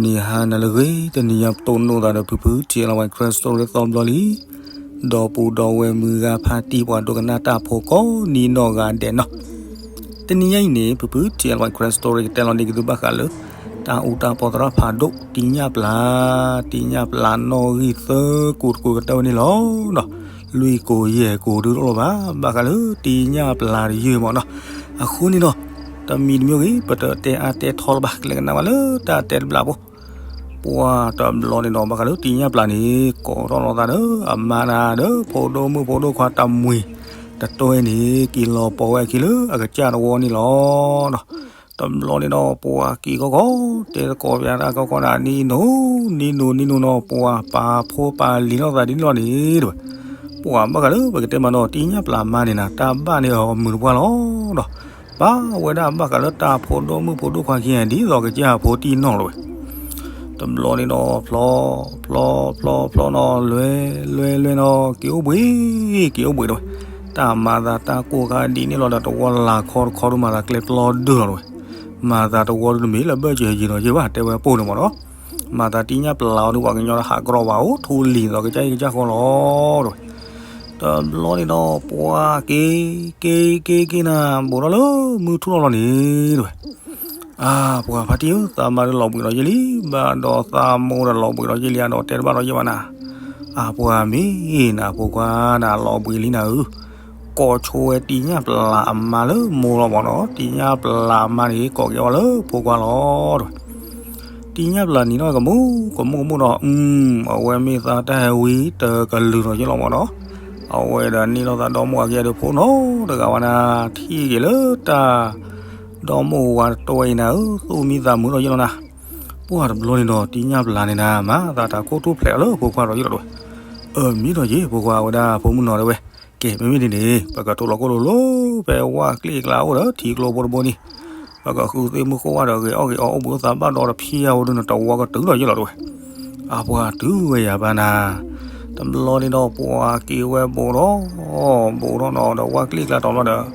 နံၤဟါနၤလၢအဂ့ၤ, တနံၤညါပတိၢ်နီၣ်သးဒီးဖုဖု ထံအလီၤဝဲ Christ Story သီဘျီလံ. ဒီပုၢ်ဒီဝဲၢ်မုၢ်ဂၤဖါတံၢ် ပှၤဒိကနၣ်တၢ်ဖိကိးနံၤနီၢ်ဂၤဒဲးနီၤ, တနံၤညါအံၤန့ၣ် ဖုဖု ထံအလီၤဝဲ Christ Story ကတဲလီၤန့ၢ်က့ၤသုဘၣ်ဃးလၢ တၢ်အူတၢ်ပီသရၣ်ဖးဒိၣ် တံၢ်ညၣ်ပျၢ်, တံၢ်ညၣ်ပျၢ်နီၣ်ဂံၢ်သၢကိးတကိးကတၢၢ်ဝဲန့ၣ်လီၤ. လွံၢ်ကိးယဲၢ်ကိးဒုးတအိၣ်လၢၤဘၣ်, ဘၣ်ဃးလၢတံၢ်ညၣ်ပျၢ်တယုၢ်မ့ၢ်နီၤ. အဃိန့ၣ်ဒီး တမံၤတမံၤဂ့ၤ ပတတဲအါတဲထီလၢၤဘၣ်, ကလဲၤကနၣ်ဘၣ်လၢတၢ်တဲတဘျီဖိ. ပှၤတဘျီန့ၣ်ဒီး ဘၣ်ဃးလၢတံၢ်ညၣ်ပျၢ်န့ၣ် ကိးထီၣ်လီၤသးဒီးအမါနၤဒီး ဖိဒိၣ်မုၣ်ဖိဒိၣ်ခွါတမှံၤတတွဲန့ၣ် က့ၤလီၤပိာ်ဝဲအခံလၢအကစၢ်တဝီန့ၣ်လီၤ. တဘျီန့ၣ်ဒီး ပှၤက့ၤကီကီ တဲသကိးပၠးတၢ်ကီကီနၤ နံၤနိ နံၤနိ နံၤနိနီၤ, ပှၤပာ်ဖိပာ်လံၤလိာ်သးဒ်န့ၣ်လီၤန့ၣ် တဲဝဲ. ပှၤဘၣ်ဃးလၢပကတဲမးနီၤ တံၢ်ညၣ်ပျၢ်မါန့ၣ်နၤ တၢ်ဘၣ်န့ၢ်အီၤမုာ်တပှၢ်လီၤဒီး ပာ်ဝဲဒၣ်ဘၣ်ဃးလၢတၢ်ဖိဒိၣ်မုၣ်ဖိဒိၣ်ခွါခံဂၤဒ်သိးကစၢ်ဖိတံၢ်နီၢ်လီၤဝဲ. တဘျီန့ၣ်ဒီး ဖျီ ဖျီ ဖျီ ဖျီနီၤ လွဲ လွဲ လွဲနီၤ က့ၤအိၣ်ဘှံး က့ၤအိၣ်ဘှံးတဲဝဲ. တၢ်မၤသးတၢ်ကိၢ်ခါဒ်န့ၣ်လီၤဒီး တဝီလၢ်ခီတခီဒုး မၤသးကျဲပျီဒုးလီၤတဲဝဲ. မၤသးတဝီဒုးတမ့ၢ်လၢဘၢၣ်စၢၤယံၤနီၤ ယဲၢ်ဘၣ်တဲဝဲပိၢ်န့ၣ်မ့ၢ်နီၤ. မၤသးတံၢ်ညၣ်ပျၢ်အီၤဒုး ပှၤကညီဒီးဟးကြီဘၣ် အိၣ်ထူလံၤသိးကစၢ်အံၤကစၢ်ဃီလီၤတဲဝဲ. တဘျီန့ၣ်ဒီး ပှၤက့ၤ က့ၤ က့ၤ က့ၤနၤ ဘူးထီၣ်လၢမုၢ်ထူၣ်လီၤလီၤန့ၣ်တဲဝဲ. အါ ပှၤဖါတံၢ်ဧၢ, သးမါဒုးလီၤဘှံးလီၤယ့ၢ်လံ, ဘၣ်ဒီးသးမိၢ်ဒီးလီၤဘှံးလီၤယ့ၢ်လံ, အဒီးတဲတဘၣ်လီၤယ့ၢ်ဘၣ်နၤ. အါ ပှၤမ့ၢ်နၤဖိခွါနၤလီၤဘှံးလံနၤဧၢ, ကိးဆိဝဲတံၢ်ညၣ်ပျၢ်အမါလၢမိၢ်လီၤမ့ၢ်နီၤ, တံၢ်ညၣ်ပျၢ်အမါန့ၣ် ကိးက့ၤအီၤလၢဖိခွါလီၤတဲဝဲ. တံၢ်ညၣ်ပျၢ်နံၤနီၢ်ကမူ ကမူကမူဒီး အဝဲမ့ၢ်သးတၢ်ဟဲဝံၤ တကလုာ်လီၤယ့ၢ်လီၤမ့ၢ်နီၤ. အဝဲဒီးန့ၢ်လိာ်သးဒီမိၢ်အခံဂၤဒီး ဖိနီတဂၤဝဲနၤ, ထံၣ်က့ၤလၢတၢ် ဒီမိၢ်ဝၤတတွဲအံၤနၤဧၢ, သူၣ်မံသးမုာ်လီၤယ့ၢ်လီၤနၤ. ပှၤတဘျီန့ၣ်ဒီး တံၢ်ညၣ်ပျၢ်န့ၣ်နၤ မၤသးတၢ်ခိၣ်ထူၣ်ဖျဲးအီၤလၢဖိခွါဒီးယ့ၢ်လီၤတဲဝဲ. အၢ မ့ၢ်ဒီးယ့ၢ် ဖိခွါဝဲဒၣ်ဖိမုၣ်နီၤတဲဝဲ. ကဲ မ့မ့ၢ်ဒ်န့ၣ် ပကထူးလီၤကိၣ်လိၤလိၤ ဖဲဝၣ်ကျ့ၣ်ကျါအိၣ်ဒီးထံကျိဖိတဘိန့ၣ်, ပကဃုသ့ၣ်မုၢ်ဃိၣ်ဝၣ်ဒီးဂဲၤအီၣ်ဂဲၤအီအိၣ်ဘှံးအိၣ်သးဘၣ်ဒီးတဖံးအါဝဲဒုးနတဝီကတုၤလီၤယ့ၢ်လီၤတဲဝဲ. အပှၤတုၤဝဲယၤဘၣ်နၤ. တဘျီန့ၣ်ဒီးပှၤက့ၤဝဲဘူးထီၣ် ဘူးထီၣ်နီၤဒီးဝၣ်ကျ့ၣ်ကျါတီၤဘျီဒီး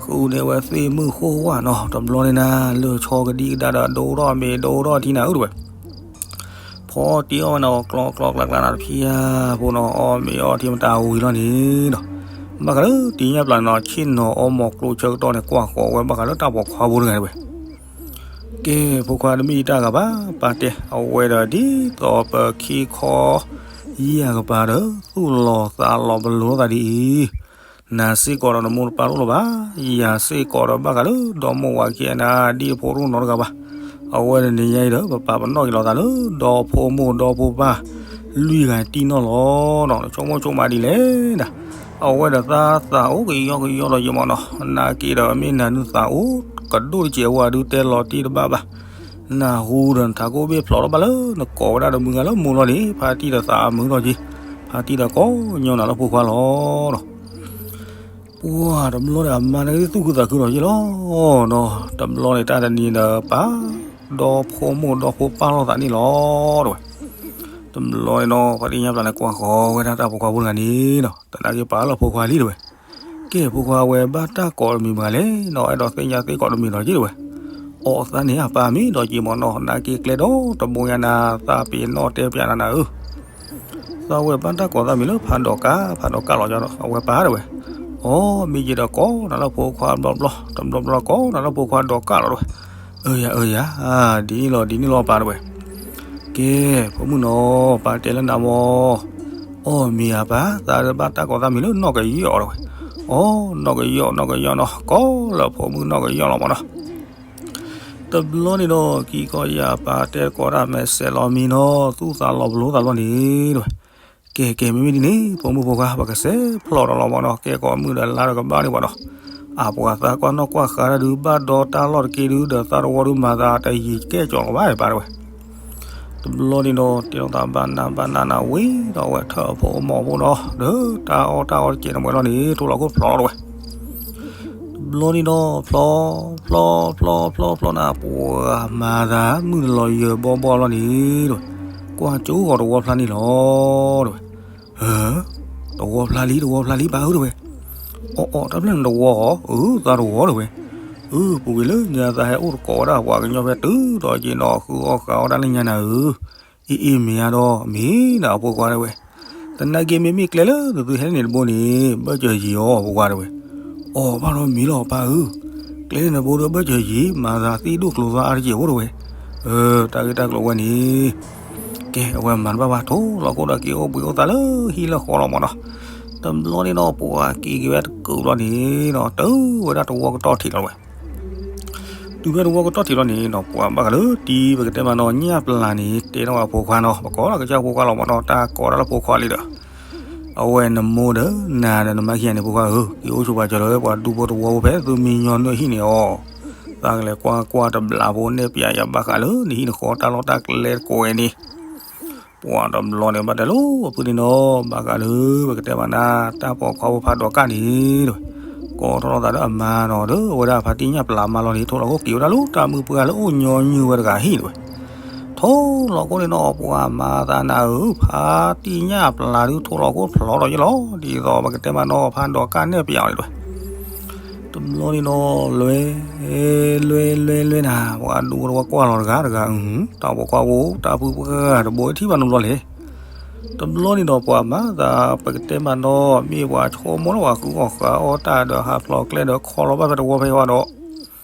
ဃုန့ၢ်ဝဲသ့ၣ်မုၢ်ဃိၣ်ဝၣ်နီၤ, တဘျီန့ၣ်နၤ လၢဆီကဒံကဒါဒီး ဒိၣ်ထီၣ်မ့ၤဒိၣ်ထီၣ်ထံနၤဧၢတဲဝဲ. ဖီတံၢ်အီၣ်ဝဲနီၤ ကျီကျီကျါကျါနၤတဖံးဧါဖိနီၤ, အီၣ်မ့ၤအီထံမတၤဝံၤလီၤန့ၣ်ဒီး ဘၣ်ဃးလၢတံၢ်ညၣ်ပျၢ်န့ၣ်နီၤ ဆ့ၣ်နီၤအီမီၤကျိဆၢကတီၢ်န့ၣ် ကွၢ်ဃီၤဝဲဘၣ်ဃးလၢတၢ်ပိာ်ခွါဖိတဂၤတဲဝဲ. ကဲ ဖိခွါတမ့ၢ်တၢ်ဂၤဘၣ် ပာ်တဲ အဝဲဒီးဒ်သိးပခံခီ ယံၢ်အကပၤဒီး သူၣ်လီၤသးလီၤပလိာ်လိာ်သးဒ်အံၤ, နၤစ့ၢ်ကီးဒီးနမိၢ်တပၢ်တအိၣ်လၢၤဘၣ်, ယၤစ့ၢ်ကီးဒီးဘၣ်ဃးလၢဒီမိၢ်ဝၤခံဂၤနၤ ဒ်အဖိတအိၣ်နီတဂၤဘၣ်. အဝဲတနံၤညါအံၤဒီး ပပာ်ပနီၣ်က့ၤလိာ်သးလၢ ဒီဖိမိၢ်ဒီဖိပၢ် လွံၢ်ဂၤတံၢ်နီၢ်လီၤနီၤ, နဆိကမိၣ်ဆိကမးဒ်လဲၣ်ဒၣ်. အဝဲဒီးသးသးအိၣ်ကယီကယီလီၤယံၤမ့ၢ်နီၤ, နာ်က့ဒီးမ့ၢ်နၤနုၤသးအိၣ်ကဒိၣ်တစဲးဝဲဒုးတဲလီၤတံၢ်တဘၣ်ဘၣ်. နၢ်ဟူဒီးနထးခိၣ်ဘ့ၣ်ဖျိးထီၣ်ဘၣ်လၢ နကိးဝဲဒၣ်ဒီးမုၢ်ဂၤလၢမိၢ်လီၤန့ၣ် ဖါတံၢ်ဒီးသးအမုာ်ထီၣ်က့ၤ, ဖါတံၢ်ဒီးကိးညီနၤလၢဖိခွါလီၤဒီး ပှၤတဘျီန့ၣ် အမါန့ၣ်ကသံၣ်သူၣ်ခုသးခုလီၤယ့ၢ်လီၤနီၤ, တဘျီန့ၣ်တၢ်တနံၤဒီးပာ် ဒီဖိမိၢ်ဒီဖိပၢ်လိာ်သးန့ၣ်လီၤတဲဝဲ. တဘျီန့ၣ်နီၤ ဖါတံၢ်ညၣ်ပျၢ်န့ၣ် ကွၢ်ဃီၤဝဲဒၣ်တၢ်ပိာ်ခွါဖိတဂၤန့ၣ်နီၤ, တနာ်က့ပာ်လၢဖိခွါလံတဲဝဲ. ကဲ ဖိခွါဝဲဘၣ်တၢ်ကိးတမံၤမတၤလဲၣ်နီၤ, အဲၣ်ဒိးသ့ၣ်ညါသ့ကိးတမံၤလီၤယ့ၢ်တဲဝဲ. အိၣ်သးန့ၣ်အပၢ်မ့ၢ်ဒီးက့ၤမ့ၢ်နီၤ, နာ်က့ကျဲဒီတဘိညါနၤ သးပ့ၤနီၣ်တဲပၠးနၤနၤဧၢ သးဝဲဘၣ်တၢ်ကိးသးမံၤလၢဖးဒိးကၢ်, ဖးဒိးကၢ်လီၤ အဝဲပၢ်တဲဝဲ. အိ မ့ၢ်ယဲဒီးကိးနၤလၢဖိခွါတဘျီဘျီ, တဘျီဘျီကိးနၤလၢဖိခွါဒိးကၢ်လီၤတဲဝဲ. အၢယၤ အၢယၤ, ဒ်န့ၣ်လီၤဒ်န့ၣ်လီၤပၢ်တဲဝဲ. ကဲ ဖိမုၣ်နီၤ ပၢ်တဲလၢနၤမ့ၢ်, အိ မ့ၢ်ဧါပၢ်, သးဘၣ်တၢ်ကိးသးမံၤလၢနီၢ်ကယီၣ်တဲဝဲ. အိ နီၢ်ကယီၣ် နီၢ်ကယီၣ်နီၤ, ကိးလၢဖိမုၣ်နီၢ်ကယီၣ်လီၤမ့ၢ်နီၤ. တဘျီန့ၣ်ဒီး ကံကီယၤပၢ်တဲကိးတၢ်မဲာ်ဆဲးလီၤမံၤနီၤ, သူၣ်သးလီၤပလိာ်သးလီၤန့ၣ်တဲဝဲ. ကဲ ကဲ မ့မ့ၢ်ဒ်န့ၣ် ဖိမုၣ်ဖိခွါ ပကစဲးဖျိးဒီးလီၤမ့ၢ်နီၤ, ကဲကိးမုၢ်ဒီးလါဒီးကဘၣ်န့ၣ်ပှၤဒီး အပှၤသးကွၢ်နီၣ်ကွၢ်ဃါတၢ်ဒုး ဘၣ်ဒီတၢ်လီၢ်တက့ၢ်ဒုး ဒီးသးတဝီဒုးမၤသးတယံၤကဲကီၤလီၤဘၣ်ပၢ်တဲဝဲ. တဘျီန့ၣ်ဒီး တဲလိာ်သးဘၣ်နးဘၣ်နးနးဝံၤဒီး အဝဲထၢၣ်အဖိအမိၢ်ဖိဒီး ဒီးတၢ်အီၣ်တၢ်အီတကဲးန့ၣ်ဝဲလီၤန့ၣ် ထူလီၤခိၣ်ဖျိးလီၤတဲဝဲ. တဘျီန့ၣ်ဒီး ဖျီ ဖျီ ဖျီ ဖျီ ဖျီနၤ ပှၤမၤသးမုၢ်တလီၤယၢၤဘီဘီလီၤန့ၣ်တဲဝဲ. ကွၢ်ကၠိဂီၤတဝီဖျါန့ၣ်လီၤတဲဝဲ. တဝီဖျါလံ တဝီဖျါလံပၢ်ဧၢတဲဝဲ. အိ အိ တၢ်ဖျၢၣ်န့ၣ်တဝီဧါ, အၢ သးတဝီတဲဝဲ. အၢ ပူၤကွံာ်လၢညါသးဟဲအိၣ်တကိးဝဲဒၣ်ပှၤကညီဖဲတုၤဒီးက့ၤနီၤ ဃုအီၣ်ဃုအီတၢ်လၢညါနၤဧၢ, အ့ၣ်အ့ၣ်မ့ၢ်ဧါဒီး မ့ၢ်နၤအဖိခွါတဲဝဲ, သနာ်က့မ့မ့ၢ်ကျဲလၢနသုဟဲန့ၣ်တဘိန့ၣ် ဘၢၣ်စၢၤယံၤအီၤ အဖိခွါတဲဝဲ, အီၣ်ဘၣ်ဒီးမ့ၢ်လီၤပၢ်ဧၢ, ကျဲန့ၣ်တဘိဒီးဘၢၣ်စၢၤယံၤ မၤသးသ့ၣ်ဒိၣ်ကျိၤသၣ်အါတက့ၢ်ဖိတဲဝဲ, အၢ တၢ်ဂ့ၢ်တၢ်ကျိၤဝဲန့ၣ် ကဲ အဝဲမၤတဘၣ်ဘၣ် ထိၣ်လီၤခိၣ်ဒီးက့ၤအိၣ်ဘှံးအိၣ်သါလၢဟံၣ်လၢဃီလီၤမးနီၤ, တဘျီန့ၣ်ဒီးပှၤက့ၤက့ၤဝဲတကုာ်ဘျီန့ၣ်ဒီး တုၤဝဲဒၣ်တဝီကတီၢ်ထံးလီၤဝဲ, တုၤဖဲတဝီကတီၢ်ထံးလီၤန့ၣ်ဒီး ပှၤဘၣ်ဃးလၢတံၤပကတဲမးနီၤ ညၣ်ပျၢ်န့ၣ် တဲထီၣ်ဝဲအဖိခွါနီၤ ပကိးလီၤကစၢ်ဖိခွါလီၤမးနီၤ တၢ်ကိးဒၣ်လၢဖိခွါလံဒီး အဝဲနမိၢ်ဒီးနၤဒီးနမါခံဂၤန့ၣ် ဖိခွါဧၢ က့ၤအိၣ်ဆိပာ်စၢၤလီၤဝဲပှၤဒူဖိတဝီဖိဖဲသုမ့ၢ်ညီနုၢ်ဟံၣ်န့ၣ်အီၤ, သးကလဲၤကွၢ်ကွၢ်တဘျီဖိနဲၣ်ပၠးယၤဘၣ်ဃးလၢ နဟံၣ်နဃီတၢ်လီၢ်တၢ်ကျဲတကိးဝဲန့ၣ် ပှၤတဘျီန့ၣ်ဘၣ်တဲလီၤ အဖုန့ၣ်နီၤ ဘၣ်ဃးလၢ ပကတဲမးနၤ တၢ်ပိာ်ခွါဖိဖးဒိးကၣ်န့ၣ်တဲဝဲ, ကိးထီၣ်လိာ်သးဒီးအမါနီၤ ဒီးအဝဲဒၣ်ဖါတံၢ်ညၣ်ပျၢ်မါလီၤန့ၣ် ထိၣ်လီၤခိၣ်က့ၤဝဲဒၣ်လၢတၢ်မုၢ်ပှၢ်လၢအိၣ်ညီနုၢ်ဝဲတဂၤဟံၣ်တဲဝဲ, ထိၣ်လီၤခိၣ်န့ၣ်နီၤ ပှၤမၤသးနၤဧၢ ဖါတံၢ်ညၣ်ပျၢ်ဒုး ထိၣ်လီၤခိၣ်ဖျိးထီၣ်ယ့ၢ်လီၤ ဒ်သိးပကတဲမးနီၤ ဖးဒိးကၣ်နဲၣ်ပၠးအီၤန့ၣ်တဲဝဲ တဘျီန့ၣ်နီၤ လွဲ လွဲ လွဲ လွဲနၤ ပှၤဒူဖိတဝီကွၢ်လီၤတဂၤတဂၤ အု တၢ်ပိာ်ခွါဖိ တၢ်ဖုပှၢ်တဘိထံၣ်ဘၣ်နဘျီလဲၣ်, တဘျီန့ၣ်ဒီးပှၤမၤသး ပကတဲမးနီၤ မ့ၢ်ပှၤဆိကမိၣ်လၢပှၤဃုအီၣ်ဃုအီတၢ်ဒီးဟးဖျိးကျဲဒီး ခီလီၤဘၣ်ဖဲတဝီဖဲဝါဒီး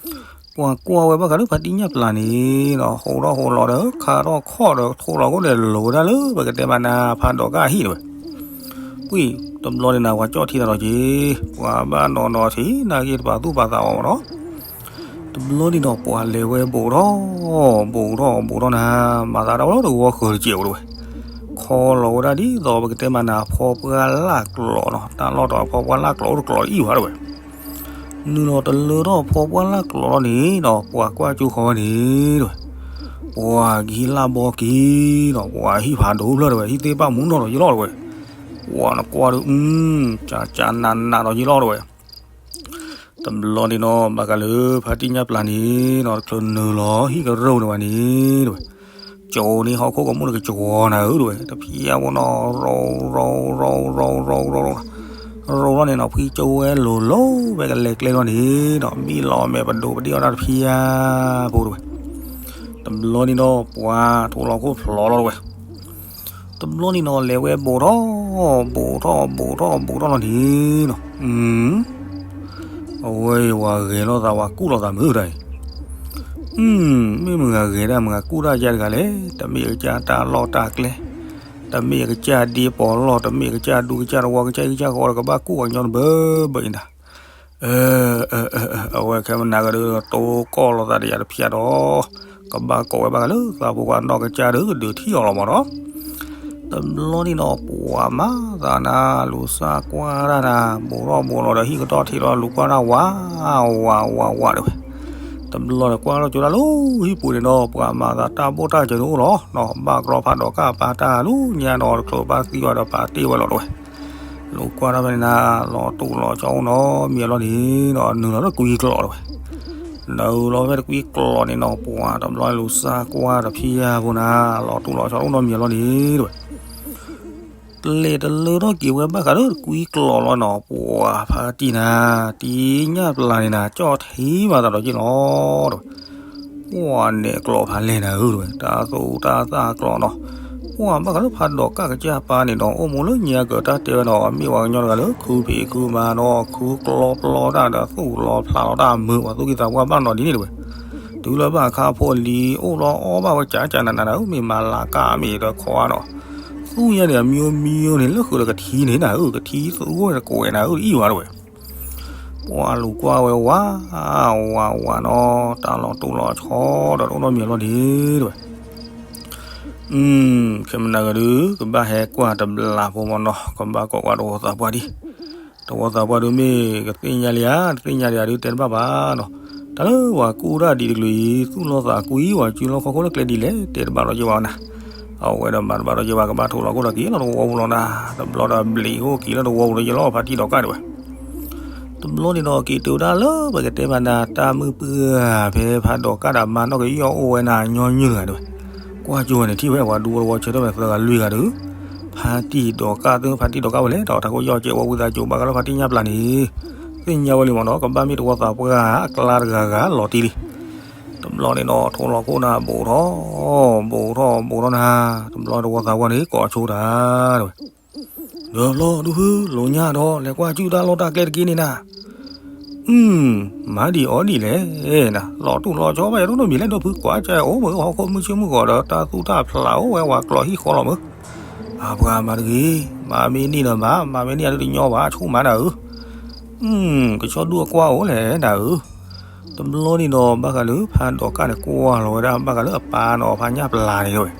ပှၤကွၢ်ဝဲဘၣ်ဃးလၢဖါတံၢ်ညၣ်ပျၢ်န့ၣ်နီၤ ဟိးထီၣ်ဟိးလီၤဒီး ခါထီၣ်ခီၣ်ဒီး ထိၣ်လီၤခိၣ်န့ၣ် လိၤဝဲဒၣ်လၢ ပကတဲမးနၤ ဖးဒိးကၣ်အဟံၣ်တဲဝဲ ကွံာ်တဘျီန့ၣ်နၤ ပှၤကၠီၣ်ထံသးဒီးက့ၤ ပှၤဘၣ်နီၤနီၤထံး နာ်က့တပာ်သူၣ်ပာ်သးအီၤမးနီၤ, တဘျီန့ၣ်ဒီးပှၤလဲၤဝဲဘူးထီၣ် ဘူးထီၣ်ဘူးထီၣ်နၤ မၤသးဒၣ်ဝဲလီၤတဝီဃၢၤတကဲးဝဲတဲဝဲ, ခီလီၤဝဲဒၣ်ဒ်သိးပကတဲမးနၤ ဖီပှၢ်လၢ်ကျိးနီၤ တၢ်လီၢ်တဖီပှၢ်လၢ်ကျိးအိၣ်တကျိးအံၤဝဲတဲဝဲ နုာ်လီၤတလၢထီၣ်ဖီပှၢ်လၢ်ကျိးလီၤန့ၣ်ဒီး ပှၤကွၢ်ကၠိဃီဝဲန့ၣ်တဲဝဲ, ပှၤကဟံးလၢ်ဘီက့ၤဒီး ပှၤဟံၣ်ဖးဒိၣ်ဖျၢၣ်တဲဝဲ ဟံၣ်သ့ၣ်ဘၣ်မူနီၢ်ဒီးယလီၢ်တဲဝဲ, ပှၤနကွၢ်ဒီး အု ကၠးကၠးနးနးဒီးယလီၢ်တဲဝဲ, တဘျီန့ၣ်နီၤ ဘၣ်ဃးလၢဖါတံၢ်ညၣ်ပျၢ်န့ၣ်နီၤ တချုးနုာ်လီၤဟံၣ်ကရၢၢ်န့ၣ်ဝဲန့ၣ်တဲဝဲ ကၠိန့ၣ်ဟီၣ်ခိၣ်ကမူၣ်န့ၣ်ကကၠီနၤဧၢတဲဝဲ တဖျၢၣ်ဖိနီၤ ရိရိရိရိရိရိ ရိထီၣ်န့ၣ်နီၤ ဖှံကၠိဝဲလိၤလိၤဝဲကလဲၤကျဲလီၤန့ၣ်ဒီး မံလီၤမဲာ်ပဒိၣ်ပဒ့ၣ်အီၣ်တၢ်တဖျၢၣ်ဖိတဲဝဲ, တဘျီန့ၣ်ဒီးပှၤထိၣ်လီၤခိၣ်ဖျိးလီၤတဲဝဲ တဘျီန့ၣ်နီၤ လဲၤဝဲဘူးထီၣ် ဘူးထီၣ် ဘူးထီၣ် ဘူးထီၣ်လီၤန့ၣ်နီၤ အဝဲယဝၤဂဲၤလိာ်သးဝၤကူၣ်လိာ်သးမုာ်တၢ်အံၤ, မ့ၢ်မဂၤဂဲၤဒၣ်မဂၤကူၣ်တၢ်ယါတဂၤလဲၣ်, တမ့ၢ်အကစၢ်တၢ်လီၢ်တၢ်ကျဲ, တမ့ၢ်အကစၢ်ဒ့ပီၤလီၢ်, တမ့ၢ်အကစၢ်ဒူကစၢ်တဝီ ကစၢ်အံၤကစၢ်ဃီဒီးကဘၣ်ကူၣ်အီၤညီတဘၢဘၢအံၤနၤ အဝဲခဲမနၤကဒီး တိကီၢ်လိာ်သးဒီးယၤတဖျၢၣ်ဒီး ကဘၣ်ကိးဝဲဘၣ်ဃးလၢသးဖိခွါနီၢ်ကစၢ်ဒီးကဒုးထံၣ်အီၤလီၤမးနီၤ, တဘျီန့ၣ်နီၤ ပှၤမၤသးနၤ လူၤစၢ်ကွၢ်တၢ်နၤ ဘူးထီၣ်ဘူးလီၤဒီးဟံၣ်ကတီၢ်ထံးလီၤ လူၤကွၢ်တၢ်ဝး ဝး ဝး ဝးတဲဝဲ, တဘျီဒီးကွၢ်ထီၣ်ကၠိဒၣ်လၢဟံၣ်ပူၤန့ၣ်ဒီး ပှၤမၤသးတၢ်ဘိၣ်တၢ်စၢၤန့ၣ်အိၣ်လီၤ, ဘၣ်ကြီဖးဒိးကၣ်ပာ်တၢ်လူၤညါဒီးတချုးဘၣ်သံဝဲဒီးပာ်တ့ၢ်ဝဲလီၤတဲဝဲ လူၤကွၢ်ထီၣ်ဖဲန့ၣ်နၤ လီၤတူာ်လီၤဆီအိၣ်နီတမံၤလီၤန့ၣ်ဒီး နုာ်လီၤလၢကွံကျိးတဲဝဲ, နုာ်လီၤဖဲတကွံကျိးန့ၣ်နီၤ ပှၤတဘျီလူၤစၢ်ကွၢ်တဖျၢၣ်ဖိနၤ လီၤတူာ်လီၤဆီအိၣ်နီတမံၤလီၤန့ၣ်တဲဝဲ, တလဲၤတလၢထီၣ်က့ၤဝဲဘၣ်ဃးလၢတကွံကျိးလီၤနီၤ ပှၤဖါတံၢ်နၤ တံၢ်ညၣ်ပျၢ်န့ၣ်နၤ ကၠီၣ်ထံမၤသးဒီးက့ၤလီၤတဲဝဲ ပှၤနဲၣ်ကျိးဖးလဲၢ်နၤဧၢတဲဝဲ တၢ်သူတၢ်သၣ်ကျိးနီၤ, ပှၤဘၣ်ဃးလၢဖးဒိးကၣ်ကစၢ်ပၢ်န့ၣ်ဒီး အိၣ်မူလၢညါကတၢၢ်တဲဝဲဒီး မ့ၢ်ပှၤကညီတဂၤလၢ ခုဖံးခုမၤဒီး ခုကျီပျီတၢ်ဒီး သူၣ်လီၤဖျးလီၤတၢ်မုာ်ပှၤသူၣ်ကံၢ်သးပှၢ်ဘၣ်နီၤဒ်န့ၣ်တဲဝဲ, တုၤလၢဘၣ်အခါဖိလံၤ အိၣ်လီၤအီၣ်ဘၣ်ဝဲကၠးကၠးနးနးနၤဧၢ မ့ၢ်မၤလၤကၣ်မ့ၢ်ဒီးခီဧါနီၤ, သူၣ်ညါန့ၣ် အမံၤမံၤန့ၣ် လၢဃုာ်ဒီးကထံန့ၣ်နၤဧၢ ကထံသူဝဲတကွဲးနၤဧၢ အံၤဝဲတဲဝဲ ပှၤလူၤကွၢ်ဝဲဝး ဝး ဝးနီၤ တၢ်လီၤတူာ်လီၤဆီဒီးတအိၣ်နီတမံၤလီၤန့ၣ်တဲဝဲ, ခဲမနၤကဒီး ကဘၣ်ဟဲကွၢ်တဘျီဖိမးနီၤ ကဘၣ်ကိးကွၢ်တဝီသးပှၢ်ဒံး, တဝီသးပှၢ်ဒုးမ့ၢ်ကသ့ၣ်ညါလံဧါ တသ့ၣ်ညါလံဧါဒုးတဲတဘၣ်ဘၣ်နီၤ, တၢ်လၢပှၤကူၣ်တၢ်ဒ်တကလုာ်အံၤ သူၣ်လီၤသးကွံ ပှၤစုလီၢ်ခီၣ်ခိၣ်လၢကျဲဒ်လဲၣ် တဲတဘၣ်ဒီးက့ၤဘၣ်နၤ, အဝဲဒီးမၤတဘၣ်ဒီးက့ၤဘၣ် ကဘၣ်ထိၣ်လီၤခိၣ်ဒီးက့ၤလီၤတဝီပူၤလီၤနၤ, တဘျီဒီးဘျံးအိၣ်က့ၤလၢတဝီပူၤဒီးယလီၤဖါတံၢ်ဒီးကၣ်တဲဝဲ တဘျီန့ၣ်ဒီးက့ၤတုၤဒၣ်လၢပကတဲမးနၤ တၢ်မုၢ်ပှၢ်ဖဲဖးဒိးကၣ်ဒီးမါနီၢ်ကယီၢ်အိၣ်ဝဲနၤညီနုၢ်တဂၤတဲဝဲ, ကွၢ်ကၠိဝဲန့ၣ်ထံၣ်ဝဲပှၤဒူဖိတဝီဆၢထၢၣ်ဝဲသၢဂၤလွံၢ်ဂၤဒီး, ဖါတံၢ်ဒီးကၣ်သ့ၣ် ဖါတံၢ်ဒီးကၣ်ဝဲလဲၣ် တၢ်အိၣ်ထီၣ်ကယီၢ်ကဲဝဲဝံသးစူၤဘၣ်ဃးလၢဖါတံၢ်ညၣ်ပျၢ်န့ၣ်, သ့ၣ်ညါဝဲလံမ့ၢ်နီၤ, ကဘၣ်မ့ၢ်တဝီသးပှၢ်အကျါတဂၤဂၤလီၤတံၢ်လံ. တဘျီန့ၣ်ဒီး ထိၣ်လီၤခိၣ်နၤ ဘူးထီၣ် ဘူးထီၣ် ဘူးထီၣ်နၤ, တဘျီတဝီသးပှၢ်န့ၣ် ကိးဆိတၢ်တဝဲ, ဒီးလီၤဒုးဖု လိာ်ညါဒီး လဲၤကွၢ်ကၠူၣ်တၢ်လီၢ်တၢ်ကျဲတက့ၢ်န့ၣ်နၤ. အု မၤဒံးအီၤဒ်လဲၣ်နၤ, လီၤတူၢ်လီၤဆီဘၣ်ယၤတနီတမံၤလဲၣ်ဒိၣ်ဖု, ကွၢ်ကၢအိၣ်မ့ၢ်ဟီၣ်ခိၣ်မုၢ်ဆ့ၣ်မုၢ်ဂီၤဒီး တၢ်သူၣ်တၢ်ဖျးအိၣ်ဝဲ ဝၤကျိးဟံၣ်ဃီလီၤမ့ၢ်. အပှၤမၤတဂ့ၤ, မၤမ့ၢ်န့ၢ်ဒီးမၤ, မၤမ့ၢ်န့ၢ်အဒုးတညီဘၣ်, ဆိမၤနၤဧၢ. အု ကဆီဒူၣ်အကွၢ်အိၣ်လဲၣ်နၤဧၢ. တဘျီန့ၣ်ဒီး ဘၣ်ဃးလၢဖးဒိးကၣ်န့ၣ် ကွၢ်လီၤဝဲဒၣ် ဘၣ်ဃးလၢအပၢ်နီၤ ဖးညၣ်ပျၢ်န့ၣ်ဝဲ.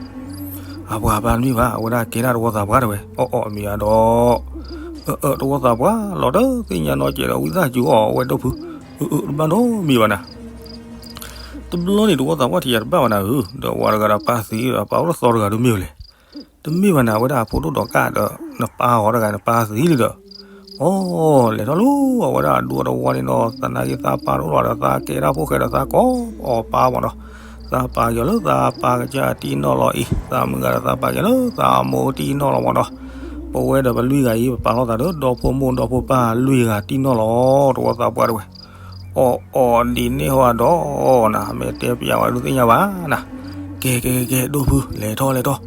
အပှၤပၢ်တမ့ၢ်ဘၣ်, အဝဲဒၣ်ကဲဒၣ်တဝီသးပှၢ်တဝဲ, အီၣ်အီၣ်မ့ၢ်ဧါဒီး, အၢ အၢ တဝီသးပှၢ် လီၤတသ့ၣ်ညါနီတစဲးဒီး ဝံသးစူၤအီၣ်ဝဲဒိၣ်ဖု, အၢ အၢ တဘၣ်နီတမံၤဘၣ်နၤ. တဘျီန့ၣ် တဝီသးပှၢ်ထံၣ်ယၤတဘၣ်ဘၣ်နၤဧၢ, ဒီးဝၤတဂၤဒီးပၢ်သံဒီး ပၢ်အိၣ်တသီတဂၤဒုးမ့ၢ်ဝဲလဲၣ်. တမ့ၢ်ဘၣ်နၤ, အဝဲဒၣ်အဖိဒိၣ်ဒီးကၣ်ဒီး နပၢ်အီၤတဂၤ နပၢ်သံလံဒီး, အီ လဲၤထီၣ်လၢ အဝဲဒၣ်အဒူအတဝီန့ၣ်ဒီး သနာ်က့သးပၢ်တအိၣ်လီၤဒီး သးကဲဒၣ်ဖိၣ်ဃဲဒီး သးကိးအီၤပၢ်မ့ၢ်နီၤ, သးပာ်က့ၤအီၤလၢသးပၢ်ကစၢ်တံၢ်နီၢ်လီၤအံၤ, သးမုၢ်ဂၤဒီးသးပာ်က့ၤလၢသးအမိၢ်တံၢ်နီၢ်လီၤမ့ၢ်နီၤ. ပဝဲဒီးပလွံၢ်ဂၤအံၤ ပပာ်လီၤသးဒီး ဒီဖိမိၢ်ဒီဖိပၢ်လွံၢ်ဂၤတံၢ်နီၢ်လီၤ, တဝီသးပှၢ်တဝဲ. အီၣ်အီၣ်ဒ်န့ၣ်ဟီဒီးနၤ, မ့ၢ်တဲပျးဝဲဒုးသ့ၣ်ညါဘၣ်နၤ. ကဲ ကဲ ကဲ ကဲ ဒိၣ်ဖု လဲၤထီၣ်လဲၤထီၣ်,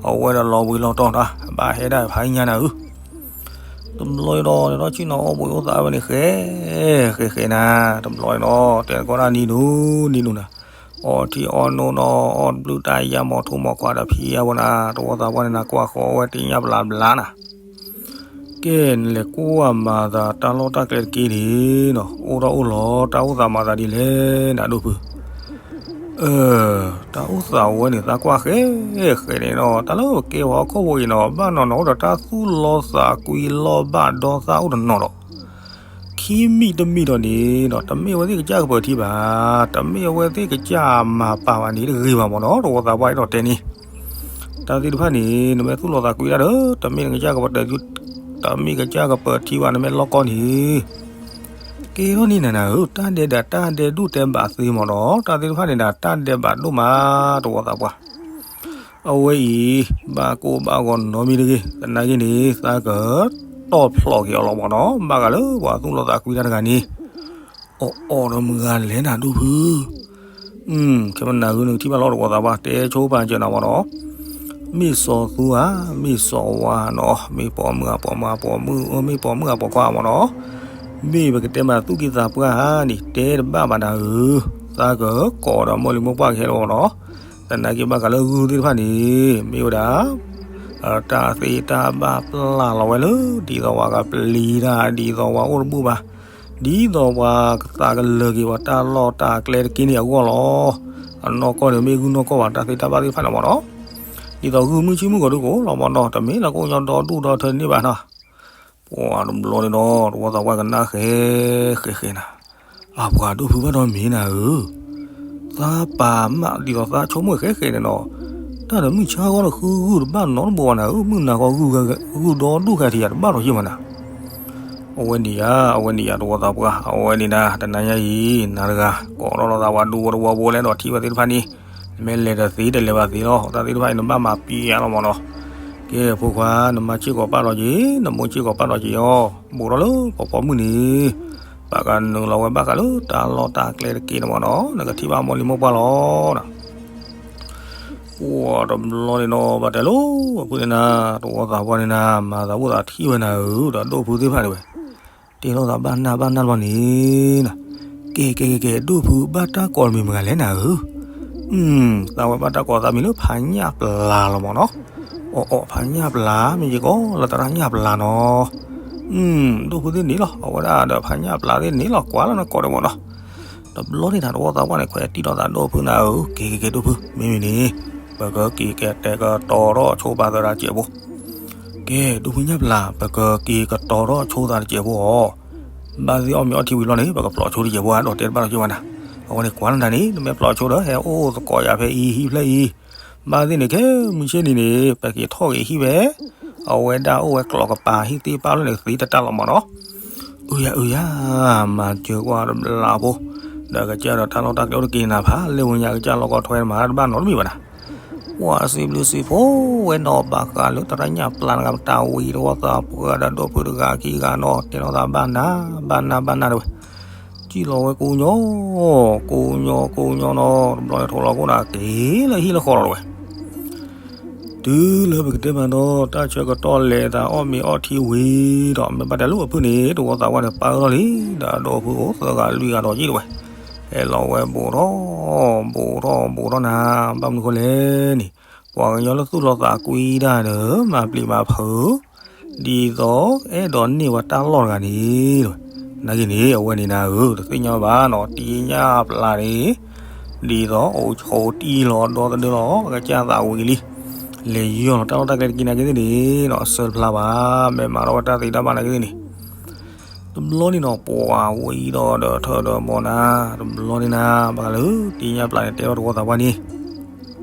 အဝဲဒီးလီၤဘှံးလီၤတီၤနၤ, ဘၣ်ဟဲဒၣ်ဖးညါနၤဧၢ. တဘျီဒီး လဲၤထီၣ်ဆ့ၣ်နီၤအီၣ်ဘှံးအိၣ်သးဝဲန့ၣ် ဃဲ ဃဲ ဃဲနၤ, တဘျီဒီး တဲသကိးတၢ်နံၤဒိၣ်နံၤဒိၣ်နၤ, အီထံအီနိနီၤ, အီၣ်တဘျုးတၢ်ယါမီၤထိၣ်မီၤခွါဒီးဖံးယါဝဲနၤ, တဝီသးပှၢ်န့ၣ်နၤ ကွၢ်ဃီၤဝဲတ့ၢ်ညါဘျးဘျးနၤ. ကဲ နလဲၤကွၢ်မၤသးတၢ်လီၢ်တၢ်ကျဲတက့ၢ်န့ၣ်နီၤ, အိၣ်ထီၣ်အိၣ်လီၤ တၢ်အိၣ်သးမၤသးဒ်လဲၣ်နၤ ဒိၣ်ဖု. အၢ တၢ်အိၣ်သးဝဲန့ၣ် သးကွၢ်ဃဲ ဃဲန့ၣ်နီၤ, တၢ်လၢပကဲပှၤဟီၣ်ခိၣ်ဖိအံၤနီၤ, ဘၣ်နီၢ်နီၢ်အိၣ်ဒီးတၢ်သူၣ်လီၤသးကွံလီၤဘၣ်ဒီသးအိၣ်တနီၤဒီး, ခံမံၤတမံၤဒီးန့ၣ်နီၤ, တမ့ၢ်အဝဲသ့ၣ်ကစၢ်ကပၢၤထံဘၣ်, တမ့ၢ်အဝဲသ့ၣ်ကစၢ်မၤပာ်ဘၣ်န့ၣ်တဂ့ၤဘၣ်မ့ၢ်နီၤ, တဝီသးပှၢ်အဲၣ်ဒိးတဲန့ၣ် တၢ်သ့ၣ်တဖၣ်န့ၣ် နမ့ၢ်သူၣ်လီၤသးကွံတၢ်ဒီး တမ့ၢ်နကစၢ်ကပၢၤ, တမ့ၢ်ကစၢ်ကပၢၤထံဘၣ် နမ့ၢ်လီၢ်ကီၢ်န့ၣ်, ကဲထီၣ်န့ၣ်နၤနၤဧၢ, တၢ်ဒဲးဒၣ်တၢ်ဒဲးဒိၣ်တဲဘၣ်သ့မ့ၢ်နီၤ, တၢ်သ့ၣ်တဖၣ်န့ၣ်ဒၣ် တၢ်ဒဲးဘၣ်ဒိၣ်မး တဝီသးပှၢ်. အဝဲအံၤ ဘၣ်ကိၢ်ဘၣ်ဂီၤနီတမံၤတဂ့ၤ, သနာ်က့န့ၣ် သးကတီၢ်ဖျိးက့ၤအီၤလီၤမ့ၢ်နီၤ, ဘၣ်ဃးလၢပှၤသူၣ်လီၤသးကွံတၢ်တဂၤန့ၣ် အီၣ်အီၣ်ဒီးမုၢ်ဂၤလဲၤနၤဒိၣ်ဖု. ခဲမနၤဂုာ်နကထံၣ်ဘၣ်လီၤ တဝီသးပှၢ် တဲဆိပာ်စၢၤနၤမ့ၢ်နီၤ, မ့ၢ်စီၤသူဧါ, မ့ၢ်စီၤဝါနီၤ, မ့ၢ်ပိာ်မုၣ်ဧါ ပိာ်မါ ပိာ်မုၣ်ဧါ, မ့ၢ်ပိာ်မုၣ်ဧါ ပိာ်ခွါမ့ၢ်နီၤ, မ့ၢ်ပကတဲမးသူၣ်က့သးပှၢ်ဧါန့ၣ် တဲတဘၣ်ဘၣ်နၤဧၢ, သးကကိးဒီးမိၢ်လံၤမိၢ်ပှၢ်ကဟဲလီၤမ့ၢ်နီၤ, သနာ်က့ဘၣ်ဃးလၢဂုၢ်သ့ၣ်တဖၣ်န့ၣ် မ့ၢ်ဝဲဒၣ် တၢ်သ့တၢ်ဘၣ်ပျၢ်လီၤဝဲလၢ ဒ်သိးပှၤကပျံၤတၢ် ဒ်သိးပှၤအိၣ်တဘူၣ်ဘၣ် ဒ်သိးပှၤကသးကလၢၤက့ၤပှၤတၢ်လီၢ်တၢ်ကျဲတက့ၢ်န့ၣ်အဂီၢ်လီၤ. အနီၢ်ကီၢ်န့ၣ်မ့ၢ်ဂုၢ်နီၢ်ကီၢ်ဘၣ် တၢ်သ့တၢ်ဘၣ်သ့ၣ်တဖၣ်န့ၣ်မ့ၢ်နီၤ. ဒ်သိးဂုၢ်မုၢ်ဆ့ၣ်မုၢ်ဂီၤဒုးကအိၣ်လီၤမ့ၢ်နီၤ, တမ့ၢ်လၢကအိၣ်ညီဒီဒူၣ်ဒီထၢန့ၣ်ဘၣ်နီၤ. ပှၤတဘျီန့ၣ်ဒီး တဝီသးပှၢ်ကနၣ်ဃဲဃဲဃဲနၤ, အပှၤဒိၣ်ဖုဘၣ်ဒီးမ့ၢ်နၤဧၢ သးပာ်မးဒ်သိးသးဆိကမိၣ်ဃဲဃဲန့ၣ်နီၤ, တၢ်ဒီးမုၢ်ဆါဂီၢ်ဒီးဃုဂုၢ်တဘၣ်နီတဘိဘၣ်နၤဧၢ, မုၢ်နၤဃီဂုၢ်ဒီဒူၣ်ဃဲထံးယၤတဘၣ်ဒီးယ့ၢ်မးနၤ. အဝဲန့ၣ်ယၤ အဝဲန့ၣ်ယၤ တဝီသးပှၢ် အဝဲန့ၣ်နၤ တနၤညါအံၤ နၤတဂၤ ကိးထီၣ်လီၤသးပှၤဒူဖိတဝီဖိလဲၣ်ဒီးထံၣ်ဝဲသ့ၣ်တဖၣ်န့ၣ်, နမ့ၢ်လဲၤဒီးသ့တလဲၤဘၣ်သ့လီၤ, တၢ်သ့ၣ်တဖၣ်အံၤနဘၣ်မၤပျဲလီၤမ့ၢ်နီၤ. ကဲ ဖိခွါ နမါစ့ၢ်ကီးပာ်လီၤက့ၤ, နမိၢ်စ့ၢ်ကီးပာ်လီၤက့ၤအီၤ, ဘူးထီၣ်လၢပှၤပိာ်မုၣ်န့ၣ် ပကနုာ်လီၤဝဲဘၣ်ဃးလၢတၢ်လီၢ်တၢ်ကျဲတက့ၢ်န့ၣ်မ့ၢ်နီၤ, နကထံၣ်ဘၣ်မိၢ်လံၤမိၢ်ပှၢ်လီၤ. ပှၤတဘျီန့ၣ်နီၤ ဘၣ်တဲလိၤ အဖုန့ၣ်နၤ တဝီသးပှၢ်န့ၣ်နၤ မၤသးဝံၣ်သးထံၣ်ဝဲနၤဧၢ ဒီးဒိၣ်ဖုသ့ၣ်တဖၣ်န့ၣ်ဝဲ တဲလိာ်သးဘၣ်နၢ်ဘၣ်နၢ်တဘျီန့ၣ်နၤ, ကဲကဲကဲကဲ ဒိၣ်ဖုဘၣ်တၢ်ကိးတမံၤမတၤလဲၣ်နၤဧၢ. သးဝဲဘၣ်တၢ်ကိးသးမံၤလၢဖးညၣ်ပျၢ်လီၤမ့ၢ်နီၤ. အီၣ်အီၣ် ဖးညၣ်ပျၢ် မ့ၢ်ယကိးလၢသရၣ်ညၣ်ပျၢ်နီၤ. ဒိၣ်ဖုသ့ၣ်န့ၣ်လီၤ အဝဲဒၣ်ဒီးဖးညၣ်ပျၢ်သ့ၣ်န့ၣ်လီၤ ကွၢ်လီၤနကိးဒံးမ့ၢ်နီၤ. တဘျီန့ၣ်တၢ်တဝီသးပှၢ်န့ၣ် ခွဲးတံၢ်ထီၣ်သးဒိၣ်ဖုနၤဧၢ က့ၤက့ၤက့ၤဒိၣ်ဖု မ့မ့ၢ်န့ၣ် ပကက့ၤကတဲာ်ကတီၤထီၣ်ဆိပာ်သရၣ်တစဲးဖိ. ကဲ ဒိၣ်ဖုညၣ်ပျၢ် ပကက့ၤကတီၤထီၣ်ဆိသးတစဲးဖိအီၤ. ဘၣ်သ့ၣ်အီၣ်မ့ၤအီထံဝံၤလီၤန့ၣ် ပကဖျိးဆိတစဲးဖိဧါ ဒီးတဲတဘၣ်လီၤက့ၤဝဲနၤ. အဝဲန့ၣ်ကွၢ်လီၤနၤန့ၣ် နမ့ၢ်ဖျိးဆိဒီး ဟဲအိၣ်သကိးယၤဖဲအံၤဟံၣ်ဖျၢၣ်အံၤ ဘၣ်သ့ၣ်န့ၣ် ခဲမုၢ်ဆ့ၣ်နံၤန့ၣ် ပက့ၤထီၣ်က့ၤဟံၣ်ဖဲ အဝဲဒၣ်အိၣ်ဝဲကျိးကပၤဟံၣ်သ့ၣ်ပာ်လီၤန့ၣ် သ့တတၢ်လီၤမ့ၢ်နီၤ. အုယၤအုယၤ မၤစၢၤကွၢ်တဘျီဖိ ဒီးကစၢ်ဒီးတၢ်လီၢ်တၢ်ကျဲအိၣ်တက့ၤနၤဖးလဲၢ်ဝဲညါ ကစၢ်လီၢ်ကီၢ်ထွဲမၤတၢ်တဘၣ်နီတမံၤဘၣ်နၤ. ပှၤစံးဘျုးစံးဖှိၣ်ဝဲနီၤ ဘၣ်ဃးလၢတၢ်ညၣ်ပျၢ်တဂၤ မတၤဝံၤ တဝီသးပှၢ်ဒီးဒီပုၢ်ဝဲၢ်တဂၤခံဂၤနီၤ တဲလိာ်သးဘၣ်နၤ ဘၣ်နၤ ဘၣ်နၤတဲဝဲ, စံၣ်လီၤဝဲကိးညီ ကိးညီ ကိးညီနီၤ တဘျီန့ၣ်ထိၣ်လီၤခိၣ်နၤက့ၤလၢဟံၣ်လၢဃီလီၤတဲဝဲ. တုၤလၢပကတဲမးနီၤ တၢ်ဆၢကတီၢ်လဲၤသးအီၣ်မ့ၤအီထံဝံၤဒီး မ့ၢ်ဘၣ်တဲလၢအဖုၣ်န့ၣ် တဝီသးပှၢ်န့ၣ် ပၢထီၣ်လံ ဒီးအဒီပုၢ်ဝဲၢ်သၢဂၤလွံၢ်ဂၤဒီးယံာ်တဲဝဲ, ဟဲလီၤဝဲဘူးထီၣ် ဘူးထီၣ် ဘူးထီၣ်နၤ ဘၣ်မနုၤဃိလဲၣ်န့ၣ် ပှၤကညီလၢသူၣ်လီၤသးကွံတၢ်ဒီး မၤပျံၤမၤဖုး ဒ်သိးအဲၣ်ဒိးန့ၢ်ဝဲတၢ်လီၢ်တဂၤန့ၣ်တဲဝဲ, နာ်က့န့ၣ် အဝဲန့ၣ်နၤဧၢ တသ့ၣ်ညါဘၣ်နီၤ တံၢ်ညၣ်ပျၢ်န့ၣ် ဒ်သိးအိၣ်ဆိးတံၢ်လီၤဒီသဒၢလီၤ အကစၢ်သးဝံၤလံ, လဲၤယီၢ်လီၤတၢ်လီၢ်တၢ်ကျဲတက့ၢ်နာ်က့သ့ၣ်န့ၣ်နီၤ အဆၢတဖျါဘၣ် မ့ၢ်မၤထီၣ်ဝဲတၢ်သ့တၢ်ဘၣ်နာ်က့သ့ၣ်န့ၣ်, တဘျီန့ၣ်နီၤ ပှၤဝံဒီးဒီးထၢဒီးဘီနၤ တဘျီန့ၣ်နၤ ဘၣ်ဃးလၢတံၢ်ညၣ်ပျၢ်န့ၣ် တဲထီၣ်တဝီသးပှၢ်န့ၣ်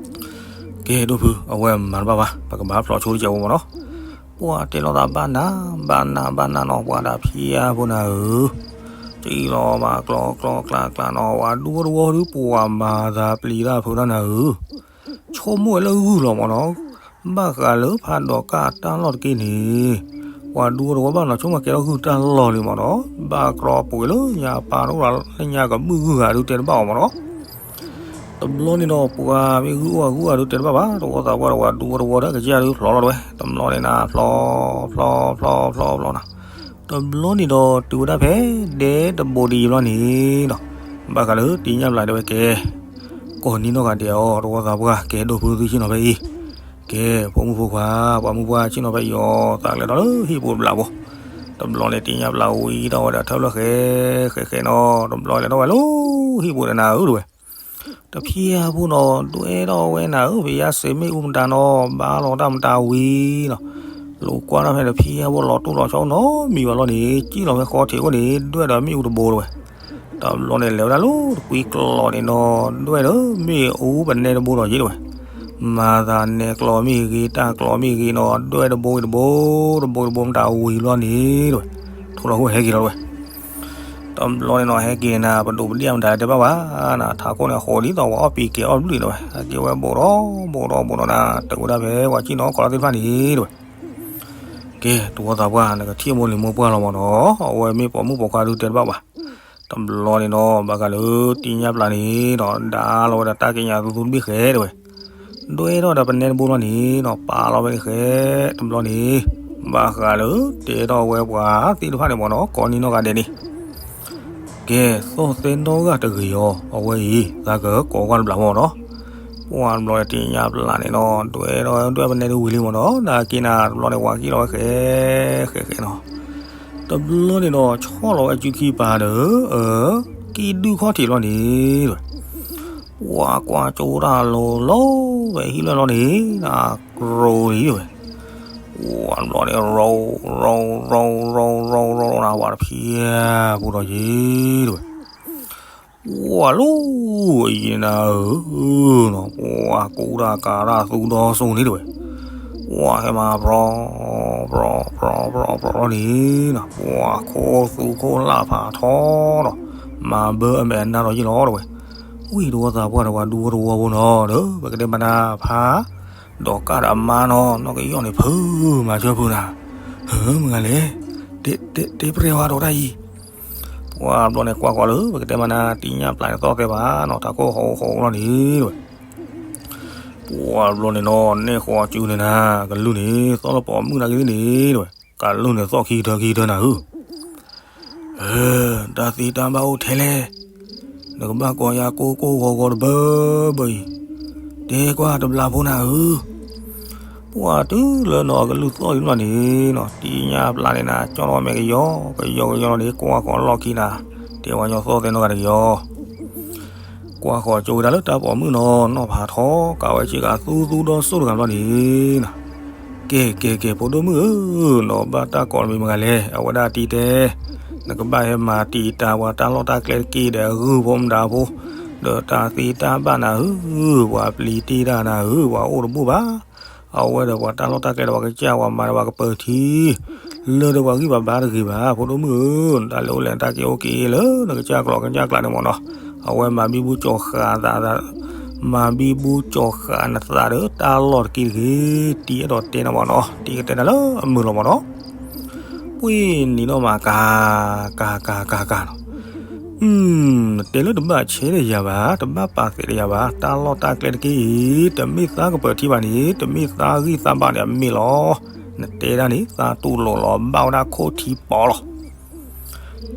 ကဲ ဒိၣ်ဖု အဝဲမၤတဘၣ်ဘၣ် ပကဘၣ်ဖျိးဆိတစဲးဖိမ့ၢ်နီၤ, ပှၤတဲလိာ်သးဘၣ်နၤ ဘၣ်နၤ ဘၣ်နၤနီၤ ပှၤဒီးဖံယါဖိနၤဧၢ, စံၣ်လီၤမၤကျီကျီကျါကျါနီၤ ပှၤဒူဖိတဝီဒု ပှၤမၤသးပျံၤတၢ်ဖုးတၢ်နၤဧၢ, ဆိကမိၣ်ဝဲလၢဂုၢ်လီၤမ့ၢ်နီၤ, ဘၣ်ဃးလၢဖးဒိးကၢ်တၢ်လီၢ်တက့ၢ်န့ၣ်, ပှၤဒူဖိတဝီဘၣ်နီၤ ဆိကမိၣ်ကဲထီၣ်ဂုၢ်တၢ်လီၢ်လံမ့ၢ်နီၤ, ဘၣ်ကြီပှ့ၤလၢညါပၢ်တအိၣ်လၢညါကမုၣ်ဂုၢ်ဂၤဒုတဲတဘၣ်အီၤမ့ၢ်နီၤ တဘျီန့ၣ်ဒီး ပှၤမ့ၢ်ဂုၢ်အိၣ်ဂုၢ်အဒုတဲတဘၣ်ဘၣ် တဝီသးပှၢ်ဒီးပှၤဒူဖိတဝီဒီး ကစၢ်ဒုဖျိးလီၤတဲဝဲ, တဘျီန့ၣ်နၤ ဖျိး ဖျိး ဖျိး ဖျိး ဖျိးနၤ, တဘျီန့ၣ်ဒီး တုၤဝဲဒၣ်ဖဲဒဲတဘိဒံးဘျီန့ၣ်ဒီး ဘၣ်ဃးလၢတံၢ်ညၣ်ပျၢ်တဲဝဲကဲ ကိးနံၤနီၢ်ဂၤဒဲးအီၤ တဝီသးပှၢ် ကဲဒိၣ်ဖုသုဆ့ၣ်နီၤဖဲအံၤ, ကဲ ဖိမုၣ်ဖိခွါ ပှၤမုၣ်ပှၢ်ဆ့ၣ်နီၤဖဲအံၤအီၤ သးကလဲၤထီၣ်လၢဟံၣ်ပူၤတဘျးဖိ, တဘျီန့ၣ်တံၢ်ညၣ်ပျၢ်ဝံၤထီၣ်ဝဲဒီးထၢၣ်လၢဃဲ ဃဲဃဲနီၤ တဘျီလဲၤထီၣ်ဝဲလၢဟံၣ်ပူၤဒီးနၤဧၢတဲဝဲ တဖံယါဖိနီၤ ဒွဲၣ်ထီၣ်ဝဲနၤဧၢ ဖဲယါစဲးမ့ၣ်အူမတၤနီၤ ဘါလီၤတၢ်မတၤဝံၤနီၤ, လိာ်ကွၢ်တၢ်ဖဲတဖံယါဖိလီၤတိၢ်လီၤဆီနီတမံၤဘၣ်လီၤန့ၣ် စံၣ်လီၤဖဲဃီထံးအိၣ်န့ၣ် ဒွဲၣ်ဒီးမ့ၣ်အူတဘိတဲဝဲ, တဘျီန့ၣ်လဲၤဝဲဒၣ်လၢတကွံကျီးန့ၣ်နီၤ ဒွဲၣ်ဒီးမ့ၣ်အူပနဲတဘိဒီးယ့ၢ်တဲဝဲ, မၤသးနဲကျီးမ့ၢ်ဂ့ၤ တၢ်ကျီးမ့ၢ်ဂ့ၤနီၤ ဒွဲၣ်တဘိတဘိ တဘိတဘိမတၤဝံၤဘျီန့ၣ်တဲဝဲ, ထိၣ်လီၤခိၣ်ဟဲက့ၤလီၤတဲဝဲ တဘျီန့ၣ်နီၤ ဟဲက့ၤနၤ ပဒိးပဒ့ၣ်မတၤတဲဘၣ်ဘၣ်, ထးခိၣ်န့ၣ်ဃိးဒ်သိးပှၤအီၣ်ပံၤကဲအီၣ်ဘျုးန့ၣ်ဝဲ ဟဲက့ၤဝဲဘူးထီၣ် ဘူးထီၣ် ဘူးထီၣ်နၤ တုၤဝဲဒၣ်ဖဲပှၤစံၣ်နီၤခီလီၤသ့ၣ်တဖၣ်န့ၣ်တဲဝဲ, ကဲ တဝီသးပှၢ် နကထံၣ်မိၢ်လံၤမိၢ်ပှၢ်လီၤမ့ၢ်နီၤ အဝဲမ့ၢ်ပိာ်မုၣ်ပိာ်ခွါဒုတဲတဘၣ်ဘၣ်, တဘျီန့ၣ်နီၤ ဘၣ်ဃးလၢတံၢ်ညၣ်ပျၢ်န့ၣ်နီၤ ဒါလီၤဝဲဒီးတၢ်ကံးညာ်သူသူတဘ့ၣ်ဃဲတဲဝဲ ဒွဲၣ်ထီၣ်ဒီးပနဲတဘိလီၤန့ၣ်နီၤ ပာ်လီၤဝဲန့ၣ်ဃဲ တဘျီန့ၣ် ဘၣ်ဃးလၢတဲထီၣ်ဝဲပှၤသ့ၣ်တဖၣ်န့ၣ်မ့ၢ်နီၤ ကိးနံၤနီၢ်ဂၤဒဲးန့ၣ်, ကဲ သီၣ်သဲနီၢ်ဂၤတဂ့ၤအီၤ အဝဲအံၤ သးကကိးကွၢ်တဘျးမ့ၢ်နီၤ, ပှၤတဘျီန့ၣ်တံၢ်ညၣ်ပျၢ်န့ၣ်နီၤ ဒွဲၣ်ထီၣ်ဒွဲၣ်ပနဲတဝံၤလံမ့ၢ်နီၤ နာ်က့နၤ တဘျီန့ၣ် ဝၤကံၣ်လီၤဝဲဃဲ ဃဲဃဲနီၤ တဘျီန့ၣ်ဒီး ဆီၣ်လီၤဝဲအစုခံပၤဒီး ကံၣ်ဒုၣ်ခီၣ်ထံးလီၤန့ၣ်, ပှၤကွၢ်ကၠိတၢ်လီၤလီၤဝဲဟံၣ်လၢလီၤန့ၣ် နကရိၤလံဝဲ, ပှၤဘျီန့ၣ် ရိၤ ရိၤ ရိၤ ရိၤ ရိၤ ရိၤ ရိၤ နၤ ပှၤတဖံးဖိဒီးယ့ၢ်တဲဝဲ ပှၤလီၤ အံၤနၤဧၢ, ပှၤကူတၢ်ကၤတၢ်သူဒီစိန့ၣ်တဲဝဲ, ပှၤဟဲမၤပြီ ပြီ ပြီ ပြီ ပြီလီၤန့ၣ်နီၤ ပှၤခိၣ်သူခိၣ်လၢ်ဖးထီဒီး မၤဘၢအမဲာ်အနါဒီးယ့ၢ်လီၤတဲဝဲ, ဝံၤတဝီသးပှၢ်ဒီးပှၤဒူဖိတဝီဖိနီၤဒီး ပကတဲမနၤဖး ဒီးကၢ်ဒီးမါနီၤ နီၢ်ကယီၢ်န့ၣ်ဖုးမၤဆၢဖုးနၤ, ဟၢမုၢ်ဂၤလဲၣ်, တဲတဲတဲပြဲဝါဒီးတၢ်အံၤ ပှၤဘျီန့ၣ်ကွၢ်ဃီၤလၢ ပကတဲမနၤ တံၢ်ညၣ်ပျၢ်န့ၣ်သီၣ်သဲဘၣ်နီၤ ထးခိၣ်ဟီၣ်ဟီၣ်လီၤန့ၣ်တဲဝဲ, ပှၤဘျီန့ၣ်နီၤ နဲၣ်ဃီၤစုန့ၣ်နၤ ကလူၢ်န့ၣ် သီၣ်လၢပိာ်မုၣ်နာ်က့သ့ၣ်န့ၣ်တဲဝဲ, ကလူၢ်န့ၣ်သီၣ်ခံထၢခံထၢနၤဧၢ တၢ်သ့တၢ်ဘၣ်အိၣ်ထဲလဲၣ်, နကဘၣ်ကိးယၤကိၢ်ကိၢ်ဂီၤဂီၤတဘၢဘၢအံၤ, တဲကွၢ်တဘျးဖိနၤဧၢ, ပှၤတုၤလၢနီၤကလူၢ်သီၣ်လံဘျီန့ၣ်နီၤ တံၢ်ညၣ်ပျၢ်န့ၣ်နၤ ကၠီၣ်ထီၣ်မဲာ်ကယီကယီကယီလီၤန့ၣ် ကွၢ်ဃီၤလီၢ်ခံနၤ, တဲဝဲညီသီၣ်သဲနီၢ်ဂၤတကယီ ကွၢ်ဃီၤကၠိဝဲဒၣ်လၢတၢ်ပိာ်မုၣ်နီၤ နီၢ်ဖးထီ ကးဝဲဆ့ကၤသူသူဒီစိတဂၤဘျီန့ၣ်နီၤ, ကဲကဲကဲ ဖိဒိၣ်မုၣ်ဧၢ, နီၢ်ဘၣ်တၢ်ကိးမံၤမတၤလဲၣ် အဝဲဒၣ်တံၢ်တဲ, နကဘၣ်ဟဲမၤတံာ်တာ်ပှၤတၢ်လီၢ်တၢ်ကျဲတက့ၢ်ဒီးအဂုၢ်ဖိမတၤဖိ, ဒီးတၢ်သ့တၢ်ဘၣ်နၤဧၢ, ပှၤပျံၤတ့ၢ်တၢ်နၤဧၢ, ပှၤအိၣ်တဘူၣ်ဘၣ် အဝဲဒီးပှၤတၢ်လီၢ်တၢ်ကျဲဒီးပှၤကစၢ်ပှၤမၤဒီးပှၤကပၢၤထံ, လၢဒီးပှၤဂံၢ်ပှၤဘါတဂ့ၤဘၣ် ဖိဒိၣ်မုၣ်ဧၢ, တၢ်လဲၤအိၣ်လဲၤတၢ်က့ၤအိၣ်က့ၤလၢနကစၢ်ကျိာ်ကစၢ်ကျးန့ၣ်မ့ၢ်နီၤ, အဝဲမၤဘံဘူကၠီၤဃာ်သးသး, မၤဘံဘူကၠီၤဃာ်နသးဒီးတၢ်လီၢ်တက့ၢ်တဂ့ၤ, တံၤအဲၣ်ဒိးတဲနၤမၢ်နီၤ, တံၤကတဲနၤလၢအမုာ်လီၤမၢ်နီၤ. ပှ့ၤနံၤနီၢ်မးကၤ ကၤ ကၤ ကၤ ကၤနီၤ. နတဲလၢတဘၣ်ဆဲးဒီးယၤဘၣ်, တဘၣ်ပာ်သးဒီးယၤဘၣ်, တၢ်လီၢ်တၢ်ကျဲတက့ၢ်အံၤ တမ့ၢ်သးကပၢၤထံဘၣ်န့ၣ်, တမ့ၢ်သးဂံၢ်သးဘါန့ၣ်အမ့ၢ်လီၤ. နတဲဒၣ်န့ၣ် သးတူၢ်လိာ်လီၤ ဘၣ်ဝဲဒၣ်ခိၣ်ထံပီၤလီၤ.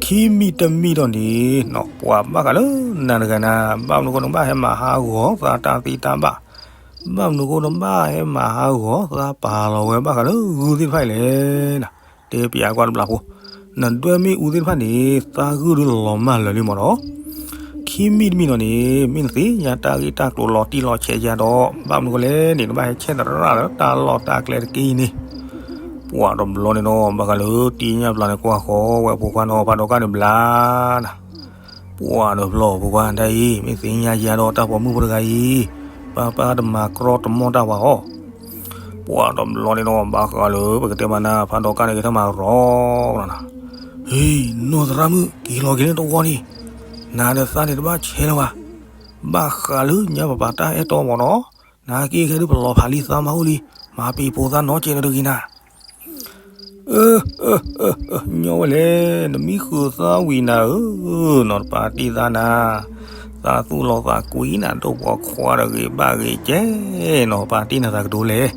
ခံမံၤတမံၤဒီးန့ၣ် ပှၤဘၣ်ဃးလၢနၤတဂၤနၤ, ဘၣ်မနုၤဃိနဘၣ်ဟဲမၤဟးဂီၤသးတၢ်သ့တၢ်ဘၣ်, ဘၣ်မနုၤဃိနဘၣ်ဟဲမၤဟးဂီၤသးပာ်လီၤဝဲဘၣ်ဃးလၢဂုၢ်သ့ၣ်တဖၣ်အံၤလဲၣ်. တဲပၠးကွၢ်တဘျီဖိ, နဒွဲၣ်မ့ၣ်အူသ့ၣ်တဖၣ်န့ၣ် သးဂုၢ်ဒုးလီၤမၢ်လၢာ်လံမၢ်နီၤ. ခံမံၤတမံၤဒီးန့ၣ် မ့ၢ်နသ့ၣ်ညါတၢ်ဂ့ၢ်တၢ်ကျိၤလီၤတံၢ်လီၤဆဲးယါဒီး ဘၣ်မနုၤဃိလဲၣ်န့ၣ် နဘၣ်ဟဲဆဲးသရၣ်လၢတၢ်လီၢ်တၢ်ကျဲတက့ၢ်အံၤန့ၣ်. ပှၤတဘျီန့ၣ်နီၤ ဘၣ်ဃးလၢတံၤညၣ်ပျၢ်န့ၣ် ကွၢ်ဃီဝဲဖိခွါနီၤ ဖးဒီးကၣ်န့ၣ်ဘျါနၤ ပှၤတဘျီဖိခွါတၢ်အံၤ မ့ၢ်သ့ၣ်ညါယၤဒီးတၢ်ပိာ်မုၣ်ဖိတဂၤအံၤ, ပၢ်ပၢ်တမၤကြီတမီၢ်တၢ်ဝဲအီၤ. ပှၤတဘျီန့ၣ်နီၤ ဘၣ်ဃးလၢပကတဲမးနၤ ဖးဒီးကၣ်န့ၣ် ကထၢမၤရီလီၤနၤ. ဟ့ နီၢ်သရၣ်မုၣ် က့ၤလီၤက့ၤလၢတဝီန့ၣ်, နၤဒီးသးန့ၣ်တဘၣ်ဆဲးလၢၤဘၣ်. ဘၣ်ဃးလၢညါပပာ်တၢ်အဲၣ်တီမၢ်နီၤ, နက့ၤခဲဒုးပလီၤဖးလံသးမၤအိၣ်လံ, မၤပ့ၤပိာ်သးနီတစဲးနီတဂ့ၤနၤ. အၢ ညီဝဲလဲၣ်, နမံဃုာ်သးဝံၤနၤဧၢ, နီတပၤတံၢ်သးနၤ, သးသူၣ်လီၤသးကွံနၤဒိၣ်ပိာ်ခွါဒီးဂ့ၤဘၣ်ဂ့ၤကဲ, နီၢ်ပၤတံၢ်နၤသးကတိၤလဲၣ်,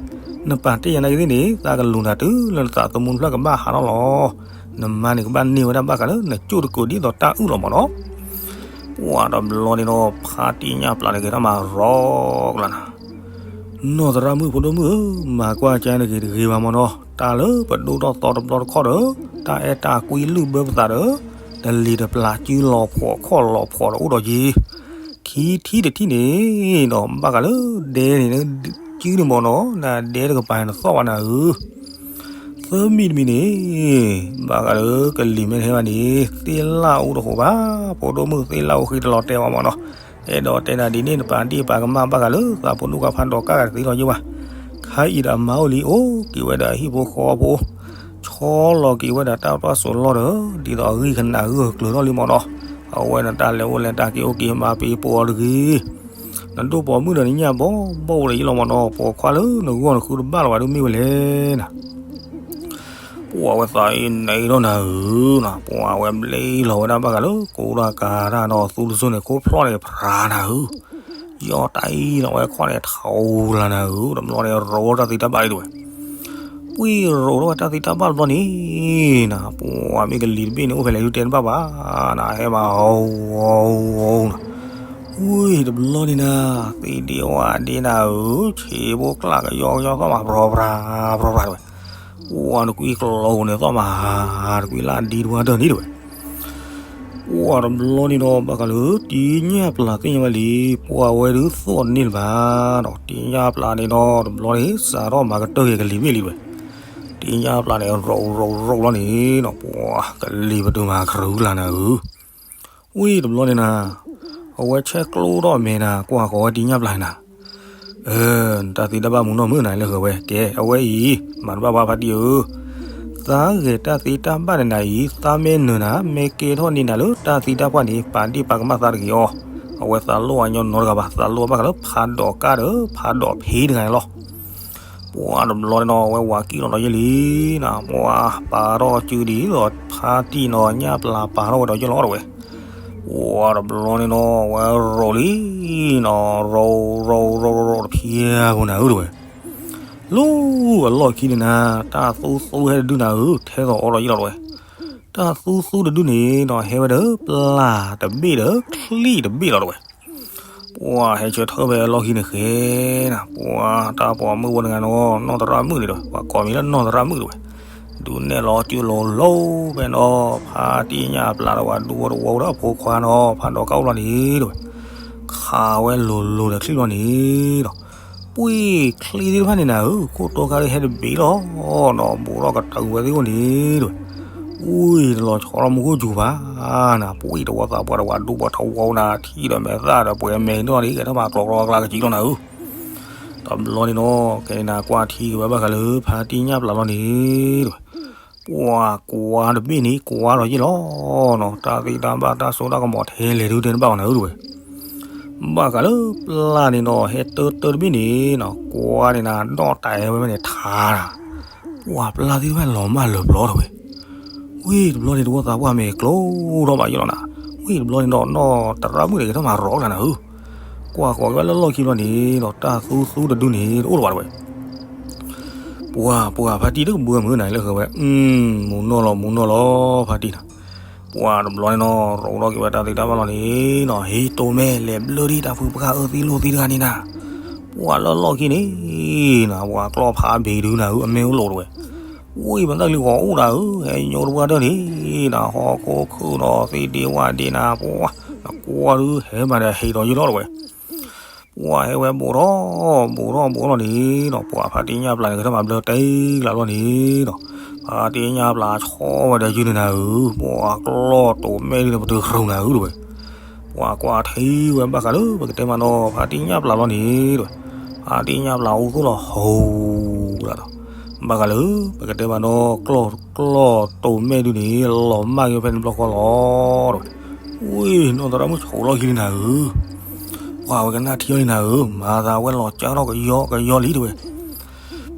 နပာ်တ့ၢ်ယၤနာ်က့သ့ၣ်န့ၣ် သးကလူၤနၤတုၤလၢနသးသမူတဖျၢၣ်ကဘၣ်ဟးထီၣ်လီၤ. နမါန့ၣ်ကဘၣ်န့ၢ်ဝဲဒၣ်ဘၣ်ဃးလၢနကၠိၣ်တကိးဒ်သိးတၢ်အုၣ်လီၤမၢ်နီၤ. ပှၤတဘျီန့ၣ်ဒီး ဖါတံၢ်ညၣ်ပျၢ်န့ၣ် က့ၤထီၣ်မၤရီကလၤနၤ, နီၢ်သရၣ်မုၣ်ဖိဒိၣ်မုၣ်ဧၢ, မၤကွၢ်ကါန့ၣ်ဂ့ၤတဂ့ၤဘၣ်မၢ်နီၤ, တၢ်လၢပဒိၣ်ထီၣ်သီတဘျီတခီၣ်ဒီး တၢ်အဲၣ်တၢ်ကွံလုၢ်ဘၢပသးဒီး တလံၤတပျၢ်စုလီၤဖှီၣ်ခီၣ်လီၤဖှီၣ်ဒီးအိၣ်ဒီးယံၤ, ခံထံၣ်တထံၣ်န့ၣ်ဒီး ဘၣ်ဃးလၢဒဲန့ၣ် စုန့ၣ်မၢ်နီၤ, နဒဲတကပၤန့ၣ်နသီၣ်ဘၣ်နၤဧၢ သၢမံၤတမံၤန့ၣ်, ဘၣ်ဃးလၢကလံၤမ့ၢ်တဟဲဘၣ်န့ၣ် သ့ၣ်လၣ်အိၣ်တဃိးဘၣ်, ဖိဒိၣ်မုၣ်သ့ၣ်လၣ်အိၣ်ဃံတလီၤတဲာ်ဘၣ်မၢ်နီၤ, အဲၣ်ဒိးတဲနၤဒ်န့ၣ် နပာ်ဒ့ၣ်ပာ်ကမၣ်ဘၣ်ဃးလၢသးဖိဒိၣ်ခွါဖးဒီးကၣ်ဂၤတသ့လီၤယိဘၣ်, ခါအံၤဒီးအမါအိၣ်လံအိၣ်က့ၤဝဲဒီးအဟံၣ်ဖိဃီဖိ, ဆီလီၤက့ၤဝဲဒီးတၢ်ပှၢ်စိးလီၢ်ဒီး ဒ်သိးအဂံၢ်ကနၣ်ဂၢၢ်ကျၢၤထီၣ်လံမၢ်နီၤ, အဝဲန့ၣ်တၢ်လဲၤအိၣ်လဲၤတၢ်က့ၤအိၣ်က့ၤမၤပ့ၤပိာ်အီၤတဂ့ၤ နဒိၣ်ပိာ်မုၣ်ဒီးနညၣ်ဘီဘီအိၣ်ဒီးယလီၤမၢ်နီၤ, ပိာ်ခွါလၢနဂီၢ်နဃုတဘၣ်လၢၤဘၣ်ဒုးမ့ၢ်ဝဲလဲၣ်နၤ, ပှၤဝဲသးအံၤနအံၤထီၣ်နၤဧၢ, ပှၤဝဲဘျ့လီၤဝဲဒၣ်ဘၣ်ဃးလၢကိးတၢ်ကၤတၢ်နီၤ, သူတစိၤန့ၣ် ခိၣ်ဖျီၣ်န့ၣ်ဖျါနၤဧၢ, ယီၢ်တၢ်အံၤလီၤဝဲခီၣ်န့ၣ်ထီလၢနၤဧၢ, တဘျီန့ၣ်ရိးတၢ်သံတၢ်ဘၣ်လံတဝဲ ပှ့ၤရိးထီၣ်ဝဲတၢ်သံတၢ်ဘၣ်တဘျီန့ၣ်နၤ, ပှၤမ့ၢ်ကလံၤတဘ့ၣ်န့ၣ် အိၣ်ဖဲလဲၣ်ဒုးတဲတဘၣ်ဘၣ်နၤ, ဟဲမၤအီအီအီနၤ, ဝံၤတဘျီန့ၣ်နၤ, သံဒ့ဝၣ်ဒ့နၤဧၢ, ဆံးဖိကျၢ်ကယီကယီသီၣ်မး ပြီပြါ ပြီပြါတဝဲ, ပှၤနကွံကျီန့ၣ်သီၣ်မး, တကွံလၢဒံတဝၢတၢၢ်န့ၣ်တဝဲ ပှၤတဘျီန့ၣ်ဒီး ဘၣ်ဃးလၢတံၤညၣ်ပျၢ်သ့ၣ်ညါဝဲလံ, ပှၤဝဲဒုးသီၣ်န့ၢ်တဘၣ်ဒီး တံၤညၣ်ပျၢ်န့ၣ်ဒီး တဘျီန့ၣ် စးထီၣ်မၤကတၢၢ်က့ၤကလံၤဘ့ၣ်လံတဝဲ, တံၤညၣ်ပျၢ်န့ၣ် ရိးရိးရိးလီၤန့ၣ်ဒီး ပှၤကလံၤပတုာ်မၤကရူၢ်လၢနၤဧၢ, ဝံၤတဘျီန့ၣ်နၤ, အဝဲဆဲးကျိထီၣ်အမဲာ်နၤ ကွၢ်ဃီဝဲတံၤညၣ်ပျၢ်နၤ တၢ်သံတၢ်ဘၣ်မူနီၢ်မုၣ်နၤလၢဂ့ၤဝဲ ကဲ အဝဲအံၤ မၤတဘၣ်ဘၣ်ဖါတံၢ်ဧၢ, သးဂဲၤတၢ်သံတၢ်ဘၣ်န့ၣ်နၤအံၤ သးမ့ၢ်နၢၤနၤ မ့ၢ်ကဲထီၣ်န့ၢ်နၤလၢတၢ်သံတၢ်ပှၢ်န့ၣ် ပာ်ဒ့ၣ်ပာ်ကမၣ်သးတဂ့ၤအီၤ, အဝဲသးလိၣ်အညီနီတဂၤဘၣ် သးလိၣ်ဘၣ်ဃးလၢဖးဒိးကၣ်ဒီး ဖးဒိးဖံးတဂၤန့ၣ်လီၤ. ပှၤတဘျီန့ၣ်နီၤ အဝဲဝၤကံၣ်လီၤဒီးယဲၢ်လံနၤ, ပှၤပာ်ထီၣ်စုဒံးဒီးဖါတံၢ်နီၤ ညၣ်ပျၢ်ပာ်ထီၣ်ဝဲဒီးယဲၢ်လီၤတဝဲ, ပှၤတဘျီန့ၣ်နီၤ အဝဲရိးလံနီၤ ရိးရိးရိးရိးတဖျၢၣ်ဖိနၤဧၢတဝဲ, လၢအလီၢ်ခံန့ၣ်နၤ တၢ်သူသူဟဲတဒုနၤဧၢ ထဲသိးအီၤဒီးယဲၢ်လီၤတဝဲ, တၢ်သူသူတဒုန့ၣ်နီၤ ဟဲဝဲဒီးပျၢ်တဘ့ၣ်ဒီးချံၣ်တဘ့ၣ်လီၤတဝဲ ပှၤဟဲဆၢထၢၣ်ဖဲအလီၢ်ခံန့ၣ်ဃဲနၤ, ပှၤတၢ်ပိာ်မုၣ်ဖိတဂၤနီၤ နီၢ်သရၣ်မုၣ်န့ၣ်ဒီး ပှၤကိးမံၤလၢနီၢ်သရၣ်မုၣ်တဝဲ, ဒုးနဲၣ်လီၤစုလိၤလိၤဖဲနီၤ ဖါတံၢ်ညၣ်ပျၢ်ဒီးဝဲဒူဖိတဝီဒီးအဖိခွါနီၤ ဖးဒိးကၣ်အိၣ်လီၤန့ၣ်တဝဲ, ခးဝဲလိၤလိၤဒီးချံၣ်လီၤန့ၣ်ဒီး ပှ့ၤချံၣ်သ့ၣ်တဖၣ်န့ၣ်နၤဧၢ ခိၣ်တီခါဒုးဟဲတဘ့ၣ်လီၤနီၤ ဘူးထီၣ်ကတၢၢ်ဝဲသ့ၣ်အိၣ်န့ၣ်တဝဲ, အံၤတလီၤဆီလီၤမူခိၣ်စူၤဘၣ်နၤ, ပှ့ၤတဝီသးပှၢ်ဒီးဝဲဒူဖိတဝီနၤ ထံၣ်ဒီးမဲာ်သၣ်ဒီးပှဲၤမဲာ်နီၢ်န့ၣ် ကဲထီၣ်မၤကျီကျီကျါကစံးလီၤနၤဧၢ တဘျီန့ၣ်နီၤ ကဲန့ၣ်နၤ ကွၢ်ထံက့ၤဝဲဘၣ်ဃးလၢဖါတံၢ်ညၣ်ပျၢ်လီၤန့ၣ်တဝဲ, ပှၤကွၢ်တဘ့ၣ်န့ၣ် ကွၢ်ဒီးယဲၢ်လီၤနီၤ တၢ်သ့တၢ်ဘၣ်တၢ်စိတၢ်ကမီၤထဲလဲၣ်ဒုးတဲတဘၣ်ဘၣ်နၤဧၢတဝဲ, ဘၣ်ဃးလၢပျၢ်န့ၣ်ဒီး ဟဲတၢတၢတဘ့ၣ်န့ၣ်နီၤ ကွၢ်န့ၣ်နၤ ဒီၣ်တဲာ်ဝဲန့ၣ်ထါနၤ, ပှၤပျၢ်သ့ၣ်တဖၣ်လီၤမၢ်လၢာ်ပျီထီၣ်ဝဲ, ဝ့ၢ်တဘျီန့ၣ်တဝီသးပှၢ်မ့ၢ်ကျိထီၣ်ဘၣ်ယိၣ်လီၤနၤ, ဝ့ၢ်တဘျီန့ၣ်ဒီးနီၢ်သရၣ်မုၣ်န့ၣ်ကထီၣ်မၤရီၤကနၤဧၢ, ကွၢ်ဃီၤက့ၤဝဲလၢလီၢ်ခံဘျီန့ၣ်ဒီး တၢ်သူသူတဒုန့ၣ် တအိၣ်လၢၤဘၣ်တဝဲ ပှၤ ပှၤဖါတံၢ်တကဘှၢမုၢ်နၤလၢဃၢၤဝဲ, မူနီၢ်လီၤ မူနီၢ်လီၤ ဖါတံၢ်နၤ, ပှၤတဘျီန့ၣ်နီၤ ရိးထီၣ်က့ၤဝဲတၢ်သ့တၢ်ဘၣ်လီၤန့ၣ်နီၤ ဟ့ၣ်တိၢ်မဲာ်လဲၤဘျၢထံၣ်တၢ်ဖုပှၢ်အၢသံလိာ်သံတဂၤန့ၣ်နၤ, ပှၤလၢလီၢ်ခံန့ၣ်နၤ ပှၤကျီၢ်ဖးဘ့ၣ်ဒုနၤဧၢ အမဲၢ်အိၣ်လိာ်တဝဲ, ဝံၤပသၣ်ကလံၤဂီၤအိၣ်ဒၣ်ဧၢ ဟဲညိတပှၢ်တၢၢ်န့ၣ်နၤ ဟီၣ်ခိၣ်ခုၣ်ဒီးသ့ဒ့ဝၣ်ဒ့နၤ ပှၤ နကွၢ်ဒုးဟဲမၤဒီးဟ့ၣ်ဒီးယုၢ်ထီၣ်တဝဲ ပှၤဟဲဝဲဘူးထီၣ် ဘူးထီၣ်ဘူးထီၣ်လီၤန့ၣ်ဒီး ပှၤဖါတံၢ်ညၣ်ပျၢ်န့ၣ် ကထီၣ်မၤဘျၢတဲလးလီၤန့ၣ်ဒီး ဖါတံၢ်ညၣ်ပျၢ်ဆီဝဲဒီးယုၢ်န့ၣ်နၤဧၢ, ပှၤကျီၢ်တိၤမဲာ်ဒုန့ၣ် ပတုၤဃုာ်နၤဧၢတဝဲ, ပှၤကွၢ်ထံဝဲဘၣ်ဃးလၢ ပကတဲမးနီၤ ဖါတံၢ်ညၣ်ပျၢ်လီၤန့ၣ်တဝဲ, ဖါတံၢ်ညၣ်ပျၢ်အိၣ်သိၣ်လီၤဟိးဒၣ်ဒီး ဘၣ်ဃးလၢ ပကတဲမးနီၤ ကျီၢ် ကျီၢ်တိၤမဲာ်ဒုန့ၣ် လီၤမၢ်က့ၤဖဲန့ၣ်တဘျီဃီလီၤတဝဲ, ဝ့ၢ်နီၢ်သရၣ်မုၣ်ဆိးလီၢ်ခံလံနၤဧၢ ပှၤဝဲကနၣ်ထံအီၤလံနၤဧၢ, မၤသးဝဲလီၤကၢထီၣ်ကယီကယီလံတဝဲ,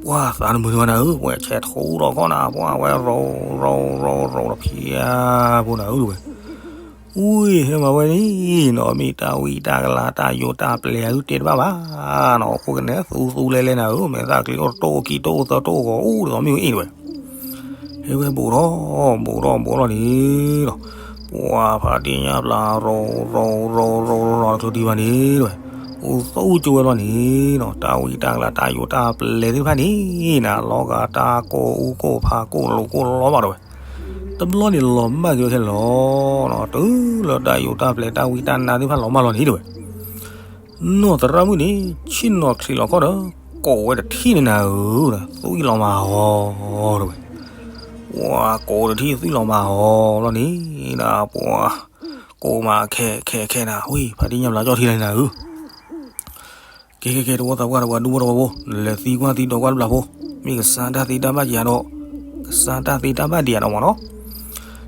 ပှၤသးတမုာ်တဂၤနၤဧၢ, ပှၤဆဲးထိဒီးခီၣ်နၤ, ပှၤဝဲရိၤရိၤရိၤရိၤဒီးဖျါဖိနၤဧၢတဝဲ, ဝံၤဟဲမၤဝဲန့ၣ်နီၤ မ့ၢ်တၢ်ဝံတၢ်ကလၤတၢ်ယိးတၢ်ပျဲၤအုတဲတဘၣ်ဘၣ်နီၤ, အိၣ်ကနဲသူသူလဲလဲနၤဧၢ, မ့ၢ်သးကျံၤအိၣ်တအိၣ်ခံတအိၣ်သၢတအိၣ်ဂီၤအိၣ်ဒီးမ့ၢ်ဝဲအ့ၣ်တဝဲ ဟဲဝဲဘူးထီၣ် ဘူးထီၣ်ဘူးထီၣ်လီၤန့ၣ်ဒီး ပှၤဖါတံၢ်ညၣ်ပျၢ်ရိၤရိၤရိၤရိၤရိၤတချုးဒံးဘၣ်န့ၣ်တဝဲ, အိၣ်သီၣ်အိၣ်ကၠိဝဲလီၤန့ၣ်ဒီး တၢ်ဝံတၢ်ကလၤတၢ်ယိးတၢ်ပျဲၤသ့ၣ်တဖၣ်န့ၣ်နၤ လီၤဂာ်တၢ်ကိၢ်အူကိၢ်ဖးကိၢ်လိာ်ကိၢ်လီၤဘၣ်တဝဲ, တဘျီန့ၣ်လီၤမၢ်က့ၤဝဲခဲလၢာ်လီၤ, တုၤလၢတၢ်ယိးတၢ်ပျဲၤတၢ်ဝံတၢ်နါသ့ၣ်တဖၣ်လီၤမၢ်လီၤန့ၣ်တဝဲ နီၢ်သရၣ်မုၣ်န့ၣ် ဆ့ၣ်နီၤချံးလီၤခီၣ်ဒီး ကိးဝဲတထံၣ်န့ၣ်နၤဧၢ, သွံၣ်လီၤမၤအီၤတဝဲ, ပှၤကိးတထံၣ်သွံၣ်လီၤမၤအီၤလီၤန့ၣ်နၤ, ပှၤကိးမးခဲခဲခဲနၤ, ဝံၤဖါတံၢ်ညၣ်ပျၢ်ကၠီၣ်ထံလၢနၤဧၢ ကဲကဲကဲ တဝီသးပှၢ်တဝီဒူဖိတဝီဖိ, နလဲၤသံကွၢ်သံဒိးကွၢ်တဘျီဖိ, မ့ၢ်ကစၢ်တၢ်သ့တၢ်ဘၣ်ကယၤဒီး, ကစၢ်တၢ်သ့တၢ်ဘၣ်ဒံးယၤဒီးမ့ၢ်နီၤ,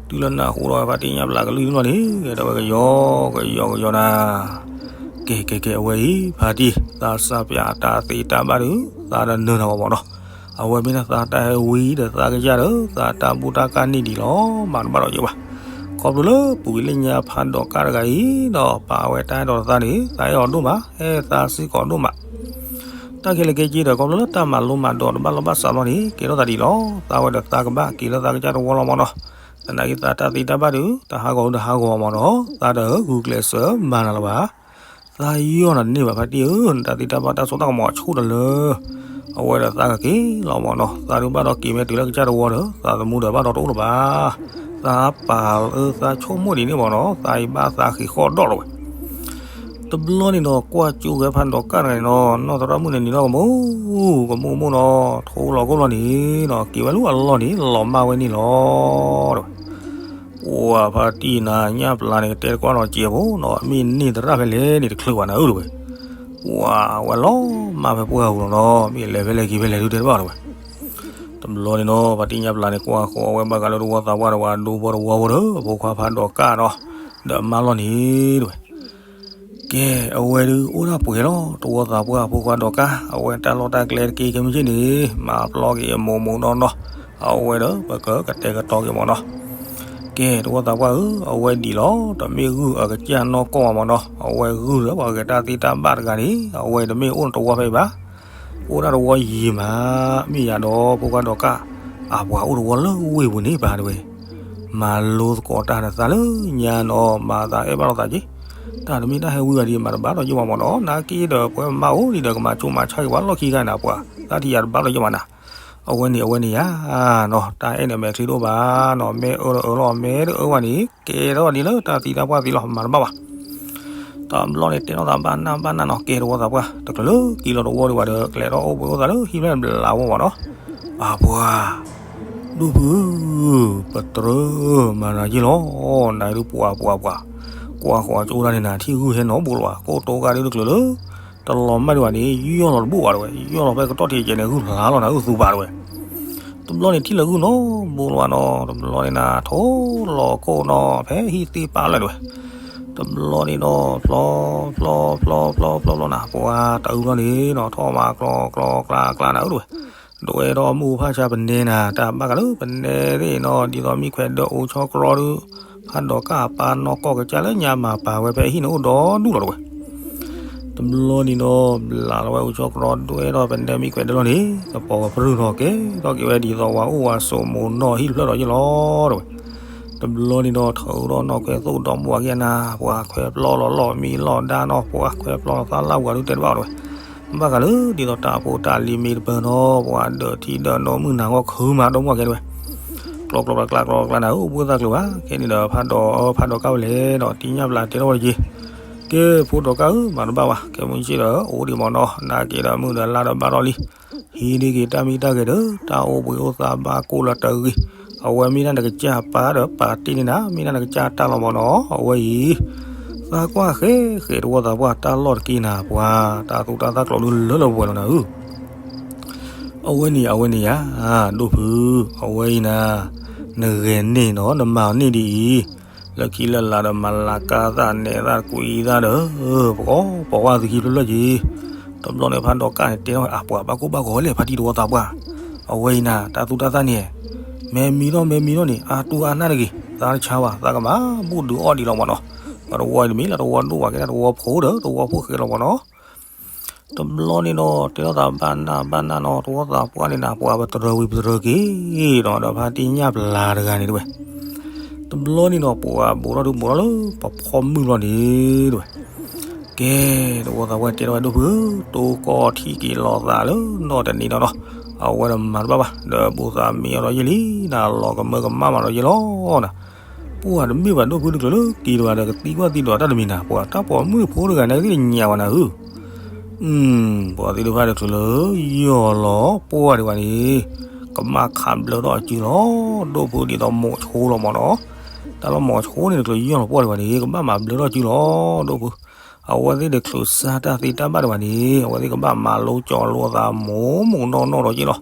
တုၤလၢနၢ်ဟူဒီးဖါတံၢ်ညၣ်ပျၢ်ကလုၢ်န့ၣ်လီၤန့ၣ်, ကဲဒီးဝဲကယီကယီကယီနၤ, ကဲကဲကဲ အဝဲအံၤ ဖါတံၢ် သးစၢ်ပၠးတၢ်သ့တၢ်ဘၣ်ဒီး သးတနၢၤနၤဘၣ်မ့ၢ်နီၤ, အဝဲမ့ၢ်ဒၣ်သးတၢ်ဟဲဝံဒီးသးကစၢ်ဒီး သးတၢ်ဘူၣ်တၢ်ကၢ်န့ၣ်ဒံးလီၤ, မၤတဘၣ်ဒီးယဘၣ် ခီဖျိလၢပူၤကွံာ်လၢညါဖးဒိးကၢ်တဂၤအံၤဒီး ပာ်ဝဲတၢ်အဲၣ်ဒိးသးန့ၣ် သးအဲၣ်အီၤဒိၣ်မး အဲၣ်သးစ့ၢ်ကီးဒိၣ်မး, တၢ်ခဲလၢာ်ခဲဆ့ဒီး ခီဖျိလၢတၢ်မၤလိမၤဒိးတဘၣ်လီၢ်ဘၣ်စးလီၤန့ၣ် ကဲထီၣ်သးဒ်အံၤလီၤ, သးဝဲဒီးသးကဘၣ်က့ၤလၢသးကစၢ်တဝီလီၤမ့ၢ်နီၤ, သနာ်က့သးတၢ်သ့တၢ်ဘၣ်ဒီး တဟးဂီၤတဟးဂီၤမ့ၢ်နီၤ, သးတဂုာ်ကျဲးစၢးမၤနၤလၢၤဘၣ် သးယီၢ်နၤတန့ၢ်ဘၣ်ဖါတံၢ်ဧၢ, နတၢ်သ့တၢ်ဘၣ်တၢ်စိတၢ်ကမီၤအဆူၣ်တလၢ, အဝဲဒီးသးကက့ၤလီၤမ့ၢ်နီၤ, သးဒုးဘၣ်ဒီးက့ၤမ့ၢ်တုၤလၢကစၢ်တဝီဒီး သးသမူဒီးဘၣ်ဒီးတအိၣ်လၢၤဘၣ်, သးပာ်လၢသးဆိကမိၣ်ဒ်န့ၣ်မ့ၢ်နီၤ, သးအံၤဘၣ်သးဃ့ၢ်ဃီၣ်ဒီၣ်လီၤဝဲ တဘျီန့ၣ်ဒီး ကွၢ်ကၠိဝဲဖးဒိးကၢ်တဂၤန့ၣ်ဒီး နီၢ်သရၣ်မုၣ်န့ၣ်နံၤဒီးကမူၣ်, ကမူၣ်ကမူၣ်နီၤ, ထိလီၤကိၢ်လီၤန့ၣ်ဒီး က့ၤဝဲလၢအလီၢ်န့ၣ် လီၤမၢ်ဝဲန့ၣ်လီၤ တဲဝဲ ပှၤဖါတံၢ်နၤညၣ်ပျၢ်န့ၣ် ကတဲတကွၢ်နီၤစဲးဖိနီၤ, မ့ၢ်န့ၢ်သရၣ်ဖဲလဲၣ်န့ၣ် တချုးဘၣ်နၤဧၢ တဲဝဲ, ပှၤဝဲလီၤမၢ်ဖဲပှၢ်ပူၤလီၤနီၤ, မ့ၢ်လဲၤဖဲလဲၣ်က့ၤဖဲလဲၣ်ဒုးတဲတဘၣ်တဲဝဲ တဘျီန့ၣ်နီၤ ဖါတံၢ်ညၣ်ပျၢ်န့ၣ် ကွၢ်ဃီၤဝဲဘၣ်ဃးလၢတဝီသးပှၢ်ဒီး ပှၤဒူဖိတဝီဖိဒီး အဖိခွါဖးဒိးကၢ်ဒီး ဒီးအမါလီၢ်န့ၣ်တဲဝဲ ကဲ အဝဲဒုးအိၣ်ဒၣ်ပှဲၤလီၤ တဝီသးပှၢ်အဖိခွါဒီးကၢ် အဝဲတၢ်လီၢ်တၢ်ကျဲတက့ၢ်ခဲမုၢ်ဆ့ၣ်န့ၣ် မၤပျီက့ၤအမိၢ်မိၢ်နီၢ်နီၢ်, အဝဲဒီးပကကတဲာ်ကတီၤက့ၤမ့ၢ်နီၤ ကဲ တဝီသးပှၢ်ဧၢ, အဝဲဒ်အံၤလီၤ, တမ့ၢ်ဂုၢ်အကစၢ်နီၢ်ကီၢ်ဘၣ်မ့ၢ်နီၤ, အဝဲဂုၢ်ဒီးပှၤဂဲၤတၢ်သ့တၢ်ဘၣ်တဂၤန့ၣ် အဝဲတမ့ၢ်အိၣ်တဝီဖဲအံၤဘၣ်, အိၣ်ဒၣ်တဝီယံာ်မး, မ့ၢ်ယၤဒီးဖိခွါဒီးကၢ် အပှၤအိၣ်တဝီလၢဝ့ၢ်ပူၤန့ၣ်ပၢ်တဲဝဲ, မၤလိသကိးတၢ်ဒီးသးလၢညါနီၤ, မၤသးအဲၣ်ဘၣ်လိာ်သးက့ၤ, တၢ်တမ့ၢ်တၢ်ဟဲဝံၤဘၣ်ဒီး မၤတဘၣ်ဒီးယဘၣ်မ့ၢ်နီၤ, နာ်က့ဒီးပှၤမါအိၣ်လံဒီး ကမၤဆိမၤဆါက့ၤပှၤလီၢ်ခံဂၤန့ၣ် ပှၤ သးထံၣ်ယၤတဘၣ်ဒီးယဘၣ်နၤ အဝဲန့ၣ် အဝဲန့ၣ်ယၤနီၤ, တၢ်အဲၣ်န့ၣ် မဲာ်ချံတအိၣ်ဘၣ်နီၤ, မ့ၢ်အၢဒီးအၢလီၤ, မ့ၢ်တအၢဘၣ်န့ၣ် ကဲထီၣ်ဒ်လၢတၢ်သံတၢ်ပှၢ်သံလီၤ, မၤတဘၣ်ဘၣ်. တဘျီန့ၣ် တဲထီၣ်သးဘၣ်နၢ်ဘၣ်နၢ်နီၤ, ကဲတဝီသးပှၢ် တချုးလၢက့ၤလီၤတဝီဒံးဘၣ်ဒီး ကလဲၤထီၣ်အိၣ်ဘှံးအိၣ်သးလၢဟံၣ်ဖျၢၣ်ဘျးဝီမ့ၢ်နီၤ, အပှၤ ဒူၣ်ဖုဧၢ, ပတြၢၤမၤနၤယ့ၢ်လီၤ, နၤဒုးပှၤပှၤပှၤ, ကွၢ်ဃီၤကၠိဒၣ်န့ၣ် နၤထံၣ်ဂုၢ်ဟဲနီၤဘိလီၤဘၣ်, ကိၣ်တိဂၤဒုးတချုးလၢ တလီၤမၢ်ဒံးဘၣ်န့ၣ် ယီၢ်လီၤတဘိဘၣ်တဲဝဲ, ယီၢ်လီၤဖဲကတီၢ်ထံးကဲန့ၣ် ဂုၢ်ဖျါလီၤနၤ ဂုၢ်သူဘၣ်တဲဝဲ. တဘျီန့ၣ်ထံၣ်လၢဂုၢ်နီၤဘိလီၤဘၣ်နီၤ, တဘျီန့ၣ်နၤထိလီၤခိၣ်နီၤ ဖဲဟံၣ်သ့ၣ်ပာ်လၢတဲဝဲ. တဘျီန့ၣ်ဒီး ဖျီ ဖျီ ဖျီ ဖျီ ဖျီ ဖျီနၤ ပှၤတအုၣ်လီၤန့ၣ်နီၤ ထီၣ်မၤကျီကျီကျါကျါနၤဧၢတဝဲ, ဒွဲၣ်ထီၣ်မုၢ်ဖၣ်ဆါပနဲနၤ တၢ်ဘၣ်ကးလၢပနဲသ့ၣ်နီၤ ဒ်သိးမံခွဲးဒၢးအိၣ်ဆီကြီဒီး ဖးဒိးကၢ်အပၢ်နီၢ်ကီၢ်ကစၢ်လၢညါမၤပာ်ဝဲဖဲအဟံၣ်န့ၣ်အိၣ်ဒီဒူၣ်လီၤတဝဲ တဘျီန့ၣ်ဒီး ဘျးလီၤဝဲအိၣ်ဆီကြီဒွဲၣ်ထီၣ်ပနဲမံခွဲးဒၢးလီၤန့ၣ် ကပီၤကပြုၢ်ထီၣ်ကဲထီၣ်က့ၤဝဲဒ်သိးဝဲအိၣ်ဝဲစိာ်မိၤနီၢ်ဟံၣ်တဖျၢၣ်ဒီးယ့ၢ်လီၤတဝဲ, တဘျီန့ၣ်ဒီး ထုးထီၣ်နီၣ်ခွဲးသိၣ်ဒီးမူအက့ၤနၤ ပှၤခွဲးပျီလီၤလီၢ်မံလီၢ်ဒါနီၤ ပှၤခွဲးပျီလီၤသးလၢ်ဝၤဒုတဲတဘၣ်တဝဲ, ဘၣ်ဃးလၢဒ်သိးတၢ်ဖိတၢ်လံၤမ့ၢ်တပၢၢ်နီၤ ပှၤဒၢးထံဒၢးနိမုၢ်နၤဂီၢ်ခုမးဒီမူအကဲတဝဲ ကျီကျီကျါကျါကျါနၤဧၢ အိၣ်ဘှ့ၣ်သးကျၢၤဘၣ် ခဲန့ၣ်ဒီးဖးဒိးဖးဒိးကၢ်ဝဲလဲၣ်နီၤ တံၢ်ညၣ်ပျၢ်တဲထီၣ်ဝဲတက့ၢ်, ကဲဖိဒိးကၢ်ဧၢ မၤတဘၣ်ဘၣ် ခဲမုၢ်ဆ့ၣ်ဒီး အိၣ်ဒံးမးနီၤ နာ်က့ဒီးမုၢ်ဒီးလါဒီးဘၣ်ထီၣ်လံ, ဟံးန့ၢ်က့ၤတၢ်မံတၢ်ဂဲၤဒီး တၢ်အိၣ်ဘှံးအိၣ်သါဘၣ်ကိၢ်လၢတဂ့ၤ, အဝဲမ့ၢ်ဒၣ်နကစၢ်ပၢ်ဒီးပာ်တ့ၢ်န့ၢ်နၤ မ့ၢ်ဒၣ်နကစၢ်တၢ်လီၤမးနီၤ အဝဲအံၤ သးကွၢ်ဃဲဃဲတဝီသးပှၢ်တၢ်လီၢ်တက့ၢ်နၤ ပှၤတၢ်သူတၢ်သၣ်ကျိးဒုလၢလၢပှဲၤပှဲၤလီၤနၤဧၢ အဝဲန့ၣ် အဝဲန့ၣ်ယၤ ဒိၣ်ဖု, အဝဲအံၤနၤ, နဂဲၤန့ၢ်နီၤ နမၤအီၤန့ၢ်ဒ်အံၤ, လၢခံလၢလာ်ဒီးမၤလၤကၢ်သၣ်နဲၣ်သၣ်ကွံသၣ်ဒီး, ပကိးပိာ်ဝဲသုခံဖျၢၣ်ဖျၢၣ်က့ၤ, တဘျီန့ၣ်ဖးဒိးကၢ်န့ၣ်တဲထီၣ်ဝဲ အပှၤဘၣ်ကိၢ်ဘၣ်ဂီၤလဲၣ် ဖါတံၢ်တဝီသးပှၢ်, အဝဲအံၤနၤ တၢ်သူတၢ်သၣ်န့ၣ်, မ့ၢ်မံထီၣ်မ့ၢ်မံထီၣ်န့ၣ် အါတူၢ်အါနၢ်တဂ့ၤ, သးတဆါဘၣ် သးကမၤဘူၣ်ဒုးအီၣ်ဒံးလီၤမးနီၤ, ပှၤတဝီအံၤတမ့ၢ်လၢတဝီဒိၣ်ဘၣ်ကဲဒၣ်တဝီဖိဒီး တဝီဖိၣ်ဃဲလီၤမးနီၤ တဘျီန့ၣ်ဒီး တဲထီၣ်သးဘၣ်နၢ်ဘၣ်နၢ်နီၤ တဝီသးပှၢ်န့ၣ်နၤ ပှၤပတြၢၤဝံၤပတြၢၤက့ၤနီၤ ဒီးဖါတံၢ်ညၣ်ပျၢ်တဂၤန့ၣ်တဝဲ, တဘျီန့ၣ်ဒီး ပှၤဘိးထီၣ်ဒုးဘိးထီၣ်လၢပဖီမုၢ်လီၤန့ၣ်တဝဲ, ကဲ တဝီသးပှၢ်တဲထီၣ်ဝဲဒိၣ်ဖုဧၢ, တိၢ်ကီၢ်ထံၣ်က့ၤလီၤသးလၢနီၢ်တနံၤနီၤနီၤ, အဝဲဒီးမၤတဘၣ်ဘၣ် ဒီးဘိးသးမံအီၤဒီးယ့ၢ်လံ, နၤလီၤကမၢကမၣ်မးဒီးယ့ၢ်လီၤနၤ ပှၤတမ့ၢ်ဘၣ်ဒိၣ်ဖုတချုးလၢက့ၤတဘၣ်ဒီး ကသံကွၢ်သံဒိးတၢ်တမံၤနၤ ပှၤတၢ်ပိာ်မုၣ်ဖိတဂၤန့ၣ်သ့ၣ်ညါဘၣ်နၤဧၢ, ပှၤသ့ၣ်တဖၣ်တချုးလၢယီၢ်လီၤပှၢ်ဒံးဘၣ်န့ၣ်, ကဘၣ်ခးဘျၢထီၣ်အစုလီၤ, ဒိၣ်ဖုဒ်သိးမိၤဆိလီၤမးနီၤ, တၢ်လၢမိၤဆိန့ၣ်တချုးယီၢ်လီၤပှၢ်ဒံးဘၣ်န့ၣ် ကဘၣ်မၤဘျၢထီၣ်စုလီၤ, ဒိၣ်ဖု အဝဲသ့ၣ်တချုးစၢ်တၢ်သ့တၢ်ဘၣ်ဒံးဘၣ်န့ၣ် အဝဲသ့ၣ်ကဘၣ်မၤလိကၠီလိသးမိၢ်မိၢ်နီၢ်နီၢ်ဒီးက့ၢ်လီၤ,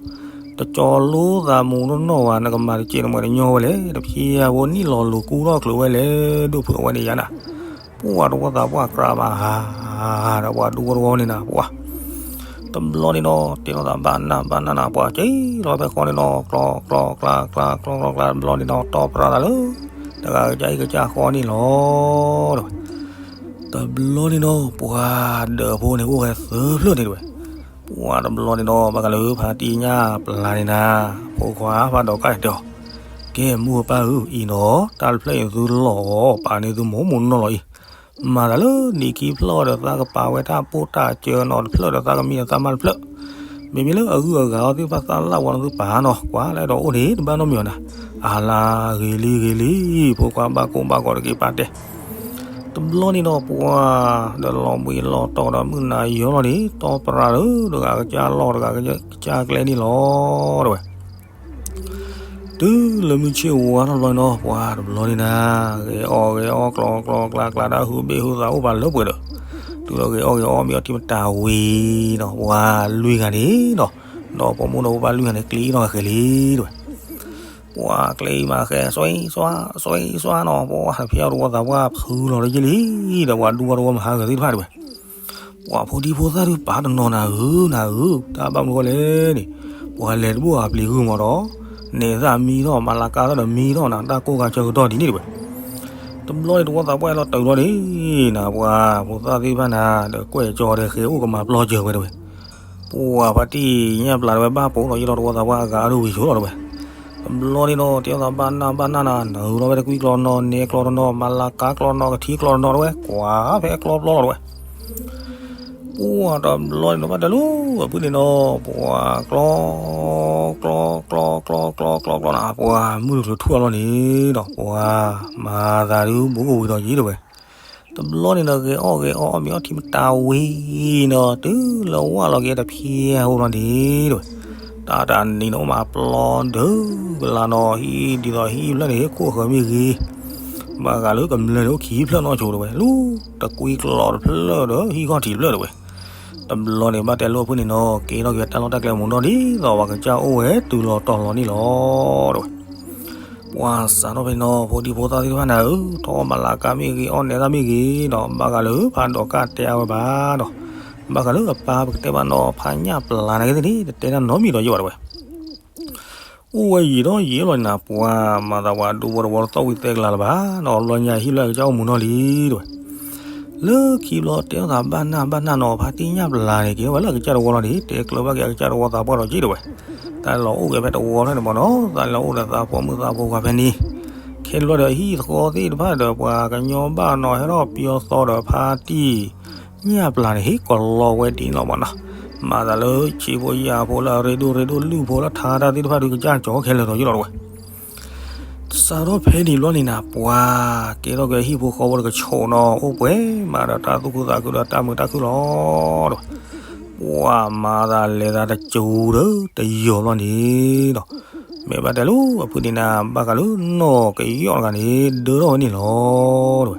တကၠီလိသးမိၢ်နီၢ်နီၢ်ဘၣ် နကမၤတကဲးတမှဲးတညီဝဲလဲၣ်, တဖျဲဖိနံၣ်လီၤလိၤကူထီၣ်ချုးဝဲလဲၣ်, ဒိၣ်ဖုအဝဲန့ၣ်ယၤနၤ ပှၤတဝီသးပှၢ်ကြၢးမးဟး, ဒီးပှၤဒူဝီတဝီန့ၣ်နၤ ပှၤ, တဘျီန့ၣ်ဒီး တဲထီၣ်သးဘၣ်နၢ်ဘၣ်နၢ်နၤ ပှၤက့ၤလီၤဖဲဃီန့ၣ်ဒီး ကျီကျီကျါကျါကျီကျီကျါ တဘျီန့ၣ်ဒီး တီၢ်ပြၢသးလၢ တဂၤကစၢ်အံၤကစၢ်ဃီန့ၣ်လီၤ, တဝဲ တဘျီန့ၣ်ဒီး ပှၤဒၢးဖိန့ၣ်အိၣ်ဝဲသၢဖျၢၣ်န့ၣ်တဝဲ, ပှၤတဘျီန့ၣ်ဒီး ဘၣ်ဃးလၢဖါတံၢ်ညၣ်ပျၢ်န့ၣ်နၤ, ဖိခွါဖးဒိးကၢ်န့ၣ်တဲအီၤ, ကဲမိၢ်ပၢ်ဧၢ, အံၤနီၤ တၢ်တဖျၢၣ်အံၤသုလီၤအီၤ ပာ်န့ၢ်သုမိၢ်မိၢ်နီၢ်နီၢ်လီၤအံၤ, မၤသးလၢနံၣ်ခံဖျၢၣ်ဒီးသးကပာ်ဝဲတၢ်ပိၢ်တၢ်စၢၤနီၤတဖျၢၣ်ဒီးသးကမံဒီးသးမၢ်တဖျၢၣ်, မ့မ့ၢ်လၢအဂုၤအဂၤအီၤသ့ၣ်တဖၣ်သးလၢ်ဝဲနီၤသုပာ်နီၤ ကွၢ်လၢဒီးအိၣ်န့ၣ်တဘၣ်နီတမံၤအီၤနၤ, အလါဂ့ၤလံဂ့ၤလံ, ဖိခွါဘၣ်ကိၢ်ဘၣ်ဂီၤတက့ၢ်ပာ်တဲ တဘျီန့ၣ်ဒီးပှၤ, ဒီးလီၤဘှံးလီၤတီၤဒီးမုၢ်နၤယီၤလီၤန့ၣ် တီၢ်ပြၢဒီး တဂၤကစၢ်လီၢ်တဂၤကစၢ်ကျဲန့ၣ်လီၤ, တဝဲ တုၤလၢမုၢ်ဆ့ၣ်ဝါထီၣ်တဘျီန့ၣ်ဒီး ပှၤတဘျီန့ၣ်နၤ, ဂဲၤအီၣ်ဂဲၤအီၣ်ကျီကျီကျါကျါဒီးဟုးဘ့ၣ်ဟုးသးအိၣ်ပာ်လၢပှဲၤဒီး, တုၤလၢဂဲၤအီၣ်ဂဲၤအီၣ်မ့ၢ်အီထံမတၤဝံၤနီၤ ပှၤလွံၢ်ဂၤန့ၣ်နီၤ, ဒီးပိာ်မုၣ်ဒီးဖိပၢ်လွံၢ်ဂၤန့ၣ် ကျ့အီၣ်ဂဲၤလံတဝဲ ပှၤကျဲအံၤမၤဃဲ စွဲစွါ စွဲစွါနီၤ, ပှၤတဖျဲအီၤတဝီသးပှၢ်ဖုလီၤလၢယ့ၢ်လံ, ဒီးပှၤဒူဝီတဝီမၤဟးဂီၤသ့ၣ်တဖၣ်တဝဲ, ပှၤဖိဒံဖိသၣ်ဒုးပာ်တနီၤနၤဧၢ နၤဧၢ, တၢ်ဘၣ်မနုၤဃိလဲၣ်န့ၣ်, ပှၤလဲၤတဘူၣ်အပျံၤဂုၢ်မးဒီး, နဲၣ်သၣ်မံထီၣ် မၤလၤကါသၣ်ဒီးမံထီၣ်နၤ တၢ်ကိၢ်ဂၤဆၢကတီၢ်ဒ်န့ၣ်တဝဲ တဘျီန့ၣ်တဝီသးပှၢ်လီၤတၢ်လီၤန့ၣ်, နၤပှၤဖိသၣ်သ့ၣ်တဖၣ်နၤ ဒီးကွဲးကၠီဒီးဃဲၤအိၣ်ကမၤပျီစၢၤဝဲတဝဲ ပှၤဖါတံၢ်ညၣ်ပျၢ်တဝဲဘၣ်ပိာ်နီၤယ့ၢ်လီၤတဝီသးပှၢ်အဂၤအါဒိၣ်ဝံၤဆိလီၤတဝဲ, တဘျီန့ၣ်ဒီး တဲအီၤသးဘၣ်နၢ်ဘၣ်နၢ်နၤ နၢၤလီၤဝဲတကွံကျီနီၤ နဲကျီတနီၤ မၤလၤကါကျီတနီၤ ကထံကျီတနီၤတဝဲ ကွၢ်ဖဲအကျီပျီလီၤတဝဲ ပှၤတဘျီန့ၣ်ဒီး ဘၣ်တဲလိၤ အဖုန့ၣ်ဒီး ပှၤကျီ ကျီ ကျီ ကျီ ကျီ ကျီ ကျီ ကျီနၤ ပှၤမုၢ်တချုးထူၣ်အလီၢ်န့ၣ်ဒီး ပှၤမၤသးဒုးဘူးကဝံၤဒီးယံၤတဝဲ တဘျီန့ၣ်ဒီး ဂဲၤအီၣ်ဂဲၤအီၣ်အီၣ်မ့ၤအီထံမတၤဝံၤနီၤ တုၤလၢဝၢ်လီၤက့ၤတဖျဲအိၣ်လီၤန့ၣ်တဝဲ တၢ်တၢ်နံၤန့ၣ်အိၣ်မးပျီဒုးကလါနီၤ ဟံၣ်ဒ်သိးဟံၣ်ဖျၢၣ်န့ၣ် ခိၣ်ဃၢၤမ့ၢ်ဂ့ၤ ဘၣ်ဂၤလၢကမျၢၢ်န့ၣ်အိၣ်ခံဖျၢၣ်နီၢ်ဆိတဝဲ လူတကွံကျီတဖျၢၣ်ဒီးဟံၣ်ခီၣ်ထံးတဖျၢၣ်တဝဲ တဘျီန့ၣ် ဘၣ်တဲလိၤအဖုန့ၣ်နီၤ ကဲထီၣ်က့ၤတၢ်လီၢ်တၢ်ကျဲမုၢ်နီၢ် ဒ်သိးပှၤကစၢ်အိၣ်ဝဲတုၤလီၤတီၤလီၤန့ၣ်လီၤတဝဲ ပှၤစးထီၣ်ဖဲန့ၣ်နီၤ ဖိဒံဖိသၣ်သ့ၣ်တဖၣ်န့ၣ်ဧၢ, ထီၣ်အီၣ်မၤလၤကါမ့ၢ်ဂ့ၤ အီၣ်နဲသၣ်မ့ၢ်ဂ့ၤဒီး ဘၣ်ဃးလၢဖးဒိးကၣ်တဲအါဝဲဘၣ်ဒီး ဘၣ်ဃးလၢအပၢ်ပကတဲဘၣ်နီၤ ဖးညၣ်ပျၢ်န့ၣ်ကသ့ၣ်န့ၣ် တတဲတၢ်နီတမံၤဒီးယံာ်ဘၣ်တဝဲ အိၣ်ဝဲယံာ်ဒီးယံာ်လီၤန့ၣ် ပှၤမၤသးပှၤဒူဖိတဝီတသီၣ်ဝံၤသဲကလၤလၢၤဘၣ်နီၤ, လီၤညါဟံၣ်လၢအကစၢ်အိၣ်မူနီၢ်လံတဝဲ လၢခံဘျီတဲထီၣ်သးဘၣ်နၢ်ဘၣ်နၢ်နီၤ ဖါတံၢ်ညၣ်ပျၢ်န့ၣ် က့ၤထီၣ်ဝဲလၢအကစၢ်တဝီလီၤန့ၣ် တဲကျၢၤဘၣ်က့ၤအကစၢ်တဝီသးပှၢ်ဒီးက့ၤတဝဲ, သးလီၤအိၣ်က့ၤဖဲတဝီဖဲန့ၣ်မ့ၢ်နီၤ သးလီၤအိၣ်ဒီးသးဖိမုၣ်သးဖိခွါဖဲန့ၣ်, ခဲလၢာ်ဒီးဟံၣ်သဃီသ့ၣ်တဖၣ်ဒီး ပှၤကညီဘၣ်နီၤ ဟဲထီၣ်ပယီၤသီဒီးဖါတံၢ်ညၣ်ပျၢ်န့ၣ် ဟ့ၣ်ကလီဝဲဒ်န့ၣ်လီၤမ့ၢ်နီၤ, မၤသးလၢဆံးဖိယာ်ဖိလၢအရ့ဒိၣ်ရ့ဒိၣ်လုၢ်ဖိလၢထါတၢ်သ့ၣ်တဖၣ်ဒုးကစၢ်ကၠီခဲလၢာ်ဒီးယ့ၢ်လီၤတဝဲ စးထီၣ်ဖဲန့ၣ်ဘျီန့ၣ်နၤ ပှၤကဲထီၣ်က့ၤဟံၣ်ဖိဃီဖိတကဆိးနီၤ အိၣ်ပှဲၤမးဒီးတၢ်သူၣ်ခုသးခုဒီးတၢ်မုာ်တၢ်ခုၣ်လီၤတဝဲ, ပှၤမၤသးလဲၤသးတစူၤဒီးတယီၤဘျီန့ၣ်ဒီး မ့ၢ်ဘၣ်တဲလၢအဖုန့ၣ်နၤ ဘၣ်ဃးလၢနီၢ်ကယီၣ်တဂၤန့ၣ် ဒၢထီၣ်ဝဲန့ၣ်လီၤတဝဲ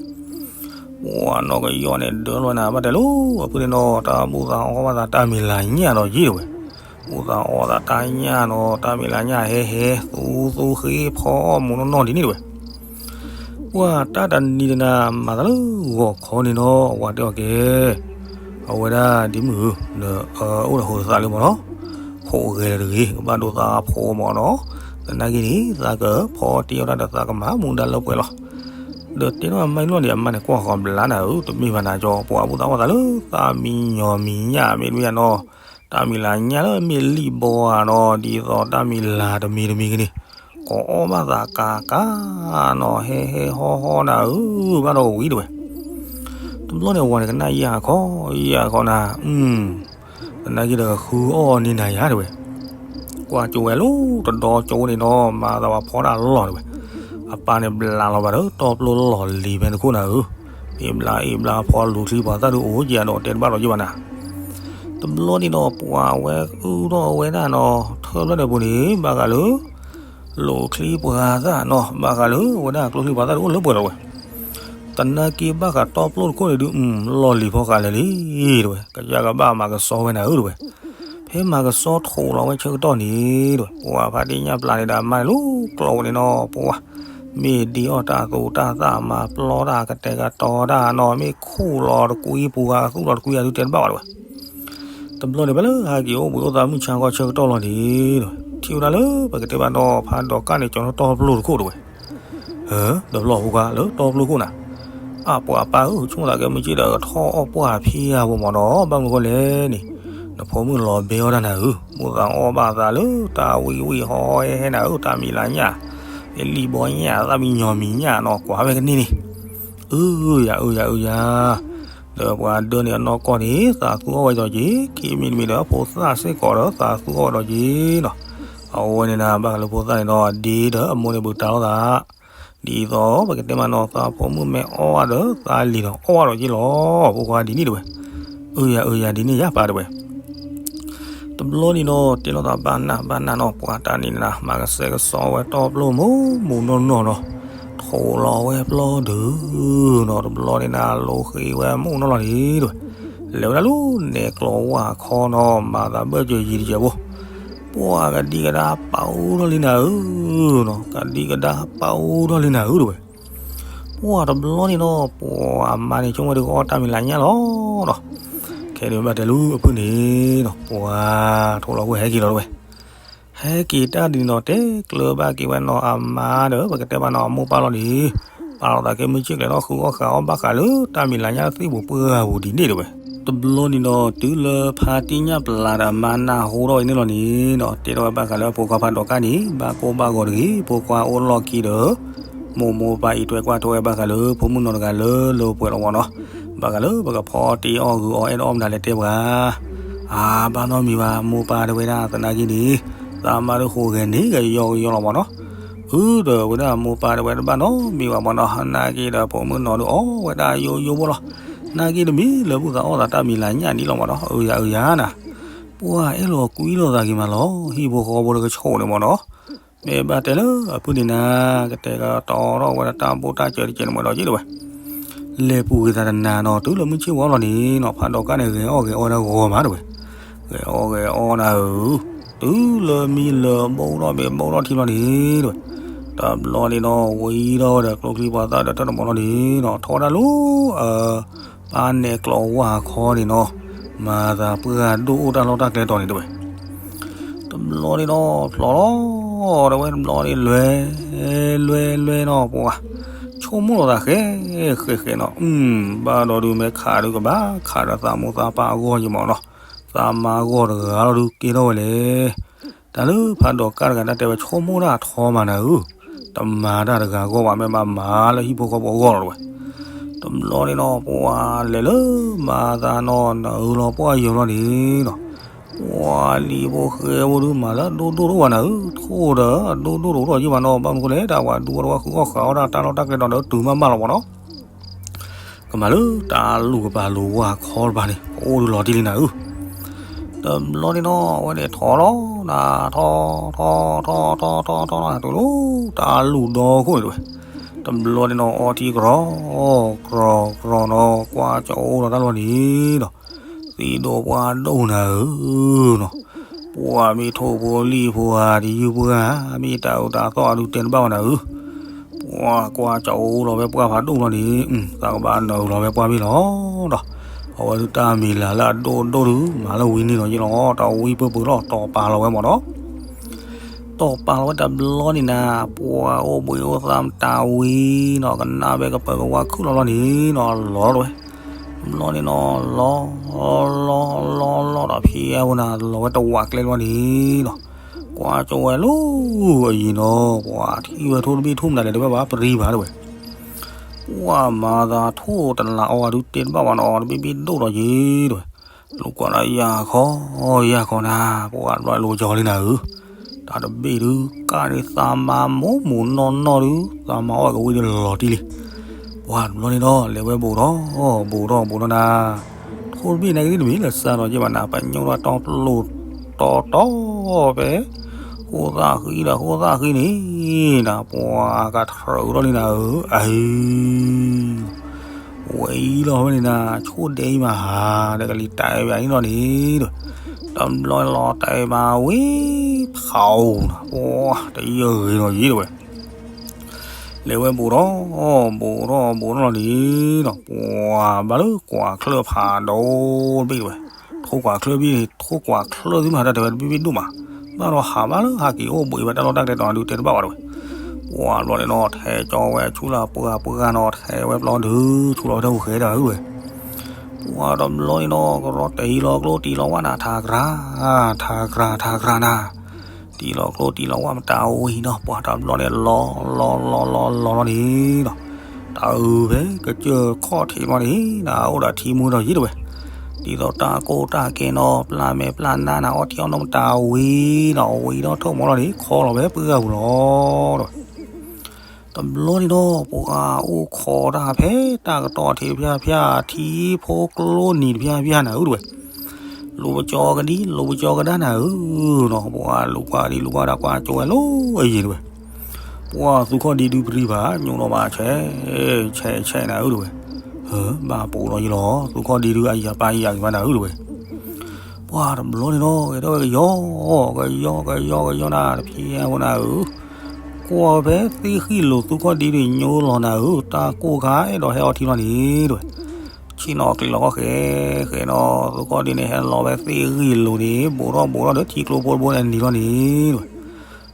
ပှၤနီၢ်ကယီၣ်န့ၣ်ဒၢထီၣ်ဝဲနၤ ဘၣ်တဲလၢအဖုန့ၣ်နီၤ တၢ်ဘူၣ်သးအီၣ်ဘၣ်သးတၢ်မံၤလၤညၣ်ဒီးယ့ၢ်တဝဲ, ဘူၣ်သးအီၣ်သးတၢ်ညၣ်နီၤ တၢ်မံၤလၤညၣ်ဟဲဟဲ သူသူဃ့ဖီအီၣ်မူနီၢ်နီၢ်ဒ်န့ၣ်တဝဲ ပှၤတၢ်တနံၤန့ၣ်နၤ မၤသးလၢဂီၤခီန့ၣ်နီၤ အဝၤတဲအီၤကဲ အဝဲဒၣ်ဒ်မုၢ်ဧၢ နအိၣ်ဒီးဟိးသးလၢမ့ၢ်နီၤ, ဟိးဂဲၤလၢတဂ့ၤ ကဘၣ်ဒိသးဖိမ့ၢ်နီၤ, သနာ်က့န့ၣ် သးကဖီတ့အီၣ်တၢ်ဒီးသးကမၤမူဒါလၢပှဲၤလီၤ. ဒီးတဲထီၣ်အမါအံၤလီၤန့ၣ် အမါန့ၣ်ကွၢ်ဃီၤဘျါနၤဧၢ တမ့ၢ်ဘၣ်နၤကၠီ ပှၤဘူၣ်သးအီၣ်သးလၢ တၢ်မံညီၤမံၤညၣ်မ့ၢ်တမ့ၢ်နီၤ, တၢ်မံၤလၤညၣ်လၢမ့ၢ်လံၣ်ဘီဧါနီၤ ဒ်သိးတၢ်မံၤလၤတမံၤတမံၤကန့ၣ် ကအီၣ်ဘၣ်သးကၤကၤနီၤ ဟဲဟဲဟီၣ်ဟီၣ်နၤဧၢ ဘၣ်ဒီးဝံၤတဝဲ တဘျီန့ၣ်အဝၤန့ၣ်ကနၣ်ယၢ်ခီ ယၢ်ခီနၤ, သနာ်က့ဒီးဃုအီၣ်န့ၢ်နၤယၤတဝဲ, ကွၢ်ကၠိဝဲလီၤတဒီကၠိန့ၣ်နီၤ မၤသးဝဲဖီတၢ်လီၢ်တဝဲ, အပၢ်န့ၣ်ဘျးလီၤဘၣ်ဒီး တီပျိလီၢ်လံၤဖဲတခိၣ်နၤဧၢ, အ့ၣ်ဘျါအ့ၣ်ဘျါဖီလူၤချံပှၤသၣ်ဒုးအိၣ်က့ၤဒီးတဲတဘၣ်ဒီးယ့ၢ်ဘၣ်နၤ, တဘျီန့ၣ်ဒီး ပှၤဝဲအုၣ်ထီၣ်ဝဲဒၣ်နီၤ ထၢဖျၢၣ်ဒီးပူၤန့ၣ် ဘၣ်ဃးလၢ လူၤချံပှၤသၣ်နီၤ ဘၣ်ဃးလၢဝဲဒၣ်ကျိချံပှၤသၣ်ဒုးအိၣ်လၢပှဲၤလီၤဝဲ သနာ်က့ဘၣ်ဃးတီပျိၢ်တခိၣ်န့ၣ်ဒုး လီၢ်လံၤဖီဃာ်လၢာ်လံ တဝဲ, ကယၢ်ကဘၣ်မၤကစီဝဲနၤဧၢတဝဲ, ဖဲမၤကစီထိးလီၤဝဲဆၢကတီၢ်န့ၣ်တဝဲ, ပှၤဖါတံၢ်ညၣ်ပျၢ်န့ၣ်ဒီးအမါန့ၣ်လီၤကျီဝဲန့ၣ်နီၤ ပှၤ မ့ၢ်ဒ့အီၣ်တၢ်သူတၢ်သၣ်မၤပျီတၢ်ကတဲာ်ကတီၤတၢ်နီၤ မ့ၢ်ခူၣ်လီၤတကွံပူၤဂၤသူၣ်လီၤတကွံဂၤဒုးတဲတဘၣ်ဘၣ်တဝဲ တဘျီန့ၣ်ဖဲလၢဟဲက့ၤအိၣ်ဘှံးအိၣ်သးမုၢ်ဆါခီဆၢကတီၢ်လီၤန့ၣ်, ထံၣ်ဝဲဒၣ်လၢပကတဲဘၣ်နီၤ ဖးဒိးကၣ်န့ၣ် ကၠီၤထီၣ်တီပျိၢ်တခိၣ်တဝဲ, ဒီးပျီၢ်ဖိခွါလၢတီပျိၢ်ခိၣ်နၤ, အပှၤပၢ်ဧၢ ဆိကမိၣ်သးကဲမုၢ်ဆ့ၣ်ဒီးကထီၣ်အီၣ်ပှၢ်ဖံးယၤဖိမ့ၢ်နီၤ ဘၣ်မနုၤဃိလဲၣ်န့ၣ်, နဖိမုၣ်လီၤဘဲအီၣ်တၢ်နၤဧၢ, ဘူၣ်သးအီၣ်ဘၣ်သးလၢတၢ်ဝံၣ်ဝံၣ်ဟီဟဲဟဲနၤဧၢ တၢ်မံၤလၤညၣ်, လံၣ်ဘီညၣ် သၣ်မံညီၤမံၤညၣ်နီၤ ကွၢ်ဝဲကန့ၢ်န့ၣ် အၢယၤအၢယၤအၢယၤ, ဒီးပှၤဒၢန့ၣ်အနီၢ်ကီၢ်န့ၣ် သးသူအီၣ်ဝဲဒီးက့ၤ ခံမံၤတမံၤဒီးဖိသၣ်စ့ၢ်ကီးဒီးသးသူအီၣ်ဝဲဒီးက့ၤနီၤ, အဝဲန့ၣ်နၤ ဘၣ်ဃးလၢဖိသၣ်န့ၣ်ဒီး ဒ့ဒီးအမိၢ်န့ၣ်ဘူးတၢ်လိာ်သး, ဒ်သိးပကတဲမးနီၤ သးဖိမုၣ်မ့ၢ်အီၣ်ဘၣ်ဒီးသးလံၤဒီးအီၣ်ဘၣ်ဒီးက့ၤလီၤ, ဖိခွါဒ်န့ၣ်တဝဲ, အၢယၤအၢယၤဒ်န့ၣ်ယါပၢ်တဝဲ တဘျီန့ၣ်ဒီး တဲလိာ်သးဘၣ်နၢ်ဘၣ်နၢ်နီၤ ပှၤတၢ်န့ၣ်နၤ မၤကစဲကစီဝဲတီပျိၢ်မူးမူးနီၢ်နီၢ်နီၤ, ထိးလီၤဝဲပျီဒုးနီၤ တဘျီန့ၣ်နၤ လိဃ့ဝဲမူးနီၢ်နီၢ်န့ၣ်တဝဲ, လဲၤဝဲဒၣ်လၢနဲကျိးဝၣ်ခီနီၤ မၤသးဘၢၣ်စၢၤယံၤတစဲးဖိ, ပှၤကဒံကဒါပာ်အူထီၣ်လံနၤဧၢ, ကဒံကဒါပာ်အူထီၣ်လံနၤဧၢတဝဲ ပှၤတဘျီန့ၣ်နီၤ ပှၤမါန့ၣ် ဆိကမိၣ်ဒုးကအီၣ်တၢ်မံၤလၤညၣ်လီၤနီၤ, ခဲဒုးဘၣ်တဲလၢအဖုၣ်န့ၣ်နီၤ ပှၤထိးလီၤဝဲဟဲက့ၤလီၤတဝဲ, ဟဲက့ၤတၢ်ဒ်န့ၣ်နီၤ တဲကျၢၤဘၣ်က့ၤဝဲနီၤအမါဒီး ပကတဲဘၣ်နီၤအမိၢ်ပၢ်လီၤန့ၣ်, ပာ်လီၤသးကဲမုၢ်ဆ့ၣ်ကျဲၤထီၣ်ဃုအီၣ်ဃုအီၣ်ဘၣ်ဃးလၢတၢ်မံၤလၤညၣ်သ့ၣ်ပူၤပှၢ်ပူၤဒ်န့ၣ်တဝဲ, တဘျီန့ၣ်ဒီး တုၤလၢဖါတံၢ်ညၣ်ပျၢ်ဒီးအမါနၢ်ဟူထီၣ်အံၤန့ၣ်လီၤန့ၣ်နီၤ တဲထီၣ်ဝဲဘၣ်ဃးလၢအဖိခွါဖးဒိးကၣ်န့ၣ် ဘၣ်ကိၢ်ဘၣ်ဂီၤတဂ့ၤ ဖိခွါအိၣ်လီၢ်ခံဒီး မိၢ်မိၢ်ပၢ်အံးထွဲကွၢ်ထွဲဝဲဘၣ်ဃးလၢဖိမုၣ်နီၢ်တဂၤလၢလၢပှဲၤပှဲၤလီၤမ့ၢ်နီၤ, ဘၣ်ဃးလၢပကဖီတ့အီၣ်ဂုာ်အီၣ်အဲၣ်ဒိးအီၣ်မနုၤလဲၣ်တဲပှၤ, အါဘၣ်နီတမံၤဘၣ် မိၢ်ပၢ်တဲဝဲဒၣ်သနာ်က့န့ၣ်, သးမါဒုးဃိးဂဲၤန့ၣ်ကယီကယီလီၤမ့ၢ်နီၤ, အၢဒီးဝဲဒၣ်မိၢ်ပၢ်တဲဝဲတဘၣ်နီတမံၤဘၣ်မ့ၢ်နီၤ သနာ်က့ဒီးဖိမုၣ်နီၢ်ဒုးအီၣ်ဝဲဒၣ်ယိယိဖိလီၤ, သနာ်က့တမံၤလၢဘူၣ်သးအီၣ်သးတၢ်မံၤလၤညၣ်န့ၣ်လီၤမ့ၢ်နီၤ အၢယၤအၢယၤနၤ, ပှၤအဲၣ်လီၤကွံလိာ်သးက့ၤမးလီၤ ဟံၣ်ဖိဃီဖိတကဆိးန့ၣ်မ့ၢ်နီၤ မ့ၢ်ဘၣ်တဲလၢအဖုၣ်န့ၣ်နၤ, ကတဲာ်ကတီၤထီၣ်ဝဲဒၣ်တၢ်ဘူၣ်တၢ်စၢၤတကဲးန့ၣ်မ့ၢ်ဒီးက့ၤတဝဲ, လဲၤပူၤဂ့ၤသးတနၤနီၤ တုၤလၢမုၢ်ဆ့ၣ်ဝါလီၤန့ၣ်နီၤ ဖးဒိးကၣ်န့ၣ် ဂဲၤအီၣ်ဂဲၤအီၣ်ဒၣ်ဂီၤမးတဝဲ, ဂဲၤအီၣ်ဂဲၤအီၣ်နၤဧၢ, တုၤလၢမံလၢဘိၣ်ထီၣ်ဘဲဘိၣ်ထီၣ်ထံလီၤန့ၣ်တဝဲ, တဘျီန့ၣ်နီၤ ဝံၤဒီးဝဲဒီးကျိချံပှၤသၣ်ဒီးတၢ်တမီၤနီၤန့ၣ်နီၤ ထီဒါလိၤ အ ပၢ်နဲၣ်ကျီဝၢ်ခီန့ၣ်နီၤ မၤသးပှၢ်ဒိၣ်အိၣ်တၢ်လီၢ်တၢ်ကျဲတီၤန့ၣ်တဲဝဲ တဘျီန့ၣ်နီၤ ဖျိးလီၤ ဒီးဝဲတဘျီန့ၣ် လွဲ လွဲ လွဲနီၤ ပှၤ ဆိကမိၣ်လီၤသးဃဲ ဃဲ ဃဲနီၤ ဘၣ်ဒီးဒုးမ့ၢ်ခးဒုးကဘၣ်ခးဒီးသးမိၢ်သးပၢ်အဂီၢ်ယမီၤနီၤ သးမါအဂီၢ်တဂၤလီၤဒုးကဲထီၣ်ဝဲလဲၣ် တၢ်လၢဖးဒိၣ်ကၢ်တဂၤတၢ်တဲဝဲ ဆိကမိၣ်တၢ်ထီမးနၤဧၢ, တမၤတၢ်တဂၤအဂီၢ်ဘၣ် မ့ၢ်ဘၣ်မၤလၢဟံၣ်ဖိဃီဖိအဂီၢ်လီၤတဝဲ. တဘျီန့ၣ်နီၤ ပှၤလဲၤလၢမၤသးနီၤ နၢၤလီၤပှၢ်ယီၤလီၤန့ၣ်နီၤ, ပှၤလံၤဖိဃဲဖိဒုးမၤလၢအဒိၣ်ဒိၣ်တအိၣ်ဘၣ်နၤဧၢ, ထိၣ်ဒီးအဒိၣ်ဒိၣ်တအိၣ်ဘၣ်ယံၤဘၣ်နီၤ, ဘၣ်မနုၤဃိလဲၣ် တၢ်ပှၤဒူအီၤတဝဲဃုအီၣ်ဃုအီတၢ်တၢ်လီၢ်တၢ်ကျဲဒီးတုၤမးမးလီၤမးနီၤ ကမၤလၢတၢ်လူၢ်ကပၤလိၤဝါခီတပၤန့ၣ် ကအိၣ်ဒုးလီၤတံၢ်လံနၤဧၢ. တဘျီန့ၣ်နီၤ အဝဲန့ၣ်ထီၣ်လီၤနၤ ထီၣ် ထီၣ် ထီၣ် ထီၣ် ထီၣ် ထီၣ် ထီၣ် တုၤလီၤတၢ်လူၢ်ဒီခိၣ်န့ၣ်တဝဲ. တဘျီန့ၣ်နီၤ အီထံကြီ ကြီ ကြီနီၤ ကွၢ်ကၠီအိၣ်လီၤတၢ်လီၢ်န့ၣ်နီၤ သံဒိၣ်ပှၢ်ဒိၣ်နၤဧၢ နီၤ ပှၤမ့ၢ်ထိၣ်ဖိလံၣ်ဖိဧါ တယုၢ်ပှၢ် မ့ၢ်တၢ်အုးတၢ်သီၣ်အဒုးတဲတဘၣ်ဘၣ်နၤဧၢ. ပှၤကွၢ်ကၠီအိၣ်လီၤဝဲပှၢ်ဖးဒိၣ်လီၤန့ၣ် သးကဘၣ်နၢၤလီၤဝဲပှၢ်မ့ၢ်လီၤဒီး အဝဲဒုးတၢ်မံၤလၤလၢအဒိၣ်ဒိၣ်ဒုး မၤလၢဝံၤန့ၣ်လီၤယ့ၣ်လီၤ တၢ်ဝံပၢၢ်ပၢၢ်လီၤ တီၤပာ်လီၤဝဲမးဒီး တီၤပာ်လီၤဝဲတဘျီန့ၣ်နၤ ပှၤအိၣ်ဘှံးအိၣ်သါမတၤဝံၤနီၤ ကနၣ်ဝဲကပၢၤကဝါခုၣ်လီၤလီၤန့ၣ်နီၤ လီၤလီၤတဝဲ. တဘျီန့ၣ်နီၤ လီၤ လီၤ လီၤ လီၤဒီးဖံးအဝဲန့ၣ် လီၤဝဲတဝးကျဲလီၤန့ၣ်နီၤ ကွၢ်ကၠီဝဲလီၤအယံၤနီၤ ပှၤထံၣ်ဝဲထိၣ်တဘ့ၣ်ထိၣ်မတၤလဲၣ်တဝဲဘၣ် ပရံဘၣ်တဝဲ. ပှၤမၤသးထိၣ်တလးအီၤဒုးတဲတဘၣ်ဘၣ်နီၤ တဘ့ၣ်ဘ့ၣ်ဒိၣ်ဒီးယ့ၣ်တဝဲ. လူၤကွၢ်လၢယၤခီ ယၤခီနၤ ပှၤဘျီလိၤကၠီလံနၤဧၢ. တၢ်တဘ့ၣ်ဒုး ကၣ်န့ၣ်သးမၤမိၢ်မိၢ်နီၢ်နီၢ်ဒုး သးမၤအီၣ်ကဝံၤဒုးလီၤတံၢ်လံ. ပှၤတဘျီန့ၣ်ဒီး လဲၤဝဲဘူးထီၣ် ဘူးထီၣ်ဘူးထီၣ်နၤ ထိၣ်တဘ့ၣ်န့ၣ်ကဒ်တမ့ၢ်လၢစးဒီးယ့ၣ်ဘၣ်နၤ ပညိၣ်ထီၣ်တီပလိာ်တီတီဖဲ ဃိသၣ်ဃံဒီးဃိသၣ်ဃံန့ၣ် နၤပှၤကထြၢးထီၣ်လံနၤဧၢ အဟံ ဝဲအံၤလီၤဝဲန့ၣ်နၤ ဆိၣ်ဒဲအံၤမးဟါ ဒီးကလံၤတၢ်အဲၣ်ဘၣ်အံၤလီၤန့ၣ်ဒီး တဘျီလီၤတၢ်အဲၣ်မးဝံၤ ဖးအိၣ်နၤ ပှၤတယၢၢ်ဂ့ၤနီၤယ့ၣ်တဝဲ. လဲၤဝဲဘူးထီၣ် ဘူးထီၣ်ဘူးထီၣ်လီၤန့ၣ်ဒီး ပှၤဘၣ်လၢကွၢ်ချၢၣ်ဖးဒိၣ်တဘ့ၣ်တဝဲ. ထိၣ်ကွၢ်ချၢၣ်ဘ့ၣ်န့ၣ် ထိၣ်ကွၢ်ချၢၣ်သ့ၣ်မးတၢ်တဲဝဲတဘ့ၣ်ဘ့ၣ်ဒိၣ်မး ဘၣ်ဒီးဟးဘၣ်လၢဟးက့ၤအိၣ်ဘှံးဝဲတၢ်လီၢ်တၢ်ကျဲတီၤဒုးတဲတဘၣ်ဝဲတဝဲ. ပှၤဘျီန့ၣ်နီၤ ထဲကၠီဝဲဆူလၢပှၢ်ပှၢ်နီၤ ထဲဝဲပျီဒုး ဆူလီၤဝဲတၢ်ဟူးဃဲဒၣ်ဝဲ ပှၤတဘျီန့ၣ်နီၤ ကရီတ့ၢ်လီၤကျိတံၢ်လီၤဝၣ်နၤ ထးကြၤ ထးကြၤ ထးကြၤနၤ တံၢ်လီၤကျိတံၢ်လီၤဝၣ်မတၤဝံၤနီၤ ပှၤတဘျီန့ၣ် လီၤလီၤလီၤလီၤလီၤလီၤန့ၣ်နီၤ တၢ်အုးဖဲကစၢၢ်ခီၣ်ထံးဘျီန့ၣ် နၤအိၣ်ဒီးထံမူဒီးယ့ၣ်တဝဲ. ဒ်သိးတၢ်ကိၢ်တၢ်ကဲနီၤ ပျၢ်မဲာ်ပျၢ်နါနၤ အီထံအီနိမတၤဝံၤနီၤ ဝံၤဒီးထိၣ်မီၤလီၤန့ၣ် ခီလီၤဝဲပှၢ်ပူၤလီၤတဝဲ. တဘျီန့ၣ်ဒီး ပှၤအိၣ်ခိးတၢ်ဖဲတၢ်ကတီၢ်ထံးတဖၣ်ဖၣ် ထံဖိကျိနံၤတဖၣ်ဖၣ်နၤဧၢတဝဲ. လူၤပကၠီကဒံ လူၤပကၠီကဒါနၤဧၢနီၤ ပှၤလူၤကွၢ်ဒံလူၤကွၢ်ဒါကွၢ်ကၠီဝဲလီၤအယံၤတဝဲ. ပှၤသူခီၣ်ဒံဒုးပရံဘၣ် ညိၣ်နီၣ်ဘၣ်ဆဲး ဆဲးဆဲးနၤဧၢတဝဲ. ဘၣ်ပူၤလီၤယလီၤ သူခီၣ်ဒံဒုးအယၤပာ်ယၤဂ့ၤဘၣ်နၤဧၢတဝဲ. ပှၤတဘျီန့ၣ်ဒီး ဂဲၤထီၣ်ဝဲကယီ ကယီ ကယီ ကယီနၤ တဖံးအဝဲနၤဧၢ ကွၢ်ဖဲသ့ၣ်ဃံလိၤ သူခီၣ်ဒံဒုးညိလီၤနၤဧၢ တၢ်ကိၢ်ခါအဲၣ်ဒိးဟဲအီထံလီၤန့ၣ် တဝဲ. ဆ့ၣ်နီၤကျံၤလီၤခီၣ်ဃဲ ဃဲနီၤ သူခီၣ်ဒံန့ၣ် ဟဲလီၤဝဲသ့ၣ်ဂံၢ်လိၤန့ၣ် ဘူးထီၣ်ဘူးထီၣ်ဒီးထံကျိဖိတဘိန့ၣ်နံၤလီၤန့ၣ် တဝဲ.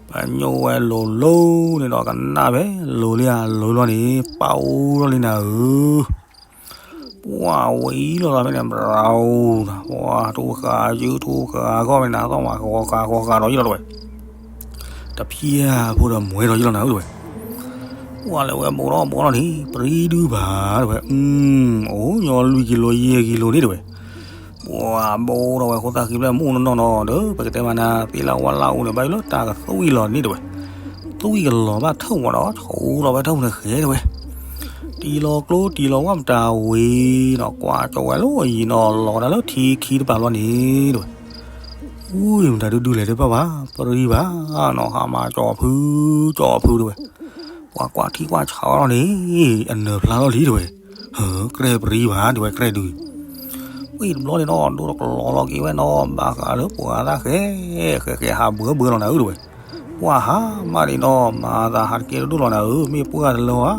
ပညိၣ်ဝဲလိၤလိၤန့ၣ်ဒီးကနၣ်ဖဲလိၤလံအလိၤလီၤန့ၣ် ပာ်အိၣ်ထီၣ်လံနၤဧၢ ပှၤဝံၤလီၤလီၤဖဲန့ၣ် ဘြၤအိၣ် ပှၤထူဃာ်ယုၢ်ထူဃာ်ဂီၢ်မ့ၢ်နၤသီၣ်မး ဃီဃာ်ဃီဃာ်ဒီးယလီၤတဝဲ. တဖံးဖိဒီးမွဲဒီးယလီၤနၤဧၢတဝဲ. ပှၤလဲၤဝဲဘူးထီၣ်ဘူးထီၣ်န့ၣ် ပရံဒုးဘၣ်တဝဲ အိၣ်ညီလွံၢ်ကံလိၤယဲၢ်ကံလိၤန့ၣ်တဝဲ. ပှၤဘူးထီၣ်ဝဲဃိသၣ်ဃံဖျဲၣ်မုၢ်နီၢ်နီၢ်နီၤဒီး ပကတဲမးနၤ သ့ၣ်လၢဝါလၢအူန့ၣ် ဘၣ်ယိၣ်လၢတၢ်ကသွံၣ်လီၤန့ၣ်တဝဲ. သွံၣ်ကလီၤဘၣ်ထၢၣ်မးဒီး ဆူလီၤဝဲထၢၣ်မုၢ်နဃဲတဝဲ. တံၢ်လီၤကျိတံၢ်လီၤဝၣ်မတၤဝံၤနီၤ ကွၢ်ကၠီဝဲလီၤအယံၤနီၤ လီၤဒၣ်လၢထံခံတပၤလီၤန့ၣ်တဝဲ. အူမတၤဒုဒုလဲၤတဘၣ်ဘၣ် ပရံဘၣ်နီၤ ဟးမၤကၠီဖု ကၠီဖုတဝဲ. ပှၤကွၢ်ထံကွၢ်ဆးဝဲလီၤန့ၣ် အနၢၤဖျါလီၤလံတဝဲ. ကြဲၢ်ပရံဘၣ်တဝဲ ကြဲၢ်ဒုး. ဝံၤတဘျီန့ၣ်နီၤ ဒိတကလီၤလီၤက့ၤဝဲနီၤ ဘၣ်ဃးလၢပှၤသၣ်ဃဲ ဃဲဃဲဟးဘှၢဘှၢလီၤနၤဧၢတဝဲ. ပှၢ်ဟးမးဒံးနီၤ မၤသးဟးတကဲတဒိၣ်လီၤနၤဧၢ, မ့ၢ်ပှၢ်တလၢဧါ,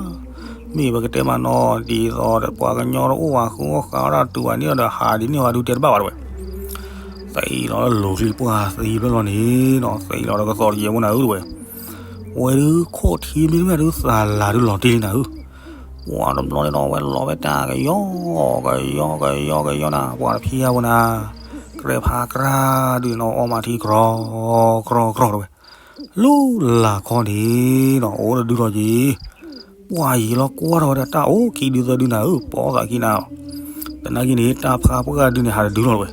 မ့ၢ်ပကတဲမးနီၤ ဒ်သိးပှၤကညီတအိၣ်ဝဲဃုအီၣ်ဃုအီတၢ်တုၤဝဲန့ၣ်ဒီး ဟးဒ်န့ၣ်ဝဲဒုးတဲတဘၣ်ဘၣ်တဝဲ. သံလီၤလၢလိၤကျံပှၢ်သံဖျၢၣ်လီၤန့ၣ်နီၤ, သံလီၤဒီးကသီတယဲၢ်ဖိနၤဧၢတဝဲ. ဝဲဒုးခိၣ်ထံမ့တမ့ၢ်ဒုးသးလၤဒုးလီၤတံၢ်လံနၤဧၢ. ပှၢ်တဘျီန့ၣ်နီၤ ဝဲလီၤဝဲတၢ်ကယီကယီကယီကယီနၤ, ပှၢ်တဖံးယါဖိနၤ, ကြဲးဖးကြးဒုးနီၤ အီမးထံကြီကြီကြီတဝဲ. လူလၢ်ခီန့ၣ်နီၤ အိၣ်တဒုလီၤက့ၤ, ပှၢ်ယံာ်လီၤကွၢ်ထီၣ်ဝဲဒၣ်တၢ်အိၣ်ခံဒုသၢဒုနၤဧၢ, ပိာ်သးခံနၤလီၤ. သနာ်က့န့ၣ် တၢ်ဖးပှၢ်ဒုန့ၣ် ဟးတဒုလီၤတဝဲ.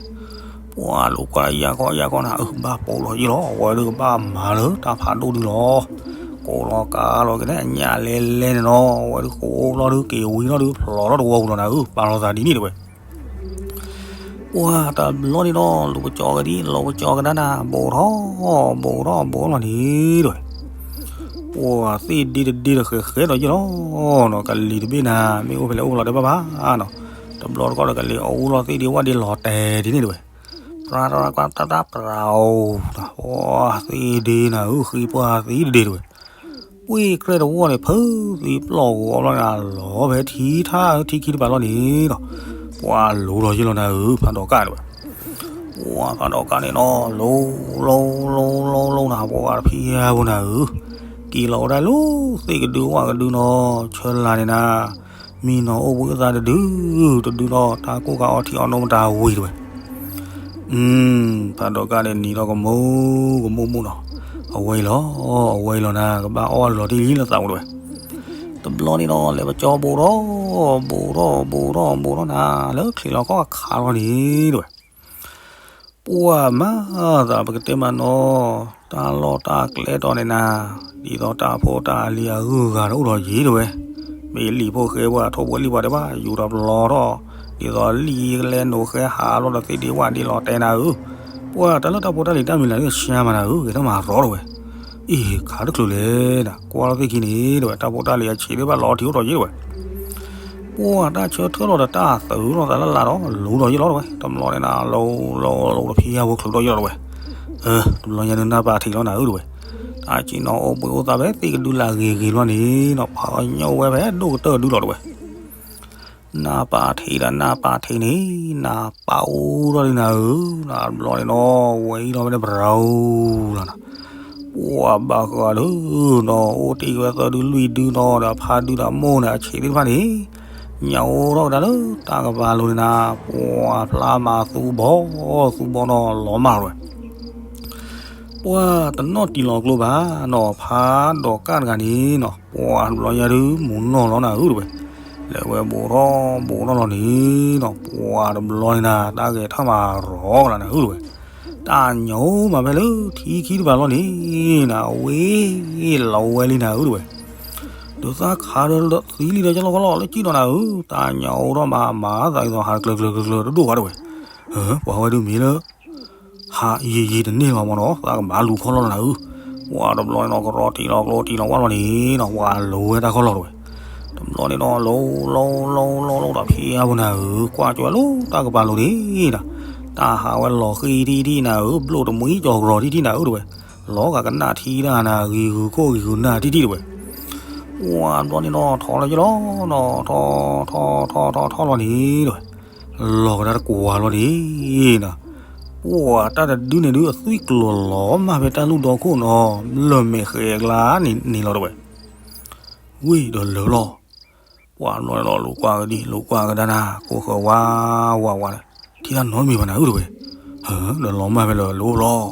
ပှၢ်လိာ်ကွၢ်ယါကီယါကီနၤဧၢ, ဘၣ်ပိာ်လီၤယံာ်လီၤ, ဝဲဒုးကဘၣ်မၤလၢတၢ်ဖးဒိၣ်ဒုလီၤ. ကိးလီၤကါလီၤက့ၤန့ၣ် အညၣ်လဲလဲန့ၣ်နီၤ, ဝဲဒုးကိးလီၤဒုးက့ၤဝံၤလီၤဒုးဖျိးလီၤတဝီပူၤလီၤနၤဧၢ, ပာ်လီၤသးဒ်န့ၣ်တဝဲ. ပှၢ်တဘျီန့ၣ်နီၤ လူၤကကၠီကဒံ လူၤကကၠီကဒါနၤ ဘိးထီၣ် ဘိးထီၣ်ဘိးလီၤန့ၣ်တဝဲ. ပှၢ်သ့ၣ်ဒ့တဒ့ဒီးဃဲးဃဲးဒီးယ့ၢ်လီၤနီၤ, ကလံၤတဘ့ၣ်နၤ မ့ၢ်အိၣ်ဖဲလဲၣ်အိၣ်ဖဲလဲၣ်တဲဘၣ်ဘၣ်နီၤ, တဘျီတခီၣ်ဒီးကလံၤအူလီၤသ့ၣ်ဒ့ဝၣ်ဒ့လီၤတဲာ်ဒ်န့ၣ်တဝဲ. ပြၤတၢ်တၢ်ပြၤအိၣ်, ပှၢ်သ့ၣ်ဒ့နၤဧၢ ဃံပှၢ်သံတဒ့တဝဲ. ပှ့ၢ်ကြဲတဝီန့ၣ် ဖုးသံပျီၢ်ဂီၤလီၤန့ၣ် လီၤဖဲထံထါထံခံတပၤလီၤန့ၣ်နီၤ, ပှၢ်လူၤလီၤယ့ၢ်လီၤနၤဧၢ ဖးဒီးကၣ်တဝဲ. ပှၢ်ဖးဒီးကၣ်န့ၣ်နီၤ လူၤ လူၤ လူၤ လူၤ လူၤနၤ ပှၢ်တဖံးယါဖိနၤဧၢ, က့ၤလီၤဝဲဒၣ်လၢသ့ၣ်ကဒုဝၣ်ကဒုနီၤ ဆၢလါန့ၣ်နၤ, မံနီၤအိၣ်ဘှံးအသးတဒု တဒုနီၤ တၢ်ကိၢ်ကၤအီထံအီနိမတၤဝံၤတဝဲ. ဖးဒီးကၣ်န့ၣ်နံၤဒီးကမူကမူမူနီၤ, အဝဲအံၤလီၤ အဝဲအံၤလီၤနၤ ကဘၣ်အီၣ်လီၤတံၢ်လံလၢသးပူၤတဝဲ. တဘျီန့ၣ်နီၤ လဲၤပကၠီဘိးထီၣ် ဘိးထီၣ် ဘိးထီၣ် ဘိးထီၣ်နၤ လၢချံးလီၤခီၣ်အခါလီၤန့ၣ်တဝဲ. ပှၢ်မၤသးပကတဲမးနီၤ, တၢ်လီၢ်တၢ်ကျဲတီၤန့ၣ်နၤ, ဒ်သိးတၢ်ဖိတၢ်လံၤအဂုၤအဂၤတအိၣ်ဒီးယ့ၢ်တဝဲ, မ့ၢ်လံာ်ဖိဃဲပှၤထိၣ်ဖိလံာ်ပှၤတဲဘၣ် ယူၤဒီးပျီထီၣ်, ဒ်သိးလံာ်ကလဲၤနိးဃဲဟးလီၤဒီးသ့ၣ်ဒ့ဝၣ်ဒ့လီၤတဲာ်နၤဧၢ, ပှၢ်တၢ်လၢတၢ်ဖိတၢ်လံၤတၢ်မံၤလၢ်န့ၣ် ရှါမးနၤဧၢ, ဂဲၤထီၣ်မၤရီတဝဲ. အ့ၣ် ခးတချုးလဲၣ်နၤ ကွၢ်လီၤသ့ၣ်ခံန့ၣ်တဝဲ တၢ်ဖိတၢ်လံၤအဆံးသ့ၣ်တဖၣ်လီၤထံအိၣ်ဒီးယ့ၢ်တဝဲ. ပှၢ်တၢ်ဆၢထၢၣ်လီၤဒီးတၢ်သုးလီၤသးလၢ်လၢ်ဒီး လူၤဒီးယ့ၢ်လီၤတဝဲ, တဘျီန့ၣ်နၤ လူၤလူၤလူၤတဖံးယါဖိချုးဒီးယ့ၢ်လီၤတဝဲ. အၢ တဘျီညါဒုးနၢ်ပၢ်ထံးလီၤနၤဧၢတဝဲ, တၢ်စံၣ်နီၤအိၣ်ဘှံးအိၣ်သးဖဲသ့ၣ်ကဒုလၢအဂ့ၤဂ့ၤလီၤန့ၣ်နီၤ ပှၤကညီဝဲဖဲဒိၣ်ကတၢၢ်ဒုလီၤတဝဲ. နၢ်ပၢ်ထံးဒီးနၢ်ပၢ်ထံးန့ၣ် နၢ်ပၢ်အိၣ်ထီၣ်ဒုနၤဧၢ, နတဘျီန့ၣ်နီၤ ဝဲအံၤလီၤဝဲန့ၣ် ပရၤဧိၤလီၤနၤ. ပှၢ်ဘၣ်ဃးဒီးနီၤ အိၣ်တ့ၢ်ဝဲသၢဒုလွံၢ်ဒုနီၤ ဒီးဖးဒုဒီးမိၢ်န့ၣ် အဆံးသ့ၣ်တဖၣ်န့ၣ် ညၣ်အိၣ်ထီၣ်ကဒါလၢတၢ်ကပၤလိၤန့ၣ်နၤ ပှၢ်ဖျါမၤသူဘီ သူဘီနီၤ လီၤမၢ်ဝဲ. ပှၢ်တနီၣ်တံၢ်လီၤကျိဘၣ်နီၤ ဖးဒီးကၣ်တဂၤန့ၣ်နီၤ ပှၢ်တဘျီညါဒုး မူနီၢ်လီၤနၤဧၢတဝဲ, လဲၤဝဲဘိးထီၣ်ဘိးထီၣ်လီၤန့ၣ်နီၤ ပှၢ်တဘျီန့ၣ်နၤ တၢ်ဂဲၤထၢၣ်မၤရီကလၤနၤဧၢတဝဲ, တၢ်ညၣ်အိၣ်မးဖဲလၢထံခံတပၤလီၤန့ၣ်နၤ ဝဲလီၤဝဲလံနၤဧၢတဝဲ. ဒီးသးခးဒီးသံလံဒီးကလီကလီလၢကံၣ်နီၤနၤဧၢ, တၢ်ညၣ်အိၣ်ထီၣ်မးမးသးဒ်သိးဟးတကျၢၤကျၢၤကျၢၤကျၢၤတဒိၣ်ဘၣ်တဝဲ. ပှၤဝဲဒုးမံၤလၢ ဟးယံာ်ယံာ်တန့ၢ်လီၤမးနီၤ သးကမၤလူၤခီလီၤနၤဧၢ, ပှၢ်တဘျီန့ၣ်နီၤ ကရီတံၢ်လီၤကျိတံၢ်လီၤဝၣ်လီၤန့ၣ်နီၤ ပှၢ်လူၤဝဲတၢ်ခီလီၤတဝဲ. တဘျီန့ၣ်နီၤ လူၤ လူၤ လူၤ လူၤ ဒီးဖံးယါဖိနၤဧၢ ကွၢ်ကၠီဝဲလၢတၢ်ကပၤလိၤန့ၣ်နၤ, တၢ်ဟးဝဲလီၤဃံၤထံထံနၤဧၢ ဘျိၣ်တမှံကၠီၤကရီၤထံထံနၤဧၢတဝဲ, လီၤဂာ်ကနၣ်ထံတၢ်နၤ ဂံၤဂုၤခိၣ်ဂံၤဂုၤနၢ်ထံထံတဝဲ. ပှၢ်တဘျီန့ၣ်နီၤ ထီၣ်လီၤယ့ၢ်လီၤ နီၤ ထီၣ် ထီၣ် ထီၣ် ထီၣ် ထီၣ်လီၤန့ၣ်တဝဲ, လီၤကဒါတကွၢ်လီၤန့ၣ်နၤ, ပှၢ်တၢ်တဒုန့ၣ်ဒုး အသွံၣ်ကျိၤလီၤမၢ်ဖဲတၢ်လူၢ်ဒီခိၣ်နီၤ လၢၢ်မဲာ်ဃဲၤအကျါန့ၣ်န့ၣ်လီၤတဝဲ. ဝ့ၢ်ဒီးလၢာ်လီၤ, ပှၢ်တဘျီန့ၣ်နီၤ လူၤကွၢ်ကဒံ လူၤကွၢ်ကဒါနၤ ကိးဃၢၤဝါဝါဝါန့ၣ် ထံၣ်တၢ်နီတမံၤဘၣ်နၤဧၢတဝဲ, ဒီးလီၤမၢ်ဖဲလၢာ်လီၤ,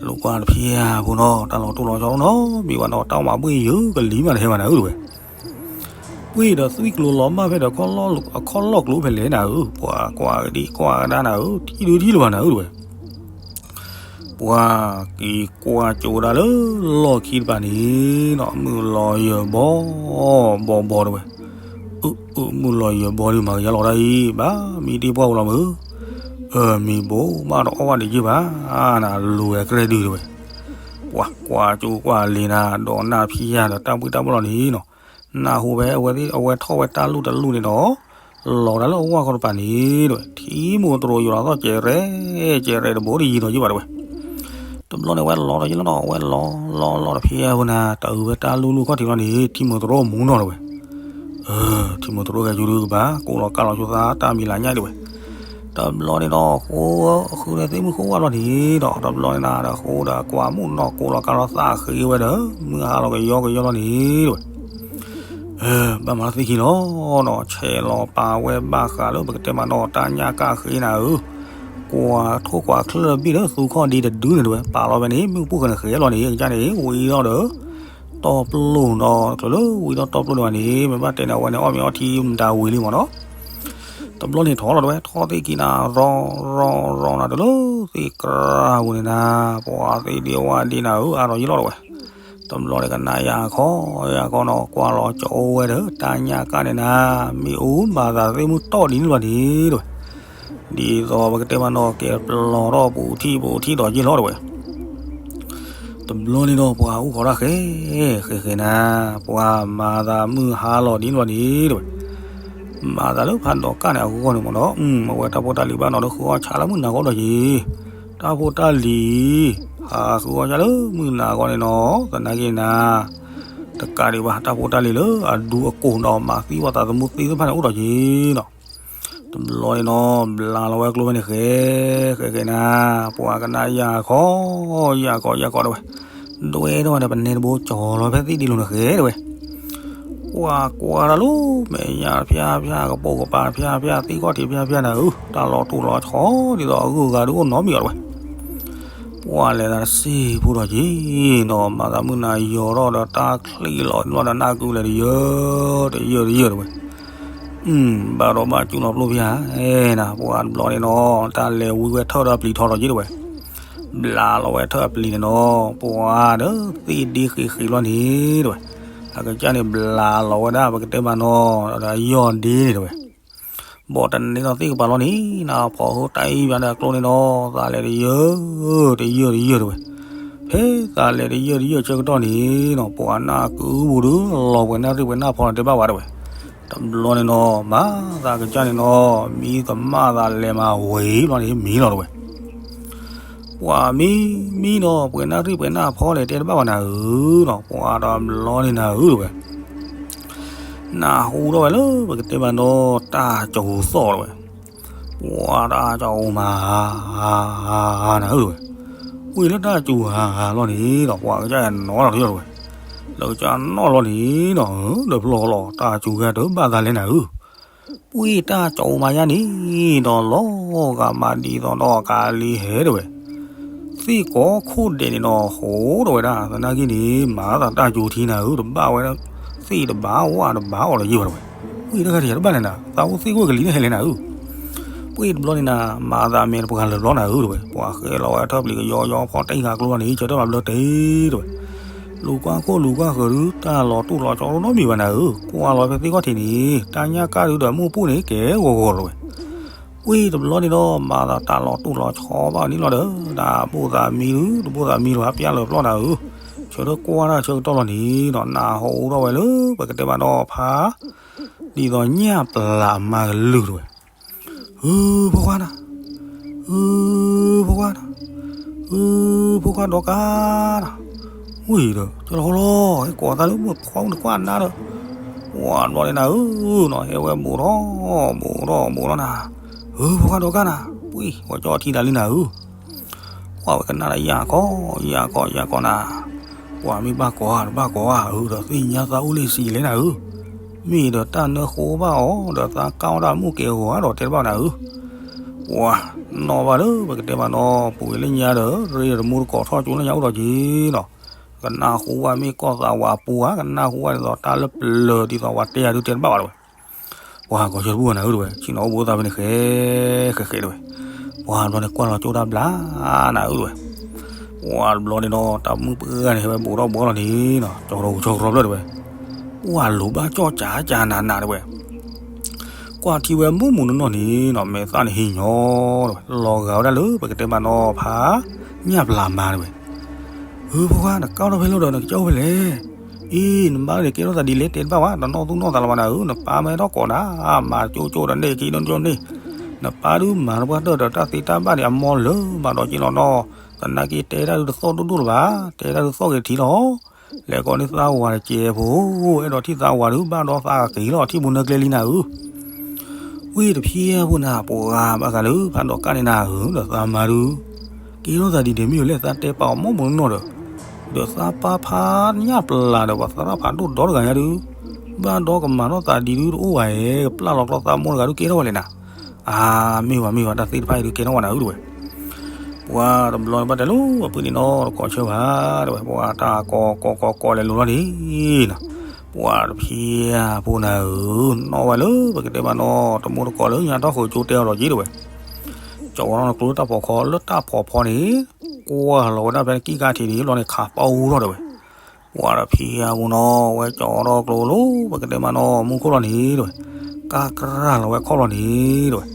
လူၤကွၢ်တဖံးယါဖိနီၤ တၢ်လီၤတိၢ်လီၤဆီနီတမံၤဘၣ်နီၤ တၢ်မၤဘှ့ၣ်ယုာ်ကလံၤမးတဟဲဘၣ်နၤဧၢတဝဲ. ပှ့ၢ်ဒီးသွံၣ်ကျိၤလီၤမၢ်ဖဲဒီး အခီၣ်လီၢ်ကျိၤဖဲလဲၣ်နၤဧၢ, ပှၢ်ကွၢ်ကဒံကွၢ်ကဒါနၤဧၢ ထံၣ်ဒုးထံၣ်လၢၤဘၣ်နၤဧၢတဝဲ. ပှၢ်က့ၤကွၢ်ကၠိဒၣ်လၢလီၢ်ခံတပၤန့ၣ်နီၤ မုၢ်လီၤယၢၤဘီဘီဘီတဝဲ. အၢ အၢ မုၢ်လီၤယၢၤဘီဒုး မၤကယါလီၤဒၣ်အံၤ ဘၣ်မံတ့ၢ်ပှၢ်ပူၤလီၤမုၢ်, အၢ မ့ၢ်ဘိးဘၣ်တအီၣ်ဘၣ်ဒံးက့ဘၣ်နၤ လူၤဝဲကြဲဒုးတဝဲ. ပှၢ်ကွၢ်ကၠိကွၢ်လ့ၤနၤ ဒီးနၢ်ဖံးယါဒီးတၢ်ဘှ့ၣ်တၢ်ဘှီၣ်လီၤန့ၣ်နီၤ, နၢ်ဟူဖဲ အဝဲထီၣ်ဝဲတၢ်လူၢ်တလူၢ်န့ၣ်ဒီး လီၤဒၣ်လၢအဝၢ်ခီတပၤန့ၣ်တဝဲ ထံမိၢ်တရိၤယိၤလီၤသီၣ်ကဲးရဲၣ်ကဲးရဲၣ်တဘိတယံၤဒီးယံၤဘၣ်တဝဲ. တဘျီန့ၣ် ဝဲလီၤဒီးယလီၤနီၤ, ဝဲလီၤလီၤလီၤတဖျဲးဖိန့ၣ် တအုးဝဲတၢ်လူၢ်လူၢ်ခီၣ်ထံးလီၤန့ၣ် ထံမိၢ်သရိာ်မူနီၤတဝဲ. ထံမိၢ်သရိာ်ဂဲၤကၠူဒုကဘၣ် ကိးလီၤကၢ်လီၤဆိသးတၢ်မံၤလၤညါတဝဲ. တဘျီန့ၣ်ဒီး ဃိဃုဒီးသ့ၣ်မုၣ်ဃိဝဲလီၤန့ၣ်ဒီး တဘျီန့ၣ်နၤဒီး ဃိဒီးကွၢ်မုၣ်နီၤ ကိးလီၤကၢ်လီၤသးဃ့ဝဲဒီး မုၢ်ဟါလီၤကယီကယီလီၤန့ၣ်တဝဲ. ဘၣ်မၤသ့ခံလီၤနီၤ, ဆဲးလီၤပာ်ဝဲဘၣ်ဃးလၢပကတဲမးနီၤ တၢ်ညၣ်ကၣ်ဃ့နၤဧၢ, ကွၢ်ထိၣ်ကွၢ်ချၢၣ်ဘ့ၣ်လၢသူခီၣ်ဒ့တဒုန့ၣ်တဝဲ ပာ်လီၤဝဲန့ၣ် မုၢ်ပူၤဃဲန့ၣ်ဃ့လီၤန့ၣ် ကစၢ်န့ၣ် ဝံၤဒီးဒီး တီပျိၢ်နီၤ ချုးလၢဝံၤဒီးတီပျိၢ်န့ၣ်ဘၣ်န့ၣ် မ့ၢ်ဘၣ်တဲန့ၣ် အဝဲန့ၣ်အီၣ်မ့ၤအီထံမတၤဝံၤလံမးနီၤ. တဘျီန့ၣ်ထီၣ်လီၤတဝဲ ထီၣ်သ့ၣ်ခံနၤ ရီရီရီနၤ တလၢသ့ၣ်ကြၢးပူၤန့ၣ်နၤ, ပှၤသ့ၣ်ဒ့ဝၣ်ဒ့နၤဧၢ အါထီၣ်ယလီၤတဝဲ. တဘျီန့ၣ်ကနၣ်ယၢ်ခီ ယၢ်ခီနီၤ ကွၢ်လီၤကၠီဝဲဒီး တၢ်ညၣ်ကၣ်န့ၣ်နၤ မ့ၢ်အူမၤသးသ့ၣ်မုၢ်တီၢ်ဒ်န့ၣ်လီၤန့ၣ်တဝဲ. ဒ်သိးပကတဲမးနီၤ ကဲပျီၤထီၣ်ပူၤထံၣ်ပူၤထံၣ်ဒီးယလီၤတဝဲ. တဘျီန့ၣ်ဒီးပှၤအိၣ်ခိးတၢ်ဃဲ ဃဲဃဲနၤ, ပှၤမၤသးမုၢ်ဟါလီၤဒ်န့ၣ်လီၤန့ၣ်တဝဲ. မၤသးလၢဖးဒိးကၣ်န့ၣ်အဂီၢ်န့ၣ်မးနီၤ, အဝဲတၢ်ဖိတၢ်လံၤဘၣ်နီၤ လၢဃုအီၣ်ဆါလၢမုၢ်နၤဂီၢ်ဒီးယံၤ, တၢ်ဖိတၢ်လံၤ ဟးဃုအီၣ်ဆါလၢမုၢ်နၤဂီၢ်န့ၣ်နီၤ, သနာ်က့နၤ တကးဒံးဘၣ် တၢ်ဖိတၢ်လံၤလၢအဒူအကိၢ်ဒီးမၤသံဝဲသးသမူသ့ၣ်တဖၣ်န့ၣ်အိၣ်ဒီးယံၤနီၤ. တဘျီန့ၣ်နီၤ ဘျးလီၤဝဲကျိဖဲန့ၣ်ဃဲ ဃဲဃဲနၤ, ပှၤကနၣ်ယၢ်ခီ ယၢ်ခီ ယၢ်ခီတဝဲ, ဒွဲထီၣ်ဝဲဒီးပနဲတဘိကၠီၤလီၤဖဲသ့ၣ်ဒ့လိၤန့ၣ်ဃဲတဝဲ. ကွၢ်ကွၢ်တၢ်လီၤ မဲာ်ညါတဖၠါဖၠါ ကပိာ်ကပၤတဖၠါဖၠါ သ့ၣ်ခီၣ်ထံးတဖၠါဖၠါနၤဧၢ, တၢ်လီၤတိၢ်လီၤဆီဒ်သိးအဂုၤအဂၤဒုးအိၣ်နီတမံၤအီၤတဝဲ. ပှၤလဲၤသးတစ့ၢ်ဖိဒီးက့ၤနီၤ, မၤသးမုၢ်နၤယီၤထီၣ်ဒီးတၢ်ချံးလီၤ လီၤဒီးနၢ်ကုလဲၤတယၢၢ် တယၢၢ်တယၢၢ်တဝဲ. ဘၣ်ဒီးဘၣ်ကၠူနီၤပျိဖၠါ နၤ ပှၤတဘျီန့ၣ်နီၤ တၢ်လဲၤဝံဝဲထၢၣ်ဒီးပျံၤထီၣ်ဒီးက့ၤတဝဲ, ဘျးလီၤဝဲထၢၣ်အပျံၤန့ၣ်နီၤ ပှၤဒီးသ့ၣ်ဒ့ဃံးဃံးလီၤန့ၣ်တဝဲ. အကစၢ်န့ၣ်ဘျးလီၤဝဲဒၣ် ပကတဲမးနီၤ ဒီးယီၢ်ဒ့န့ၣ်တဝဲ. ဘီးတန့ၢ်ဒီးသ့ၣ်ကပၤလီၤန့ၣ် နၤဖီၣ်ဟိတၢ်အံၤဘၣ်ဒီးကျိန့ၣ်နီၤ သးလဲၤတယၢၢ် တယၢၢ်တယၢၢ်တဝဲ. ဖဲသးလဲၤတယၢၢ်တယၢၢ်ဆၢကတီၢ်န့ၣ်နီၤ ပှၤနၢ်ကုပူၤဒီး လီၤပှဲၤနၢ်သ့ၣ်ပှဲၤနၢ်ဖီန့ၣ်တဲဘၣ်ဝဲတဝဲ. တဘျီန့ၣ်နီၤ မၤသးကစၢ်န့ၣ်နီၤ မံကမၣ်သးလဲၤမၤဝံၤဘျီန့ၣ် မံလီၤတဝဲ. ပှၤမံမံနီၤ ပှဲၤနၢ်သ့ၣ်ပှဲၤနၢ်ဖီလဲၤတဲတဘၣ်ဝဲနၤဧၢနီၤ ပှၤတဘျီန့ၣ်နၤဧၢတဝဲ. နၢ်ဟူထီၣ်ဝဲလၢပကတဲမးနီၤ တၢ်ကၠိၤသီၣ်တဝဲ. ပှၤတၢ်ကၠိၤမၤ နၤဧၢတဝဲ. ဝံၤလၢတၢ်ကၠိၤဟးဟးလီၤန့ၣ်ဒီး ပှၤကစၢ်ယၤနီၤလီၤတယီၢ်တဝဲ. လၢကစၢ်နီၣ်လီၤန့ၣ်ဒီး ဒီးဖျီလီၤ တၢ်ကၠိၤဂၤတဘၣ်သးလဲၣ်နၤဧၢ. ပှၤတၢ်ကၠိၤမၤယါန့ၣ်ဒီး လီၤဂာ်မးဒ်သိးဒီးကးလံဟဲတဝဲ. သ့ၣ်ကိးခိၣ်ဒဲးန့ၣ်ဒီး ဟိးထီၣ်ဝဲဒၣ် သနာ်က့န့ၣ် မၤသးတၢ်ကၠိၤထံနၤဧၢ တဘၣ်ဝဲ သ့ၣ်တဘၣ်ဝၣ်တဘၣ်အီၣ်လီၤယံၤဘၣ်တဝဲ. ဝံၤတဂၤတယၤတဘၣ်လဲၣ်နၤ သးအိၣ်သ့ၣ်ခိၣ်ကလံၤန့ၣ်ဟဲလဲၣ်နၤဧၢ. ပှၤတဘျီန့ၣ်နၤ မၤသးမဲာ်တပှၤလၢာ်ဘျီနၤဧၢတဝဲ. ပှၤဃဲလီၤဝဲထၢၣ်ပျံၤကယီယီဖီတံၢ်ဃာ်ကျိလီၤန့ၣ် ဆၢထၢၣ်မၤဘျၢတ့ၢ်တဝဲ. လူၤကွၢ်ခိၣ်လူၤကွၢ်ဃၢၤဒုး တၢ်လီၤတိၢ်လီၤဆီတနီတမံၤဘၣ်နၤဧၢ. ကွၢ်လီၤဖဲသ့ၣ်ခီၣ်ထံးန့ၣ် တၢ်ညၣ်ကၣ်ဒုးဒီးမုၢ်ပူၤန့ၣ် ကဲဂီၤဂီၤတဝဲ. ပှၤတဘျီန့ၣ်ဒီး မၤသးတၢ်လီၤတိၢ်လီၤဆီဘၣ်န့ၣ်လီၤဒီး တၢ်ဘိၣ်သးမံဒုး တဘိၣ်သးမံလီၤ ပျၢ်လၢာ်ပျီနၤဧၢ. ဆၢထၢၣ်ကွၢ်တၢ်ဆၢကတီၢ်လီၤန့ၣ်ဒီး နၢ်ဟူထီၣ်ဝဲလၢ ပကတဲမးနီၤဖး ဒ်သိးညၣ်ပျၢ်မၤကလုာ်တဝဲ. ဧၢ ဖိခွါနၤ, ဧၢ ဖိခွါနၤ, ဧၢ ဖိခွါဒီကါနၤ, ဝံၤဒီး ကၠီလီၤဃီလီၤ ဟဲကိးသးလၢမုၢ်ခွါ နကွၢ်နၤဒီး ပှၤတဘျီန့ၣ်နၤဧၢနီၤ ဟဲဝဲဘူးထီၣ် ဘူးထီၣ် ဘူးထီၣ်နၤ, ဧၢ ဖိခွါဒီကါနၤ, ပှၤ ပှၤကၠီထံနၤလံနၤဧၢ. ပှၤဝဲကနၣ်ဒီးယၢ်ကီ ယၢ်ကီ ယၢ်ကီနၤ, ပှၤမ့ၢ်ဘၣ်ကိးဧါ တဘၣ်ကိးဧါ ဧၢ ဒီးသ့ၣ်ညါသးအိၣ်လၢစံးလဲၣ်နၤဧၢ. မ့ၢ်ဒီးတၢ်နၢဃိဘၣ်အီၤ ဒီးသးကၢ်အီၣ်တၢ်မုၣ်ကဲဂီၤဧါဒီးတဲတဘၣ်နၤဧၢ. ပှၤနီၣ်ဘၣ်လၢပကတဲမးနီၤ ပူၤကွံာ်လၢညါဒီး ရ့တမူတကိးထီၣ်ကၠိလၢညါအိၣ်ဒီးက့ၤနီၤ, ကနၣ်ဟူဘၣ်မ့ၢ်ကီၢ်သးဝးပူၤဧါ ကနၣ်ဟူဘၣ်ဒ်သိးတၢ်လၢပျၢၤဒ်သိးဝဲတဲယၤဒုးတဲတဘၣ်ဘၣ်တဝဲ. ပှၤဟးဂီၤဆၢတဘူၣ်နၤဧၢတဝဲ ဆ့ၣ်နီၤအိၣ်ဘှံးသးဖဲန့ၣ်ဃဲ ဃဲဃဲတဝဲ. ပှၤတဘျီန့ၣ်ကွၢ်လီၤကၠိတၢ်ဘျါနၤဧၢတဝဲ. ပှၤတဘျီန့ၣ်ဒီး တၢ်မုၣ်ပှၢ်န့ၣ် ဟဲဝဲဘူးထီၣ်ဘူးထီၣ်လီၤန့ၣ်နီၤ ကၠီထီၣ်ကၠီထီၣ်ဖျၢၣ်တဝဲ. ပှၤလိၤဘၣ်ကၠီၣ်ကၠးကၠးနးနးတဝဲ. ကွၢ်ထံဝဲမုၢ်မုၢ်နီၢ်နီၢ်န့ၣ်နီၤ မဲာ်သၣ်န့ၣ်ဟံးညီတဝဲ လီၤဂာ်ဝဲဒၣ်လၢပကတဲမးနီၤဖး ညၣ်ပျၢ်မၤတဝဲ. ဧၢ ဖိခွါ နကၢ်ထီၣ်ဖဲလဲၣ်ဒီး နကကၠီၣ်ဖဲလဲၣ်. အံၤ နမါန့ၣ်ကဲထီၣ်သးဒ်လဲၣ်တဲတဘၣ်ဝဲ တနီၣ်သူၣ်နီၣ်သးလၢၤဘၣ်နၤဧၢ နပၢ်မ့ၢ်ထီၣ်ကိးနၤ မၤကၠိကၠိဒီးန့ၢ်ခံဒိၣ်ကၠိန့ၣ် နပၢ်ဒုးမၤတပှၢ်တၢၢ်ဒီးတၢ်သ့တၢ်ဘၣ်န့ၣ် အမီလၢၤဘၣ်ဒီးက့ၤလီၤနီၤ သနာ်က့တဲတၢ်ဒုးတသီၣ်ဒိၣ်ဒိၣ်လၢၤဘၣ်, တဲတၢ်ဒုးသီၣ်က့ၤထံလီၤ. လဲၤကိးန့ၢ်သးဝၤတကဲးဖိ, အဲၣ်ဒိးထံၣ်သးဝၤဒုး ဘၣ်ဒီးသးက့ၤလီၤ ထံၣ်ပူၤနၢကျဲလံနၤဧၢ. ဝံၤတဖံအဖိနၤ ပှၤဘၣ်ဃးလၢဖးဒိးကၣ်န့ၣ်နၤဧၢ, ဒီးသးမါဒုး ကဲထီၣ်သးဒ်န့ၣ်မ့ၢ်လၢသးတဲပာ်အီၤမ့ၢ်မ့ၢ်နီၢ်ဒီး, ဒီးသးပၢ်ဖးညၣ်ပျၢ်ဒီး ပှၤသရၣ်ဖးဒိၣ်ဒီတဂၤညါဒုး, ဘၣ်ဒီးကမၤထီၣ်သးဒ်ဒုးတအိၣ်ဘၣ်ဧဲ, ကပျၢ်လီၤကျီသးမိၢ်တဂၤဒုးကဲထီၣ်ဝဲလဲၣ်နၤ. အါ, မ့ၢ်ဘၣ်မ့ၢ်ဘၣ် တၢ်သ့ၣ်တဖၣ်အံၤဒုးကဲထီၣ်ဝဲနၤဧၢတဝဲ. ပှၤတဘျီန့ၣ်ဘၣ်တဲလၢအဖုန့ၣ်နီၤ တကိးဆၢဘၣ်တဝဲ, ပှၤတၢ်ကိးကိးကိးကိးလဲၤလိၤလီၤန့ၣ်နီၤ, ပှၤတဖံအဖိနၤဧၢ, နီၣ်ဝဲလၢပကတဲဘၣ်နီၤ တမူတကိးလၢညါထီၣ်ဃုာ်ကၠိတဲအီၤဒီးက့တဝဲ, ကၠီထီၣ်နကျိလၢတၢ်ဖီခိၣ်လၢတၢ်ဖီဖီန့ၣ်, ကွၢ်လီၤဝဲဒၣ်ဖဲနကံၣ်ကါထံးန့ၣ် လီၤန့ၣ်ခးပီအူထီၣ်တဝဲ. ပှၤတဖံအဖိနီၤ ဝဲကၠီထီၣ်ကျိလၢပကတဲဘၣ်နီၤ မူခိၣ်လီၤန့ၣ်တဝဲ, ကၢ်ကြၢ်လီၤဝဲခီၣ်လီၤန့ၣ်တဝဲ,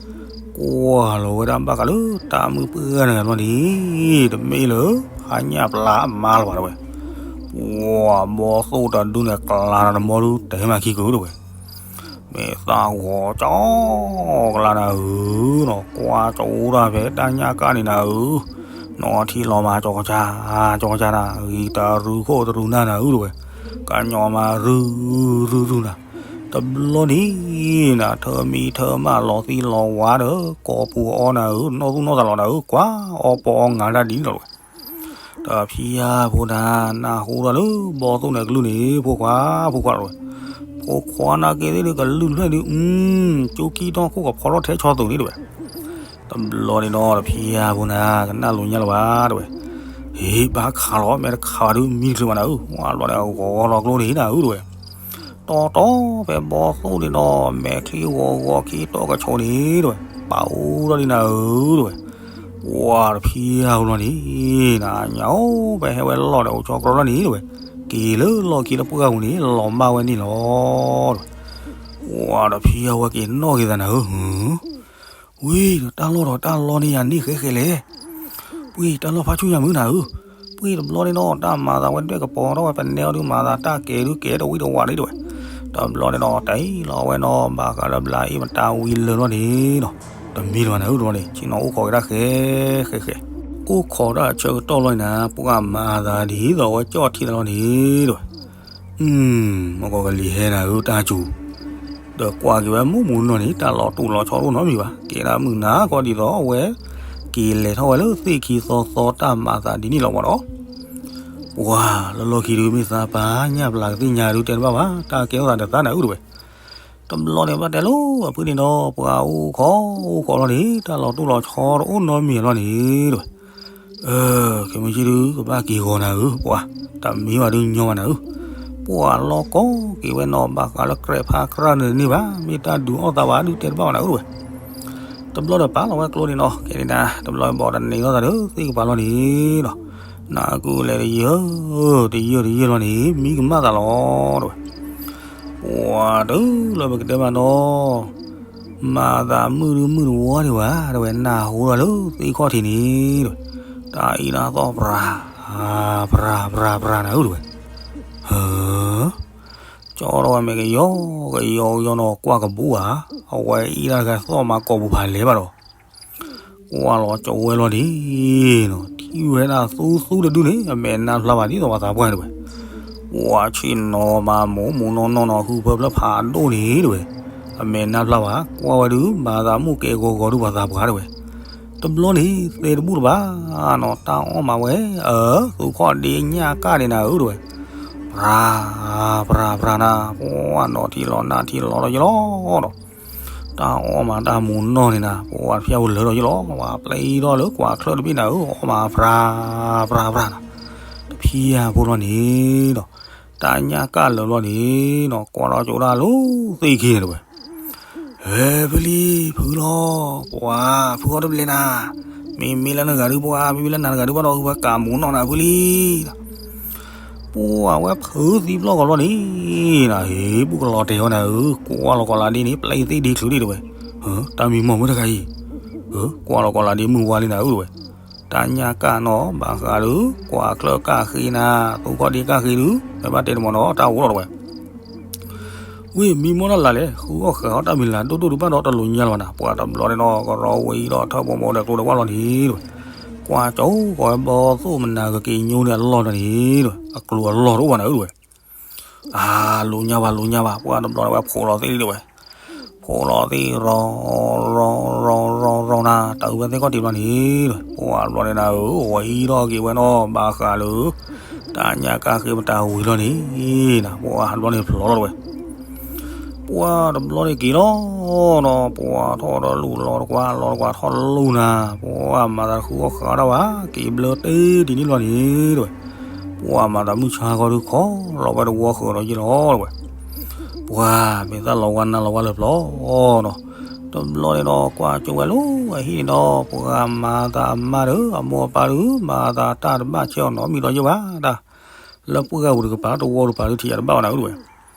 ကွၢ်လီၤဝဲဒၣ်ဘၣ်ဃးလၢတၢ်မုၢ်ပှၢ်နဂၤလီၤန့ၣ်, တမ့ၢ်လၢဖးညၣ်ပျၢ်အမါလၢၤဘၣ်တဝဲ. ပှၤဘီသိၣ်တဒုန့ၣ် ကျါတမီဒုး တဲမၤခံကတဝဲ မ့ၢ်သးဂီၤကၠီကလါနၤဧၢနီၤ, ကွၢ်ကၠီအိၣ်ဒၣ်ဖဲတၢ်ညၣ်ကၣ်န့ၣ်နၤဧၢ, နီၢ်ထံလီၤမၤကၠီကၠါ, ကၠီကၠါနၤ, ဂံၤတရူးခိၣ်တရူးနၢ်နၤဧၢတဝဲ, ကညီမၤရူၤရူၤရူၤနၤ, တဘျီန့ၣ်နၤ ထၢမံထၢမၢ်လီၤသံလီၤဝါဒီး ကိးပူၤအီနၤဧၢ, နီၢ်သူၣ်နီၢ်သးလီၤနၤဧၢ, ကွၢ်အီပီအီငါတၢ်ဒ်န့ၣ်လီၤတဝဲ. တဖံအဖိနၤ နၢ်ဟူထီၣ်လၢဘီသိၣ်န့ၣ်ကလုၢ်န့ၣ် ဖိခွါ ဖိခွါတဝဲ, ဖိခွါနာ်က့သ့ၣ်ဒုးကလုၢ်လွဲၢ်ဒုး ကၠိကံၣ်ထီၣ်ခိၣ်ကဖီထီၣ်ထဲဆီသူးန့ၣ်တဝဲ. တဘျီန့ၣ်နီၤ တဖံအဖိနၤ ကနၣ်လိာ်ညါလၢၤဘၣ်တဝဲ, ဟ့ၣ်ဘၣ်ခးလီၤ မ့ၢ်တခးဘၣ်ဒုးမံတချုးဘၣ်နၤဧၢ, ဝဲလီၤန့ၣ်ဂီၤလီၤကျိန့ၣ်နၤဧၢတဝဲ. တီတီဖဲဘီသိၣ်န့ၣ်နီၤ မဲာ်ချံဂီၤဂီၤခံတီကဆိးန့ၣ်တဝဲ, ပာ်အူထီၣ်ဒ်နၤဧၢတဝဲ. ပှၤတဖံအဖိလီၤန့ၣ် နညါအိၣ်ဖဲဟဲဝဲလီၢ်ဒီးအိၣ်ဆီကြီလီၤန့ၣ်တဝဲ, က့ၤလၢလီၢ်ခံလၢပှၢ်ပူၤန့ၣ် လီၤမၢ်ဝဲန့ၣ်လီၤတဝဲ. ပှၤတဖံအဝဲက့ၤနီၣ်က့ၤသးနၤဧၢ, ဝံၤဒီးတၢ်လီၢ်ဒီးတၢ်လီၢ်န့ၣ်ယၤန့ၢ်ဃဲဃဲလဲၣ်. ပှ့ၤတၢ်လီၢ်ဖးဆူညါမုၢ်နၤဧၢ, ပှ့ၤတဘျီန့ၣ်နီၤ တၢ်မၤသးဝဲဒွဲၣ်ကပီၤထီၣ်ဝဲ ပနဲအီၤဒုးမၤသးတၢ်ကဲၤဒုးကဲၤတဝံၣ်တဝါန့ၣ်တဝဲ. တဘျီန့ၣ်နီၤ တၢ်အံၤလီၤဝဲနီၤ ဘၣ်ဃးလၢဘျါအ့ၣ်မတၤဝံၤလၢာ်လီၤန့ၣ်နီၤ, တမံလၢၤဘၣ်နၤဧၢတဘျီန့ၣ် ဆ့ၣ်နီၤအိၣ်ခိးက့ၤတၢ်ဃဲဃဲဃဲ, အိၣ်ခိးတၢ်ဆၢကတီၢ်လီၤန့ၣ်နၤ ပှၤမၤသးဒ်သိးဝဲကၠီၣ်ထံတၢ်လီၢ်န့ၣ်တဝဲ. မ့ၢ်ကီးကလံၤဟဲနၤဧၢတၢ်စူၤ, ဒီးကွၢ်က့ၤဝဲမုၢ်မုၢ်နီၢ်န့ၣ် တၢ်လီၤတူၢ်လီၤဆီတအိၣ်နီတမံၤဘၣ်, ကဲဒၣ်မုၢ်နၤကီးဒ်သိးအဝဲ က့ၤလဲၤထီၣ်ဝဲလၢသ့ၣ်ခံသီသီတၢ်မၤသးဒ်န့ၣ်လီၤဘၣ်ဒီး, ပှၤလၢလီၢ်ခံဒုးမ့ၢ်သးပၢ်ညၣ်ပျၢ်ကသ့ၣ်ညါဒုးတဲတဘၣ်ဘၣ်, တၢ်ကဲထီၣ်သးဒီးသးနၤဧၢတဝဲ. တဘျီန့ၣ်ဘၣ်တဲလိၤအဖုန့ၣ်ဒီး ပှၤအိၣ်ခိးအိၣ်ခိးလီၤန့ၣ် တၢ်လီၤတူၢ်လီၤဆီတအိၣ်နီတမံၤလီၤန့ၣ်တဝဲ. အၢ ခဲမုၢ်ဆ့ၣ်ဒုး ကဘၣ်က့ၤဂီၤနၤဧၢ ပှၤ, တမ့ၢ်ဘၣ်ဒုးညီဘၣ်နၤဧၢ, ပှၤလီၤကိးက့ၤဝဲနီၤ ဘၣ်ဃးလၢကြဲးဖးကြၢ်န့ၣ်န့ၣ်ဘၣ်, မ့ၢ်တၢ်ဒုးအီၣ်သးဘၣ်ဒုးတဲတဘၣ်ဘၣ်နၤဧၢတဝဲ. တဘျီဒီးပာ်လီၤဝဲကျိန့ၣ်နီၤ ကဲန့ၣ်ဒၣ် တဘျီဘီတန့ၢ်လီၤသးဒီးသ့ၣ်ကပၤလီၤန့ၣ်ဒီး, နၢ်ကူလဲၤတယၢၢ် တယၢၢ်တယၢၢ်လီၤန့ၣ် မံကမၣ်သးလီၤတဝဲ. ပှၤတုၤလၢပကတဲဘၣ်နီၤ မၤသးမုၢ်ဒုမုၢ်တဝီဒံးဘၣ် တဝဲ နၢ်ဟူဒီးလၢသ့ၣ်ခီၣ်ထံးန့ၣ်တဝဲ, တၢ်အံၤဒၣ်သီၣ်ပြၤ ပြၤပြၤပြၤနၤဧၢတဝဲ. ဟၢ ကၠီထီၣ်ဝဲမ့ၢ်ကယီကယီကယီနီၤ ကွၢ်ကဘူၣ်ဧါ, အဝဲအံၤဒၣ်တဂၤသီၣ်မၤကိာ်ပူၤဖးလဲၢ်ဘၣ်ဒီး ကွၢ်လီၤကၠီဝဲလီၤဒံးနီၤ ထံၣ်ဝဲဒၣ်သူသူတဒုန့ၣ် အမဲာ်နါဖျါဘၣ်ဒ်သိးပှၤသးပှၢ်တဝဲ. ပှၤဆ့ၣ်နီၤမၤမိၢ်မူးနီၢ်နီၢ်နီၤ ဟုဖၢဖျၢၣ်ဖးဒိၣ်န့ၣ်တဝဲ, အမဲာ်နါဖျါဘၣ် ကွၢ်ဝဲဒုး မၤသးမုၢ်ကဲဂီၤဂီၤဒုးပှၤသးပှၢ်တဝဲ. တဘျီန့ၣ် သဲတဘူၣ်တဘၣ်နီၤ တၢ်အီၣ်မးဝဲ အၢ သူခီၣ်ဒ့ညၣ်ကၣ်န့ၣ်နၤဧၢတဝဲ. ပြၤ ပြၤ ပြၤနၤ ပှၤနီၤထံလီၤနၢ်ထံလီၤလီၤယလီၤဒီး တၢ်အီၣ်မးတၢ်မူးနီၢ်န့ၣ်နၤ ပှၤတဖျၢၣ်အိၣ်လၢာ်ဒီးယလီၤ ပှၤပျဲထီၣ်လၢကွၢ်ချၢၣ်တဘ့ၣ်နၤဧၢ အီၣ်မးပြၤ ပြၤ ပြၤနၤ. တဖံအဖိလီၤန့ၣ်ဒီး တၢ်ညၣ်ကၣ်လၢာ်လီၤန့ၣ်ဒီး ကွၢ်ထီၣ်ကၠိဒၣ်လၢသ့ၣ်ခံန့ၣ်တဝဲ. ဟဲဖုလံ ဖုလီၤ ပှၤဖုအီၣ်တဘျဲနၤ, မ့မ့ၢ်လၢနဂၤဒုးပှၤ မ့မ့ၢ်လၢနဂၤဒုးဘၣ်ဒီး ဝဲကးမူးနီၢ်နၤဖုလံ. ပှၤဝဲဖုသံပျီၢ်ကီးလီၤန့ၣ်နၤ ဟ့ၣ်ဘူၣ်ကလီၤတဲာ်ဝဲနၤဧၢ ကွၢ်လီၤကီးလးဒ့န့ၣ် ပျဲသ့ၣ်ဒ့ချုးဒ့တဝဲ. တၢ်မံမီၢ်မုၢ်တဂၤအံၤ ကွၢ်လီၤကီးလးဒ့မုၢ်ဝါလံနၤဧၢတဝဲ. တၢ်ညၣ်ကၣ်နီၤ ဘၣ်ဃးဒုး ကွၢ်ချၢၣ်ကၣ်ဃ့နၤ သူခီၣ်ဒ့ကၣ်ဃ့ဒုး မ့ၢ်ဘၣ်တဲတမီၤနီၤ တၢ်အိၣ်လီၤတဝဲ. ဝံၤမံမီၢ်တၢ်လၢ်လဲၣ် ဃုအီၣ်ဃာ်အီၣ်တၢ်မံၤလၢ်ဒိၣ်ဒိၣ်ဒုးဘၣ်ဒီးတလိၤညါလၢၤဘၣ်နၤ ပှၤတဘျီန့ၣ်နီၤ ကရီဝံၤဒီးထၢၣ်ဘီဘီဒီးကျိဒီးဝၣ်လီၤန့ၣ်တဝဲ. ကွၢ်ကၠီကီးဝဲဘီသိၣ်မနၤကက့ၤညိန့ၢ်အလီၢ်ဒီးန့ၣ် အကျိၤအလီၢ်တအိၣ်ဘၣ်နၤဧၢဝဲ, အါ လိညါဘၣ် လိညါဘၣ်, ပှၢ်တဘျီန့ၣ်ဝဲဖိးလီၤသ့လံဝဲ, ဖိးလီၤသ့ ရီ ရီ ရီ ရီ ရီနၤ တၢ်အုးဝဲသ့ၣ်ခီၣ်ထံးဘျီန့ၣ်, ပှၢ်တဘျီန့ၣ်နၤဧၢ ဝဲဟံးထီၣ်က့ၤဝဲနီၤ ဘၣ်ဃးလၢ တၢ်ညၣ်ကၣ်ဃ့ပတၢ်ဝံၤလီၤန့ၣ်နၤ ပှၢ်တဘျီန့ၣ်ဖျိးလီၤဝဲ ပှၢ်တဘျီန့ၣ်က့ၤလီၤနီၤ ပှၢ်ထီၣ်ဒီးလူၤလီၤတကွၢ် လီၤတကွၢ်ထီၣ်လူၤနၤ ပှၢ်မၤသးဃုအီၣ်ဃးတၢ်ဘၣ် က့ၤဘျၢတ့ၢ်ဒ်န့ၣ်လီၤန့ၣ်တဝဲ, ပှၢ်မၤသးမုၢ်ဆါခီဒုးခီလီၤဝဲတဝီဃၢၤဒီးယ့ၢ်လီၤတဝဲ, ပှၢ်မ့ၢ်သၣ်လီၤဝါနါလီၤဝါလၢပျီနီၤ, တဘျီန့ၣ်ဒီးကွၢ်ကၠိဝဲလၢအဟံၣ်န့ၣ်ဒီး ပှၢ်မၤသးအမါဒီး အမိၢ်အပၢ်ဒီး မၤသးတၢ်တဘၣ်ဆဲးအီၤနီတမံၤဒီးယ့ၢ်ဘၣ်တၢ် လၢပှၢ်ဂၤပူၤတကပၤ တဝီတကပၤဒုးထံၣ်ယၤတဘၣ်ဘၣ်နၤဧၢတဝဲ,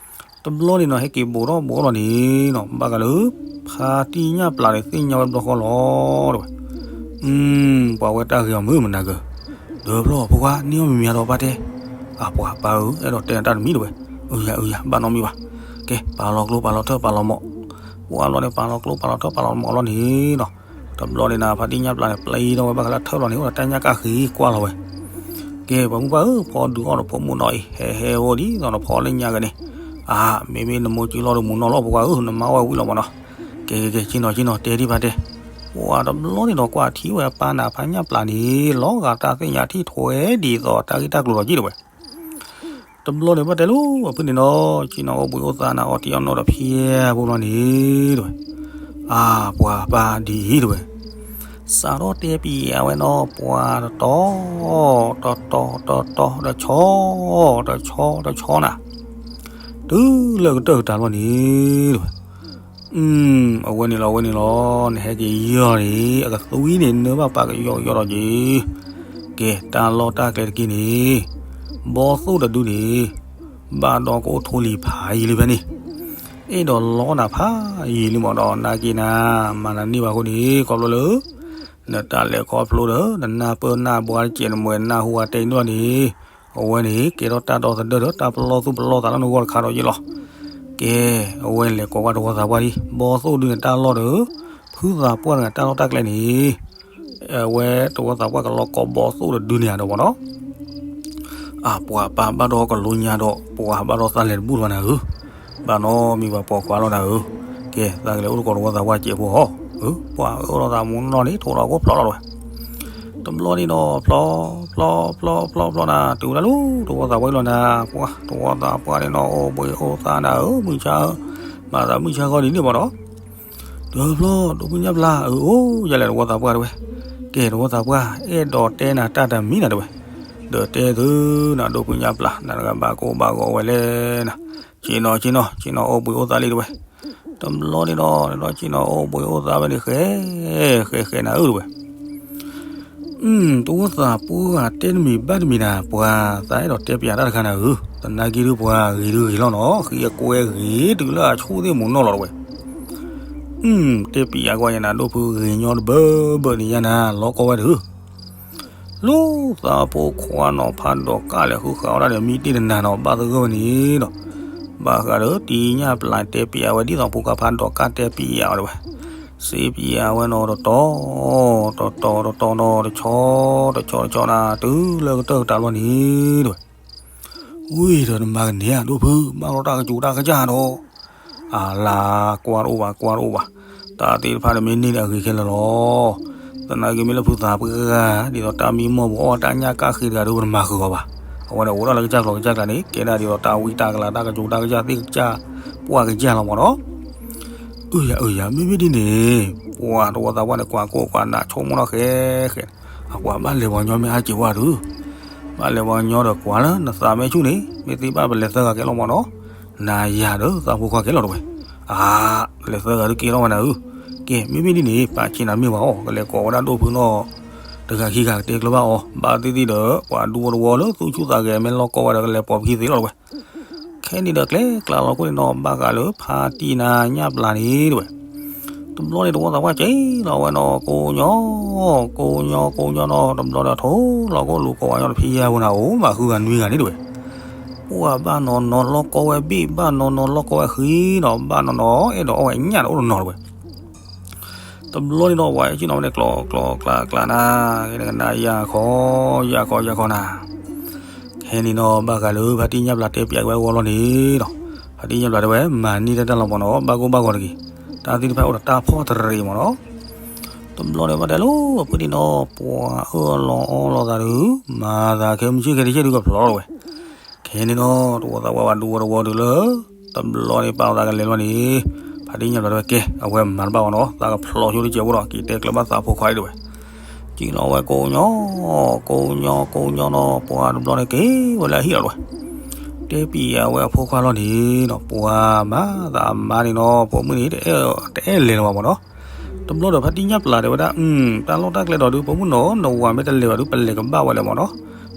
တဘျီန့ၣ်နီၤ ဟဲက့ၤဘူးထီၣ်ဘူးထီၣ်လီၤန့ၣ်နီၤ ဘၣ်ဃးလၢ ဖါတံၢ်ညၣ်ပျၢ်န့ၣ်သ့ၣ်ညါဝဲတဘျီဃီလီၤတဝဲ, ပှၢ်ဝဲတၢ်ဂ့ၤအီၤမုာ်မနၤဂၢၤ, ဒီးဖျီၣ်ဖိခွါန့ၢ်အီၣ်မံၤမံၤဒီးပၢ်တဲ, အပှၢ်ပၢ်ဧၢ အဲၣ်ဒိးတဲနၤတၢ်တမံၤတဝဲ, အုယၤအုယၤ ဘၣ်နီတမံၤဘၣ်, ကဲ ပာ်လီၤကျိပာ်လီၤထၢပာ်လီၤမီၢ်, ပှၢ်ဘျီန့ၣ် ပာ်လီၤကျိပာ်လီၤထၢပာ်လီၤမီၢ်လီၤန့ၣ်နီၤ, တဘျီန့ၣ်နၤ ဖါတံၢ်ညၣ်ပျၢ်န့ၣ် ပျံၤထီၣ်ဝဲဘၣ်ဃးလၢထၢလီၤန့ၣ် အိၣ်ဒီးတၢ်ညၣ်ကၣ်ဃ့ကွၢ်လီၤဝဲ ကဲ ပှၤမုၢ်ပှၢ်ဧၢ ဖီဒုးအီၣ်ဒီးဖိမုၣ်နီၤအံၤ ဟဲဟဲအိၣ်ဒ်သိးနဖီလၢညါက့ၤန့ၣ်, အါ မ့မ့ၢ်နမိၢ်စုလီၢ်ဒီးမူၤနီၢ်လီၤ ဖိခွါဧၢ နမါဝဲဝံၤလီၤမးနီၤ, ကဲကဲကဲ ဆ့ၣ်နီၤဆ့ၣ်နီၤ တဲဒံးဖါတဲ, ပှၢ်တဘျီန့ၣ်ဒီးကွၢ်ထံၣ်ဝဲအပၢ်နၤဖါညၣ်ပျၢ်န့ၣ် လီၤဂာ်တၢ်သ့ၣ်ညါထံၣ်ထွဲဒ်သိးတၢ်ဂ့ၢ်တၢ်ကျိၤလီၤက့ၤတဝဲ တဘျီန့ၣ်ဘၣ်တဲလၢ အဖုန့ၣ်နီၤ ဆ့ၣ်နီၤအိၣ်ဘှံးအိၣ်သါနၤ အီၣ်တံၢ်အီၣ်နီၢ်ဒီးဖံယဲၢ်ဖိလီၤန့ၣ်တဝဲ, အါ ပှၢ်ပၢ်ဒ်အံၤတဝဲ, စးထီၣ်တဲပံၤအဝဲနီၤ ပှၢ်တတီၤ တတီၤတတီၤ တဆီ တဆီတဆီနၤ, တုၤလၢကတၢၢ်ကတၢၢ်လီၤန့ၣ်တဝဲ အဝဲန့ၣ်လီၤ အဝဲန့ၣ်လီၤ နဟဲက့ၤယီၤန့ၣ် အကသွံန့ၣ် နၢဘၣ်ပာ်ကယီကယီဒီးက့ၤ, ကဲ တၢ်လီၢ်တၢ်ကျဲတက့ၢ်န့ၣ်, ဘီသိၣ်တဒုန့ၣ်, ဘၣ်ဒီးကအိၣ်ထိလံၤဖးယံၤလံဖဲန့ၣ်, အဲၣ်ဒိးလီနၤဖးယံၤလံမးဒီး နာ်က့နၤ, မၤနၤန့ၢ်ဘၣ်အဃိန့ၣ် ခီဖျိလၢ နတၢ်လဲၤခီဖျိဒီး နနၢ်ပၢၢ်နၢ်ဘှါတကဲး နမဲာ်နၢ်ဟူအတဲန့ၣ်လီၤန့ၣ်, အဝဲန့ၣ် ကဲထီၣ်တၢ်ဒီသဒၢဒီး တၢ်ပလီၢ်သူၣ်ပလီၢ်သးလၢနဂီၢ်တခါဒီးယ့ၢ်လီၤ. ကဲ, အဝဲလဲၤကိးဝဲတဝီသးပှၢ်ဒံး, ဘီသိၣ်ဒုန့ၣ်တၢ်လီၢ်ဒီး, ဖုသးပှၢ်န့ၣ်တၢ်လီၢ်တၢ်ကျဲန့ၣ်, အဝဲတဝီသးပှၢ်ကလီၤကိးဘီသိၣ်တဒုန့ၣ်ဧါဒီးမးနီၤ အပှၤပၢ်ဘၣ်ဒီးကလိညါဒီး ပှၤဘၣ်ဒီးသးလဲၤတဘူၣ်လီၤနၤဧၢ, ဘၣ်နီတမံၤဘၣ်ပိာ်ခွါလီၤနၤဧၢ, ကဲ သးကလဲၤအိၣ်တကိးတဝီသးပှၢ်စဲးဖိဟီ, ပှၤအၢၣ်လီၤသးမူနီၢ်န့ၣ် ထိးလီၤကိၣ်ဖျီလီၤတဝဲ, တဘျီန့ၣ်ဒီး ဖျီ ဖျီ ဖျီ ဖျီ ဖျီနၤ တုၤဝဲဒၣ်လၢတဝီသးပှၢ်လီၤနၤ, ပှၤတဝီသးပှၢ်န့ၣ်နီၤ အိၣ်ဘှံးအိၣ်သါနၤဧၢ မုၢ်ဆါဧၢ, မၤသးမုၢ်ဆါဃီဒ်န့ၣ်မးနီၤ ဒီးဖျီ ဒိၣ်ဖုညၣ်ပျၢ် အၢ အိၣ်ယၤလဲၣ်တဝီသးပှၢ်တဝဲ, ကဲ တဝီသးပှၢ် အဲၣ်ဒိးတဲနၤတၢ်တမံၤနၤတဝဲ, ဒီးတဲသုနၤ ဒိၣ်ဖုညၣ်ပျၢ် နတဂၤဘၣ်ကိၢ်ဘၣ်ဂီၤဝဲလဲၣ်နၤ, ဆ့ၣ်နီၤဆ့ၣ်နီၤ ဆ့ၣ်နီၤအိၣ်ဘှံးအိၣ်သါလံတဝဲ, တဘျီန့ၣ်ဒီး ဒီးဆ့ၣ်နီၤအိၣ်ဘှံးအိၣ်သါဝဲန့ၣ် ဃဲ ဃဲ ဃဲနၤဧၢတဝဲ တဝီသးပှၢ်တဲတမံၤဘၣ်တမံၤနၤ ပှၤသးအဲၣ်ဒိးတဲပျးတၢ်တခါနၤဧၢ, သနာ်က့ဒုးပှၤဂ့ၤဒုးဂ့ၤလီၤနီၤ ဃ့အကွဲဂ့ၤတုၤလၢအဆူၣ်သ့ၣ်မူနီၢ်လီၤတဝဲ, တဲပျးကွၢ်ယနၤ ဒိၣ်ဖုဂ့ၤညီတဘၢဘၢန့ၣ်ယၤနၤ လီၤကီဝဲတဧၢ, လၢသးဖိခွါနီၤဖးဒိးကၢ်လဲၤဃုဃာ်အီၣ်ဒၣ်ဒီးမံတ့ၢ်တနၤနီၤ ဘၣ်သဂၢၢ်ဝဲန့ၣ်ဒီး, ဘၣ်ဃးဒီးတံၢ်ညၣ်ပျၢ်တဲပျးဝဲ ဒ်သိးဖိခွါဖးဒိးကၢ်တဲပျးဝဲတဝဲ, စ့ပျးဝဲနီၤတတီၤ တတီၤတတီၤနီၤ တဆီ တဆီတဆီနၤ တုၤလၢကတၢၢ်ကတၢၢ်လီၤန့ၣ်တဝဲ, ဝံၤဒီးနမၤကန့ၢ်ဧါ ဒိၣ်ဖု ဘၣ်ဒီးတၢ်ကစူၤတၢ်ကစၢ်ဒီး အလၤ ကွၢ်တအိၣ်ဘၣ် ကွၢ်တအိၣ်ဘၣ်, တၢ်သ့ၣ်တဖၣ်န့ၣ်မ့ၢ်န့ၢ်ဒီးအဂ့ၤခဲလၢာ်လီၤ. သနာ်က့မ့ၢ်လၢဖုသးပှၢ်ဂၤ ဒ်သိးတၢ်မံမီၢ်ပူၤအီၣ်တၢ်ညၣ်ကၣ်ဃ့တဂၤဒီး ပတမၤဃုာ်အီၤဘၣ်. အဝဲန့ၣ်အိၣ်ဒၣ်လၢကစၢ်ကျိၤကစၢ်ကျဲန့ၣ် ကဲဒၣ်ဒ်သိးတၢ်ဝံတၢ်ကလၤ တၢ်ကစူၤတၢ်ကစၢ်သ့ၣ်ကစၢ်ပှၢ်ကစၢ်လီၤမးနီၤ. အၢယၤ အၢယၤ မ့မ့ၢ်ဒ်န့ၣ် ပှၤတဝီသးပှၢ်န့ၣ် ကွၢ်ကိၢ်ကွၢ်နးဆိကမိၣ်ထီၣ်ဃဲဃဲ အပှၤဘၣ်လဲၤပှၤကညီမ့ၢ်အါစ့ၢ်ဝဲဒုး ဘၣ်လဲၤပှၤကညီဒီးကွၢ်လၢနသးမဲာ်ဆူၣ်န့ၣ် မ့ၢ်သ့ဘၣ်ပလဲၤသၢဂၤကဲလီၤမးနီၤ. နၤယၤဒီးသးဖိခွါကဲလီၤတဝဲ. အါ လဲၤသၢဂၤဒုးကဲထီၣ်ဝဲနၤဧၢ. ကဲ မ့မ့ၢ်ဒ်န့ၣ် ပာ်ဆံးနၤမ့ၢ်ဝဲအီၤ ကလဲၤကိးဝဲဒၣ်ဒိၣ်ဖုနီၤ တဂၤခံဂၤကတဲကျၢၤဘၣ်အီၤ ဘၣ်သ့ၣ်သ့ၣ်ဒီး ပှၤဒူဖိတဝီလၢသူၣ်ဆူၣ်သးဂဲၤမ့ၢ်လီၢ်ကီဝဲဒီးကလဲၤပိာ်ပခံသ့လီၤတဝဲ. ခဲန့ၣ်ဒီးကျဲကျါလီၤခိၣ်န့ၣ်နီၤ ဘၣ်ဃးလၢဖါတံၢ်နၤညၣ်ပျၢ်န့ၣ် တဝဲ. တဘျီန့ၣ်တဝီသးပှၢ်ကဲလီၤဝဲနီၤ ကိးညီ ကိးညီ ကိးညီနီၤ တဘျီဒီးထိၣ်လီၤကိၣ်လူၤကိးဝဲညီတဖံယဲၢ်ဝဲနၤ အိၣ်ဘၣ်ဃုဂၤနွံဂၤန့ၣ်တဝဲ. ပှၤဘၣ်နီၤနီၤလီၢ်ကီဝဲဘ့ၣ် ဘၣ်နီၤနီၤလီၢ်ကီဝဲဃံနီၤ ဘၣ်နီၤနီၤအဲၣ်ဒိးအီၣ်ဝဲညၣ်တအိၣ်တနီၤတဝဲ. တဘျီန့ၣ်ဒီး ပှၤအဲၣ်ဆ့ၣ်နီၤဝဲန့ၣ် ကျီကျီကျါကျါနၤ, ကနၤယၤခီ, ယၤခီယၤခီနၤ, ခဲန့ၣ်နီၤ ဘၣ်ဃးလၢဖါတံၢ်ညၣ်ပျၢ်တဲပၠးက့ၤဝဲတဝီလီၤန့ၣ်ဒီး ဖါတံၢ်ညၣ်ပျၢ်တဲဝဲ မၤန့ၢ်တၢ်တၢ်လီၤမၢ်နီၤ, ဘၣ်ကိၢ်ဘၣ်ဂီၤတဂ့ၤ, တၢ်သ့ၣ်တဖၣ်အိၣ်ဒီးတၢ်ဖှီၣ်တရံးမၢ်နီၤ. တဘျီန့ၣ်ဘၣ်တဲလၢ အဖုန့ၣ်နီၤ ပှၤအၢၣ်လီၤအီလီၤသးဒီး မၤသးခဲမုၢ်ဆ့ၣ်ခဲတဆ့ၣ်ဒုးကဖျီလီၤဝဲ. ခဲန့ၣ်နီၤ တဝီသးပှၢ်ပှၤဒူဝီတဝီဒုးလၢ တဘျီန့ၣ်ပာ်လီၤသးကလဲၤလီၤန့ၣ်, ဖါတံၢ်ညၣ်ပျၢ်တဲဝဲကဲ အဝဲမၤတဘၣ်ဘၣ်နီၤ, သးကဖျီဆိတစဲးဖိဒီး က့ၤတဲကျၢၤဘၣ်သးဖိခွါအံၤတဝဲ. က့ၤလီၤဝဲကိးညီ, ကိးညီကိးညီနီၤ ပှၤတဘျီန့ၣ်က့ၤဝဲလၢအဟံၣ်လီၤတဝဲ. တဲပျးဝဲအဖိခွါလီၤန့ၣ်နီၤ ပှၤမၤသးအမါန့ၣ်နီၤ ပိာ်မုၣ်န့ၣ် တအဲၣ်လဲၤလၢၤဘၣ်မၢ်နီၤ. တဘျီဒီးဖါတံၢ်ညၣ်ပျၢ်တဲဝဲဒၣ် တၢ်လီၢ်တၢ်ကျဲဒီးဒုး ပိာ်မုၣ်နီၤ နဝၤမ့ၢ်တလဲၤဘၣ်ဒုး ပလဲၤကဘၣ်ဝဲလၢၤမၢ်နီၤ,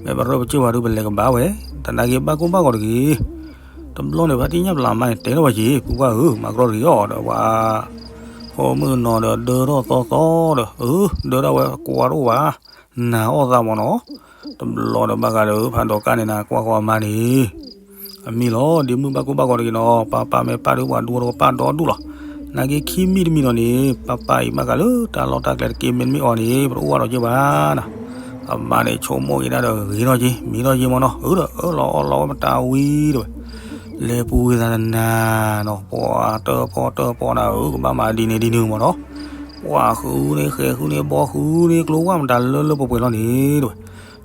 မ့ၢ်ပရၢပကၢၢ်ဘၣ်ဒုး ပလဲၤကဘၣ်ဝဲ, တနာ်က့ၤဘၣ်ကိၢ်ဘၣ်ဂီၤတဂ့ၤ. တဘျီန့ၣ်ဖါတံၢ်ညၣ်ပျၢ်မါန့ၣ် တဲထီၣ်ဝဲက့ၤ ဖုပှၢ်ဧၢ မၤကရီတဂ့ၤအီၤဒီး ပှၤ ပိာ်မုၣ်နီၤဒီးဒၢထီၣ်သီသီဒီး အၢ ဒၢထီၣ်ဝဲကွၢ်တအိၣ်ဘၣ်, နာ်အီၣ်သးမၢ်နီၤ. တဘျီဒီးဘၣ်ဃးဒီးဖါဒီးကၢ်န့ၣ်နၤ ကွၢ်ဃီအမါန့ၣ် အမ့ၢ်လီၤ ဒ့မုၣ်ဘၣ်ကိၢ်ဘၣ်ဂီၤတဂ့ၤနီၤ, ပၢ်ပၢ်မ့ၢ်ပၢ်ဒုး ပှၤဒူဝီတဝီပၢ်ဒီဒူၣ်လီၤ. နာ်က့ၤခံမံၤတမံၤဒီးန့ၣ် ပၢ်ပၢ်အံၤဘၣ်ဃးလၢတၢ်လီၢ်တၢ်ကျဲတက့ၢ် မ့တမ့ၢ်အီၤန့ၣ် ပတအိၣ်ဘၣ်ဒီးက့ၤဘၣ်နၤ. အမါန့ၣ်ဆိကမိၣ်က့ၤဒၣ်ဒီးဂ့ၤထီၣ်က့ၤ မံၤထီၣ်က့ၤမၢ်နီၤ, အၢဒီးအၢၣ်လီၤအီလီၤဝဲမတၤဝံၤတဝဲ. လဲၤပူၤဝံၤသးတနၤနီၤ ပှၤတၢၣ်ပီၣ်တၢၣ်ပီၣ်နၤဧၢ ကဘၣ်မၤဒ်န့ၣ်ဒ်န့ၣ်မၢ်နီၤ. ပှၤဃုန့ၢ်ဃဲၤဃုန့ၢ်ဘီဃုန့ၢ်ကျိဝၢ်မတၤလၢလၢပှဲၤပှဲၤလီၤန့ၣ်တဝဲ.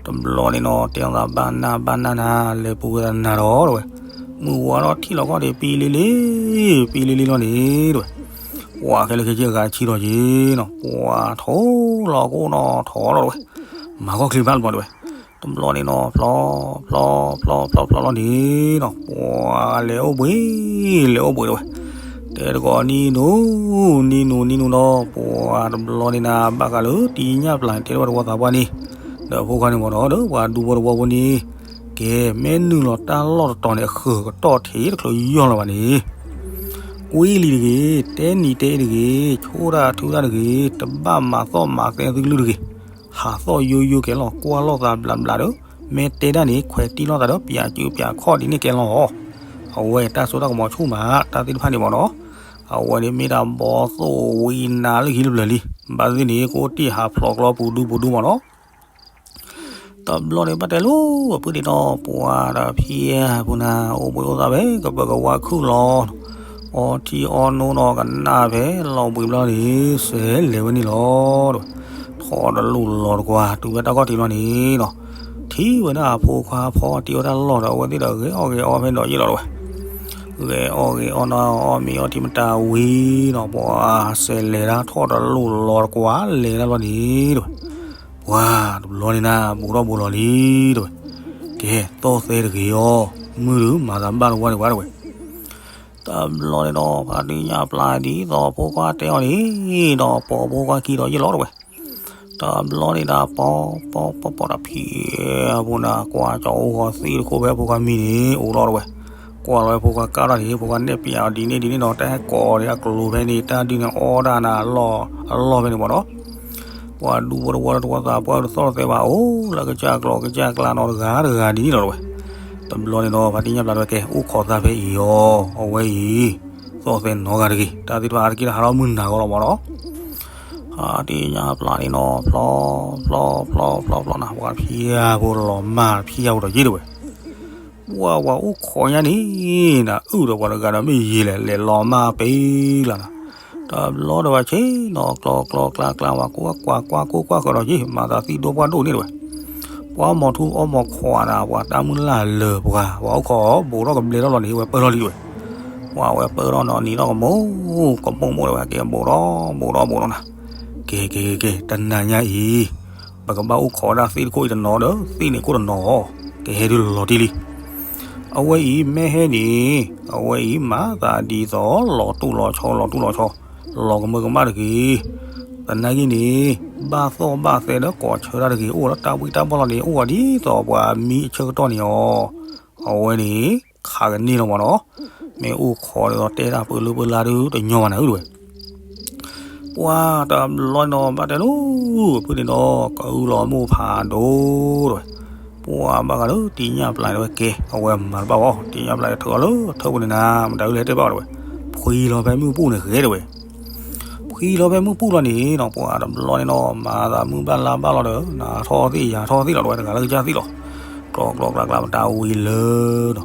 တဘျီန့ၣ်နီၤ တဲအီၤသးဘၣ်နၢ်ဘၣ်နၢ်နၤ လဲၤပူၤဝဲသးတနၤဒီးတဝဲ. မုၢ်ဝါထီၣ်ထံၣ်လီၤခီၣ်ဒံး ပံလံလံ, ပံလံလံလီၤန့ၣ်တဝဲ. ပှၤခဲလၢာ်ခဲဆ့အဂၤဆံးထီၣ်က့ၤနီၤ ပှၤထိၣ်လီၤကိၣ်နီၤထီၣ်လီၤတဝဲ. မၤခီၣ်ချံဖးတဘျီတဝဲ. တဘျီန့ၣ်နီၤ ဖျီ ဖျီ ဖျီ ဖျီ ဖျီလီၤန့ၣ်နီၤ ပှၤလဲၤအိၣ်ဘှံး လဲၤအိၣ်ဘှံးတဝဲ. တဲတကိးနံၤနူၤ နံၤနူၤ နံၤနူၤနီၤ ပှၤတဘျီန့ၣ်နၤ ဘၣ်ဃးလၢတံၢ်ညၣ်ပျၢ်န့ၣ် တဲတဝဲတဝီသးပှၢ်န့ၣ် ဒီးအဖိခွါန့ၣ်မၢ်နီၤ ဒီးပှၤဒူဖိတဝီဖိန့ၣ် ကဲ မ့ၢ်နုာ်လီၤတၢ်လီၢ်တတီၤန့ၣ် အဃၢၤကတီၢ်ထဲတချုးယီၢ်လၢၤဘၣ်န့ၣ် ကွံလံၤတဂ့ၤ, တဲနံၤတဲအ့တဂ့ၤ, ဆိၣ်တၢ်ထုတၢ်တဂ့ၤ, တဘၣ်မၤသီၣ်မၤသဲသုကလုၢ်တဂ့ၤ, ဟးသီၣ်ယိယိကဲလီၤ ကွၢ်လိာ်သးဘျးဘျးဒီး မ့ၢ်တဲဒၣ်န့ၣ် ခွဲးတံၢ်လိာ်သးဒီး ပၠးစုပၠးခီၣ်ဒ်န့ၣ်ကဲလီၤ. အဝဲတၢ်စိတၢ်ကမီၤဆူၣ်မး တၢ်သ့ၣ်တဖၣ်န့ၣ်မၢ်နီၤ, အဝဲန့ၣ်မ့ၢ်ဒၣ်ဘီသိၣ်ဝံနၤလၢခံတဖျၢၣ်လံ, ဘၣ်သ့ၣ်န့ၣ် ကအိၣ်တ့ၢ်ဟးဖျိးကျီပူၤဒူပူၤဒူမၢ်နီၤ. တဘျီန့ၣ်ဘၣ်တဲလိၤ အပုၢ်ဒ့ၣ်နီၤ ပှၤဒီးဖံအပူၤနၤ အိၣ်ဘှံးအိၣ်သါဖဲ ကပၢၤကဝါခုၣ်လီၤ, အီထံအီနိဒီးကနၣ်ဖဲလီၤဘှံးဘျီန့ၣ် စဲးလဲၤဝဲန့ၣ်လီၤ. ထီၣ်တလူၢ်လီၤတကွၢ် တုၤဝဲတၢ်ခီၣ်ထံးဘျီန့ၣ်နီၤ, ထံၣ်ဝဲဒၣ်အဖိခွါဖီတံၢ်ဝဲတၢ်လီၢ်ဒီး အဝဲသ့ၣ်ဒီးဂဲၤအီၣ်ဂဲၤအီဖဲနီၤယ့ၣ်လီၤတဝဲ, ဂဲၤအီၣ်ဂဲၤအီနီၤ အီၣ်မ့ၤအီထံမတၤဝံၤနီၤ ပှၤစဲးလဲၤဒၣ်ထီၣ်တလူၢ်လီၤတကွၢ်လဲၤဒၣ်ဘျီန့ၣ်တဝဲ ပှၤတဘျီန့ၣ်နၤ ဘူးထီၣ်ဘူးလီၤလံတဝဲ, ကဲ သီၣ်သဲတဂ့ၤအီၤ မုၢ်ဒုးမၤသးဘၣ်တဝါန့ၣ်ဝဲတဝဲ, တဘျီန့ၣ်ဒီး ဖါတံၢ်ညၣ်ပျၢ်ဒ်သိးဖိခွါတဲအီၤန့ၣ်ဒီး ပိာ်ဖိခွါခံဒီးယ့ၣ်လီၤတဝဲ, တဘျီန့ၣ်ဒီး ပီ ပီ ပီ ပီဒီးဖံအပူၤနၤ ကွၢ်ကၠီအိၣ်ဃီသ့ၣ်တခိၣ်ဖဲဖိခွါမံန့ၣ် အိၣ်လီၤတဝဲ, ကွၢ်လီၤဝဲဖိခွါကၢ်ထီၣ်န့ၣ် ဖိခွါနဲၣ်ပၠးအီၤဒ်န့ၣ်ဒ်န့ၣ်ဒီး တၢ်ဟဲကိးအီၤန့ၣ် အကျိၤဖဲန့ၣ် တၢ်ဒုးန့ၣ်အီၣ်ဒၣ်နၤ အလီၢ်ဖဲန့ၣ်မၢ်နီၤ ပှၤဒူဖိတဝီတဝီသးပှၢ်တသီၣ်တသဲဘၣ် အိၣ်လၢကစၢ်ကျီကစၢ်ကျါနီၤ တဂၤတဂၤဒ်န့ၣ်လီၤတဝဲ, တဘျီန့ၣ်ဒီး ဖါတံၢ်ညၣ်ပျၢ်တဲဝဲကဲ အိၣ်ခိးသးဖဲအံၤအီၤ အဝဲအံၤ သီၣ်သဲနီတဂၤတဂ့ၤ တၢ်သ့ၣ်တဖၣ်အါတက့ၢ်ဒီးဟးထီၣ်မုၢ်နၤဂီၤလီၤမၢ်နီၤ. ဖါတံၢ်ညၣ်ပျၢ်န့ၣ်နီၤ ဖျီ ဖျီ ဖျီ ဖျီ ဖျီနၤ ပှၤဖံအပူၤလီၤမၢ်ဖံအပူၤဒီးယ့ၣ်တဝဲ ပှၤပှၤအိၣ်ခိးညါန့ၣ် နအုၣ်ဒီးပှၤတဂၤဒီးမ့ၢ်ယံာ်လဲၣ် လဲၤလီၤမၢ်ပ့ၤလၢ်နၤ, တဘျီဒီးဝဲဆ့ၣ်နီၤ ကျီကျီကျါကျါ ပှၤကွၢ်ကွၢ်ကွၢ်ကိၢ်ကွၢ်ဃၢၤဒီးက့ၤ မၤသးသံဒိၣ်ပှၢ်ဒိၣ်န့ၣ်တဝဲ, ပှၤမီၤထူအီမီၤခိးနၤ ပှၤတၢ်မုၢ်လၢ်လၢပှၤ ပှၤအိၣ်ခိး ဘူးထီၣ်ကဘျဲထီၣ်လီၤန့ၣ် ဝဲပၢၢ်ထီၣ်လံတဝဲ, ပှၤဝဲပၢၢ်ထီၣ်နီၤ နံၤထီၣ်ကမိၢ် ကမိၢ်မိၢ်တဝဲ ကဲဘူးထီၣ်ဘူးထီၣ်ဘူးထီၣ်နၤ, ကဲကဲကဲကဲ တနၤညါအံၤ ပကဘၣ်အိၣ်ခိးဒၣ်သ့ၣ်တခိၣ်အံၤတနီၤဒီး သ့ၣ်န့ၣ်ခိၣ်တနီၤအီၤ ကဟဲဒုးလီၤတံၢ်လံ. အဝဲအံၤမ့ၢ်ဟဲန့ၣ် အဝဲအံၤမၤသးဒ်သိး လီၤတူၢ်လီၤဆီ လီၤတူၢ်လီၤဆီ လီၤကမၢကမၣ်တဂ့ၤ. သနာ်က့န့ၣ် ဘၣ်သီၣ်ဘၣ်သဲဒီးကိးဆၢတၢ်တဂ့ၤ အိၣ်ဒီးတၢ်ဘှံးတၢ်ဘှီၣ်လီၤန့ၣ် အိၣ်ဝဲဒ်သိးပှၤမံအဆၢကတီၢ်န့ၣ်အီၤ အဝဲန့ၣ် ခးကန့ၢ်လီၤမၢ်နီၤ. မ့ၢ်အိၣ်ခိးဒ်သိးတဲတၢ်ပၢလၢပၢလါဒုးတညီဘၣ်နၤဧၢတဝဲ ပှၤတဘျီနီၤ ဘၣ်တဲလိၤ ဖုန့ၣ်ဒီး ကအုလီၤမိၢ်ဖးဒိၣ်တဝဲ, ပှၤဘၣ်ဃးလၢတံၢ်ညၣ်ပျၢ်န့ၣ်ဝဲကဲ အဝဲမၤတဘၣ်ဘၣ် တံၢ်ညၣ်ပျၢ်ထုးအီၤလၢထၢပူၤန့ၣ်နၤ မတၤဒုးလဲၤတဲဘၣ်အီၤတဝဲ, ဖှံလီၤဖဲမုၢ်ပူၤန့ၣ်ဂဲၤတဝဲ, ဖှံ ကံၢ်လီၤဖဲမုၢ်ပူၤလီၤန့ၣ်နီၤ, ပှၤတဘျီန့ၣ်နီၤ မၤသးမုၢ်ဘၣ်လါဘၣ်လီၤဒီး နၤထီၣ်သ့ၣ်ယၤထီၣ်သ့ၣ်လီၤ တဝဲတဂၤလၢကစၢ်သ့ၣ်လီၤ. ကျီကျီကျါကျါပတၢ်ဝံၤလၢနီၤ,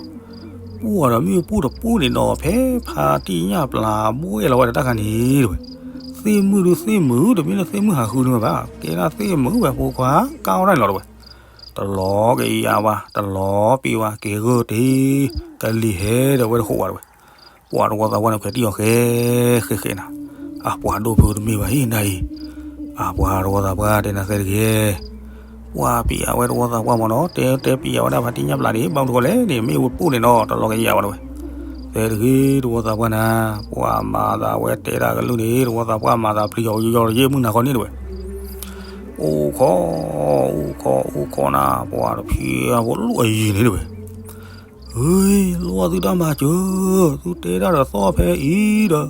ပှၤဒီးမုၢ်ပူၤတပူၤန့ၣ်နီၤ ဖဲဖါတံၢ်ညၣ်ပျၢ်ဘှဲၣ်လီၤဝဲဒီးတၢ်ခါန့ၣ်တဝဲ, သ့ၣ်မုၢ်ဒုးသ့ၣ်မုၢ် တမ့ၢ်လၢသ့ၣ်မုၢ်ဟးဃုန့ၣ်ဝဲဘၣ်, ကဲဒၣ်သ့ၣ်မုၢ်ဝဲဖိခွါ ကၢ်အီၣ်ဒၣ်န့ၣ်လီၤတဝဲ. တလီၤကယၤဝဲ တလီၤပံးဝဲ က့ၤဂၢၢ်တ့ၢ် ကလံၤဟဲဒီးဝဲတဃိးဝဲတဝဲ. ပှၤတဝီသးပှၢ်န့ၣ် ခွဲးတံၢ်အီၤဃဲ ဃဲဃဲနၤ, အပှၤဒိၣ်ဖုတမ့ၢ်ဘၣ်ဟံၣ်နၤအံၤ, အပှၤတဝီသးပှၢ်တဲနၤသဲတဂ့ၤ, ပှၤပံးအဝဲတဝီသးပှၢ်မ့ၢ်နီၤ တဲတဲပံးအဝဲဒၣ်ဖါတံၢ်ညၣ်ပျၢ်န့ၣ် ဘၣ်မနုၤဃိလဲၣ်န့ၣ် မ့ၢ်ဝဲပူၤန့ၣ်နီၤ တလီၤကယၤဝဲတဝဲ. သဲတဂ့ၤတဝီသးပှၢ်နၤ, ပှၤမၤသးဝဲတဲတၢ်ကလုၢ်န့ၣ် တဝီသးပှၢ်မၤသးပျံၤအီၤယီၤယဲၢ်မုၢ်နၤဃီန့ၣ်တဝဲ. အိၣ်ခိး အိၣ်ခိး အိၣ်ခိးနၤ ပှၤတဖံးဖိလိၣ်အယံၤန့ၣ်တဝဲ. ဟ့ လိၣ်သုတၢ်မၤစၢၤ, သုတဲတၢ်ဒီးသီၣ်ဖဲအံၤ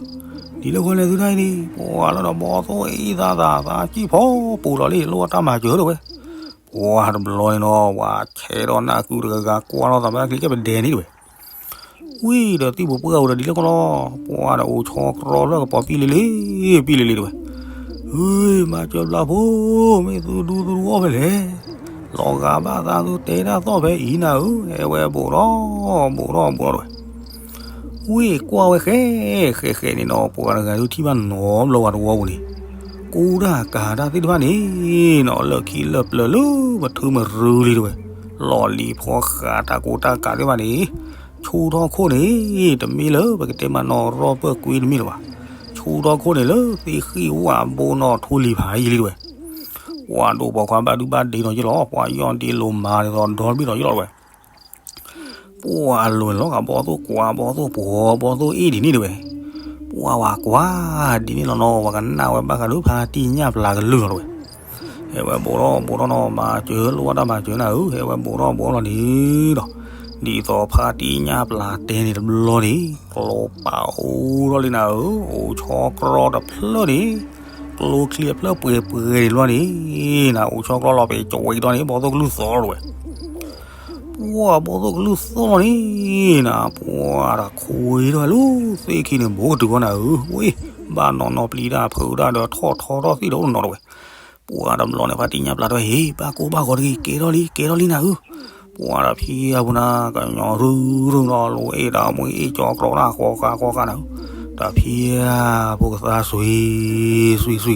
ဒီး, ဒ်လဲၣ်ဃီလဲၣ်သုတၢ်အံၤန့ၣ် ပှၤလၢဒီးဘီသိၣ်အ့ၣ်သးသးသးကံၢ်ဖီပူၤလီၤလံ လိၣ်တၢ်မၤစၢၤတဝဲ. ပှၤတဘျီန့ၣ်နီၤ ပှၤဆဲးထီၣ်နၢ်ကုတဂၤဂၤကွၢ်ထီၣ်သးဘၣ်ချံကဲပဒဲန့ၣ်တဝဲ. ဝံၤဒီးသံၣ်ပူၤပှၢ်ပူၤဒီးဒ်လဲၣ်ဃီလီၤ, ပှၤဒီးအိၣ်ဆီကြီလၢကပီၤပံလံလံ ပံလံလံတဝဲ. ဟ့ မၤစၢၤဘျါဖိ, မ့ၢ်သုဒူသုအီၣ်ဖဲလဲၣ်, လီၤဂာ်ဘၣ်သးသုတဲတၢ်သီၣ်ဖဲအံၤနၤဧၢ, ဟဲဝဲဘူးထီၣ်ဘူးထီၣ်ဘူးထီၣ်တဝဲ. ဝံၤကွၢ်ဝဲဃဲ ဃဲဃဲန့ၣ်နီၤ ပှၤတဂၤဒုးထံၣ်ဘၣ်နီတဘျီဝဲတဝီပူၤန့ၣ်, ကူတၢ်ကၤတၢ်သ့ၣ်တဖၣ်န့ၣ်နီၤ လၢခံလၢပျၢၤလၢပထုမရူလံတဝဲ, လီၢ်လံၤဖီဃးတၢ်ကူတၢ်ကၤသ့ၣ်တဖၣ်န့ၣ် ဆူထီၣ်ခိၣ်န့ၣ် တမ့ၢ်လၢပကတဲမးနီၤ ရီၢ်ပၢၢ်ကွ့တမ့ၢ်လၢၤဘၣ်, ဆူထီၣ်ခိၣ်န့ၣ်လၢသ့ၣ်ဃံၣ်ဝၣ်ဘိနီၤ ထူလံၤဖးယံၤလံတဝဲ. ပှၤဒိးပိာ်ခွါဘၣ်ဒုဘၣ်ဒ့နီၤယ့ၢ်လီၤ, ပှၤယီၢ်ဒ့လိၤမၤဒ်သိးဒီဘ့ၣ်နီၤယ့ၢ်လီၤတဝဲ. ပှၤအလိၤလီၤဂာ်ဘီသိၣ်ကွၢ် ဘီသိၣ်ပှီၤ ဘီသိၣ်အ့ၣ်ဒ်န့ၣ်တဝဲ. ပှၤဝၤကွၢ်ဒ်န့ၣ်လီၤနီၤ ပှၤကနၣ်ဝဲဘၣ်ဃးဒီးဖါတံၢ်ညၣ်ပျၢ်ကလုၢ်လီၤတဝဲ. ဟဲဝဲဘူးထီၣ်ဘူးထီၣ်နီၤ မၤစၢၤလိၣ်ဘၣ်တၢ်မၤစၢၤနၤဧၢ, ဟဲဝဲဘူးထီၣ်ဘူးထီၣ်လီၤန့ၣ်ဒီး, ဒ်သိးဖါတံၢ်ညၣ်ပျၢ်တဲန့ၣ်တဘျီန့ၣ် ကျိပာ်အိၣ်ထီၣ်လံနၤဧၢ, အိၣ်ဆီကြီတဖျၢၣ်န့ၣ်, ကျိချံအဖျၢၣ်ပှဲၤပှဲၤန့ၣ်လီၤန့ၣ်, နၤအိၣ်ဆီကြီလီၤပှဲၤကၠီဝဲကဒီးန့ၣ် ဘီသိၣ်ကလုၢ်သီလီၤတဝဲ. ပှၤဘီသိၣ်ကလုၢ်သီလီၤန့ၣ်နၤ ပှၤတၢ်ခွံထီၣ်လၢသ့ၣ်ခံန့ၣ် ဘူးကတုၤဃီနၤဧၢ, ဝ့ၢ် ဘၣ်နီၢ်နီၢ်ပျံၤတၢ်ဖုးတၢ်ဒီးထီၣ်ထီထီၣ်သ့ၣ်ဒီးအိၣ်နီၤတဝဲ. ပှၤတဘျီန့ၣ် ဖါတံၢ်ညၣ်ပျၢ်တဲဝဲ ဟ့ၣ် ဘၣ်ကိၢ်ဘၣ်ဂီၤတဂ့ၤ ကဲထီၣ်လံ ကဲထီၣ်လံနၤဧၢ. ပှၤတဖံးအပူၤနၤ ကညီရုၢ်ရုၢ်နီၤ လိၤအ့ၣ်တၢ်မူအ့ၣ်ကၠီကြီတၢ်ဃီဃာ်ဃီဃာ်နၤဧၢ. တဖံးအပူၤကသါစွံစွံစွံဝဲ, ကညီက့ၤဝဲကဘၢကဘၢကဘၢဒီး, ဂုာ်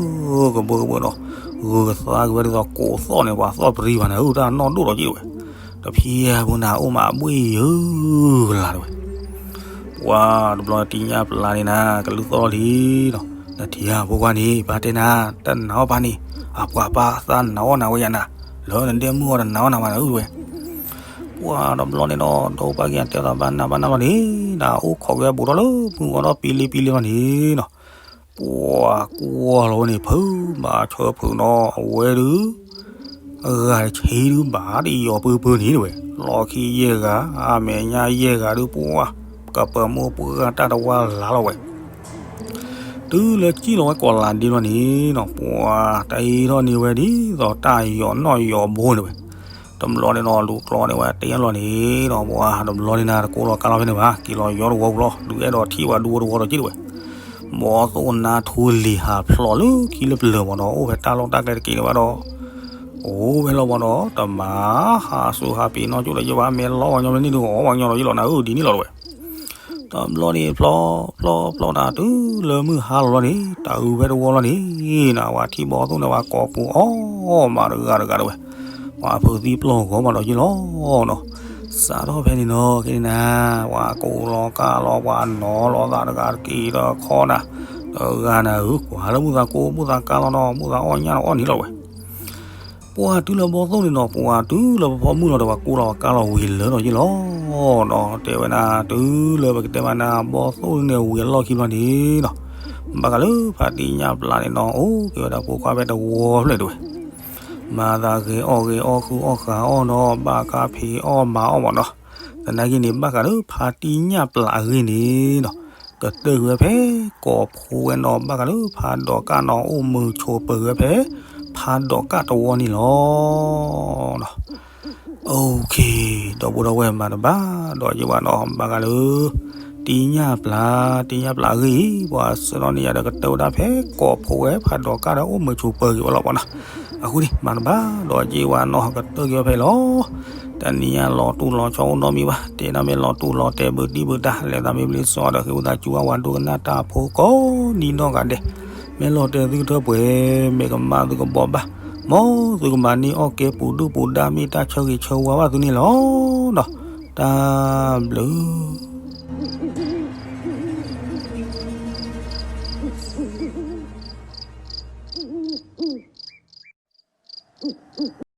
ကသါက့ၤဝဲဒ်သိးကိးသီၣ်န့ၣ် ပှၤသီၣ်ပရံဘၣ်နၤဧၢ တၢ်နီၢ်ဒိၣ်ဒီးက့ၤတဝဲ. တဖံးအပူၤနၤ အိၣ်မးဘှ့ၣ်ယၢကလၤတဝဲ. ပှၤတဘျီတံၢ်ညၣ်ပျၢ်န့ၣ်နၤ ကလုၢ်သီၣ်လံဒီး, နထံၣ်ဧါဖိခွါန့ၣ် ပၢ်တဲနၤ တနာ်အီၣ်ပၢ်န့ၣ်, အပှၤပၢ်သးနာ်အီၣ်နၤဝဲယၤနၤ, လၢနဒဲမုၢ်အီၤတနာ်အီၣ်နၤဘၣ်နၤဧၢတဝဲ. ပှၤတဘျီန့ၣ်ဒီး ဒီးပၢ်က့ၤတဲသးဘၣ်နၤဘၣ်နၤလီၤန့ၣ်, နအိၣ်ခိးက့ၤဝဲဘူးထီၣ်လၢမုၢ်ဂီၤဒီးပံလံပံလံလီၤန့ၣ်နီၤ. ပှၤကွၢ်လီၤဝဲန့ၣ် ဖုးမၤဆၢဖုးနီၤ အဝဲဒုး အဂၤတဆံဒုးဘၣ်တယီၤပၢပၢန့ၣ်တဝဲ, လီၢ်ခံယဲၢ်ဂၤ အမဲာ်ညါယဲၢ်ဂၤဒုးပှၤ ကပၢၤမိၢ်ပှၢ်တၢ်တဝါလါလီၤဝဲ. တုၤလၢစံၣ်လီၤဝဲကိးလးဒ့လီၤန့ၣ်နီၤ ပှၤတ့ထီၣ်န့ၢ်ဝဲဒ်သိးတၢ်ယီၤနီၣ်ယီၤဘိန့ၣ်ဝဲ. တဘျီန့ၣ်နီၤ လူၤကျီန့ၢ်ဝဲတ့လီၤန့ၣ်ဒီး ပှၤတဘျီန့ၣ်နၤ တကိးလီၤကါလီၤဖဲန့ၣ်ဘၣ် က့ၤလီၤယီၤတဝီပူၤလီၤ ဒုးအဲၣ်ဒိးထံၣ်ဝဲဒူဝဲတဝီဒီးက့ၤတဝဲ. ဘီသိၣ်နါထူလံၤဟးဖျိးလၢခံလၢပျၢၤမ့ၢ်နီၤ အိၣ်ဖဲတၢ်လီၢ်တၢ်ကျဲတက့ၢ်န့ၣ်ဘၣ်ဒီး အိၣ်ဝဲလီၤမ့ၢ်နီၤ တမၤဟးစူၤဟးပ့ၤနီၣ်ကၠိဒီးယဘၣ် မ့ၢ်လီၤပှၤကညီမ့ၢ်န့ၣ်ဒုး အီၣ်ပှၤကညီဒီးယလီၤနၤဧၢ ဒ်န့ၣ်လီၤတဝဲ. တဘျီန့ၣ်ဖျီ ဖျီ ဖျီနၤတုၤလၢမုၢ်ဟါလီၤလီၤန့ၣ် တၢ်အုးဖဲတဝီလီၤန့ၣ် နၤ ပှၤထံၣ်ဘီသိၣ်န့ၣ် ပှၤကိးပူၤအီၣ်မးတဂၤတဂၤတဝဲ. ပှၤဖုးသံပျီၢ်ဂီၤမးဒီးယလီၤနီၤ. စးထီၣ်ဖဲန့ၣ်နီၤ က့ၤနၤ ပှၤကိးလီၤကါလီၤ ပှၤနီၤလီၤသးတဂၤတက့ၢ်တခီနၤ တဂၤနၤဧၢ ကွၢ်လၢမုၢ်သးကိးမုၢ်သးကါလီၤနီၤ မုၢ်သးအီၣ်ညၣ်နီၤအီၣ်န့ၣ်လီၤတဝဲ. ပှၤတုၤလၢဘီသိၣ်န့ၣ်နီၤ ပှၤတုၤလၢပဖီမုၢ်လီၤဒီး ပှၤကိးလီၤကါလီၤဝံၤလၢာ်ဒီးယလီၤနီၤ. တဲဝဲဒၣ် တုၤလၢပကတဲမးနၤ ဘီသိၣ်န့ၣ် ဝံၤအလီၢ်ခံဘျီန့ၣ်နီၤ ဘၣ်ဃးလၢဖါတံၢ်ညၣ်ပျၢ်န့ၣ်နီၤ အိၣ်က့ၤဝဲဒၣ်ဖိခွါဖဲတဝီဖျၢၣ်တဝဲ. မၤသးဂဲၤအီၣ်ဂဲၤအီၣ်ဃုအီၣ်ဃုအီၣ်နီၤ ဘၣ်ကါဖံးအီၣ်မၤအီၣ်မးနီၤ. သနာ်က့န့ၣ် ဘၣ်ဃးလၢဖါတံၢ်ညၣ်ပျၢ်အဂ့ၢ်န့ၣ်နီၤ ကတၢၢ်ကွံာ်ဝဲဖဲကိးဖိဝဲနီၤ ဘၣ်ဃးလၢဖးဒိးကၣ်နီၤ အိၣ်မုာ်ဆိးပၢၤကွံာ်ဝဲဖဲ ဖးဒိးကၣ်တဝီန့ၣ်လီၤ. အိၣ်ခ့ ဒီပုၢ်ဒီဝဲၢ်မၤတဘၣ်ဒီးယဘၣ်နီၤ ဘၣ်ဃးလၢ တံၢ်ညၣ်ပျၢ်, တံၢ်ညၣ်ပျၢ်အဂ့ၢ်အံၤ ပှၤဆှၢလီၤန့ၢ်ယၤဒီး ကတၢၢ်ဝဲဒၣ်ဖဲကိးဖှိးဝဲဖးဒိၣ်ကါဒီး အိၣ်မုာ်ဆိးပၢၤက့ၤဝဲလီၤပှၤနီၤ. အဃိန့ၣ် မၤတဘၣ်ဒီး က့ၤဝဲနီၢ်ကတၢၢ်က့ၤဝဲဖဲအံၤလီၤ. တနံၤညါလီၤတူၢ်လီၤဆီအိၣ်နီတမံၤဘၣ်, တဲဒၣ်မ့ၢ်လီၤတူၢ်လီၤတဲာ်ဘုးတံၢ်ဘုးတၢ် လဲၤသးမ့ၢ်ဘျ့စီဒီး ဃ့ဝံသးစူၤဘၣ် ပှၤဒိကနၣ်တၢ်ဖိကိးနံၤနီၢ်ဂၤဒဲး, မ့ၢ်လီၤတဲာ်သုကထၢပှဲၤ, မ့ၢ်ကမၣ်သုကဘီဘၣ်, မ်သုကမၤန့ၢ်အီၣ်ကဲပူၤဒုၣ်ပူၤဒါ မ့ၢ်တၢ်ဆၢဂ့ၤဆၢဝါဘၣ်သုန့ၣ်လီၤ. ဒီးတၢ်ဘျုး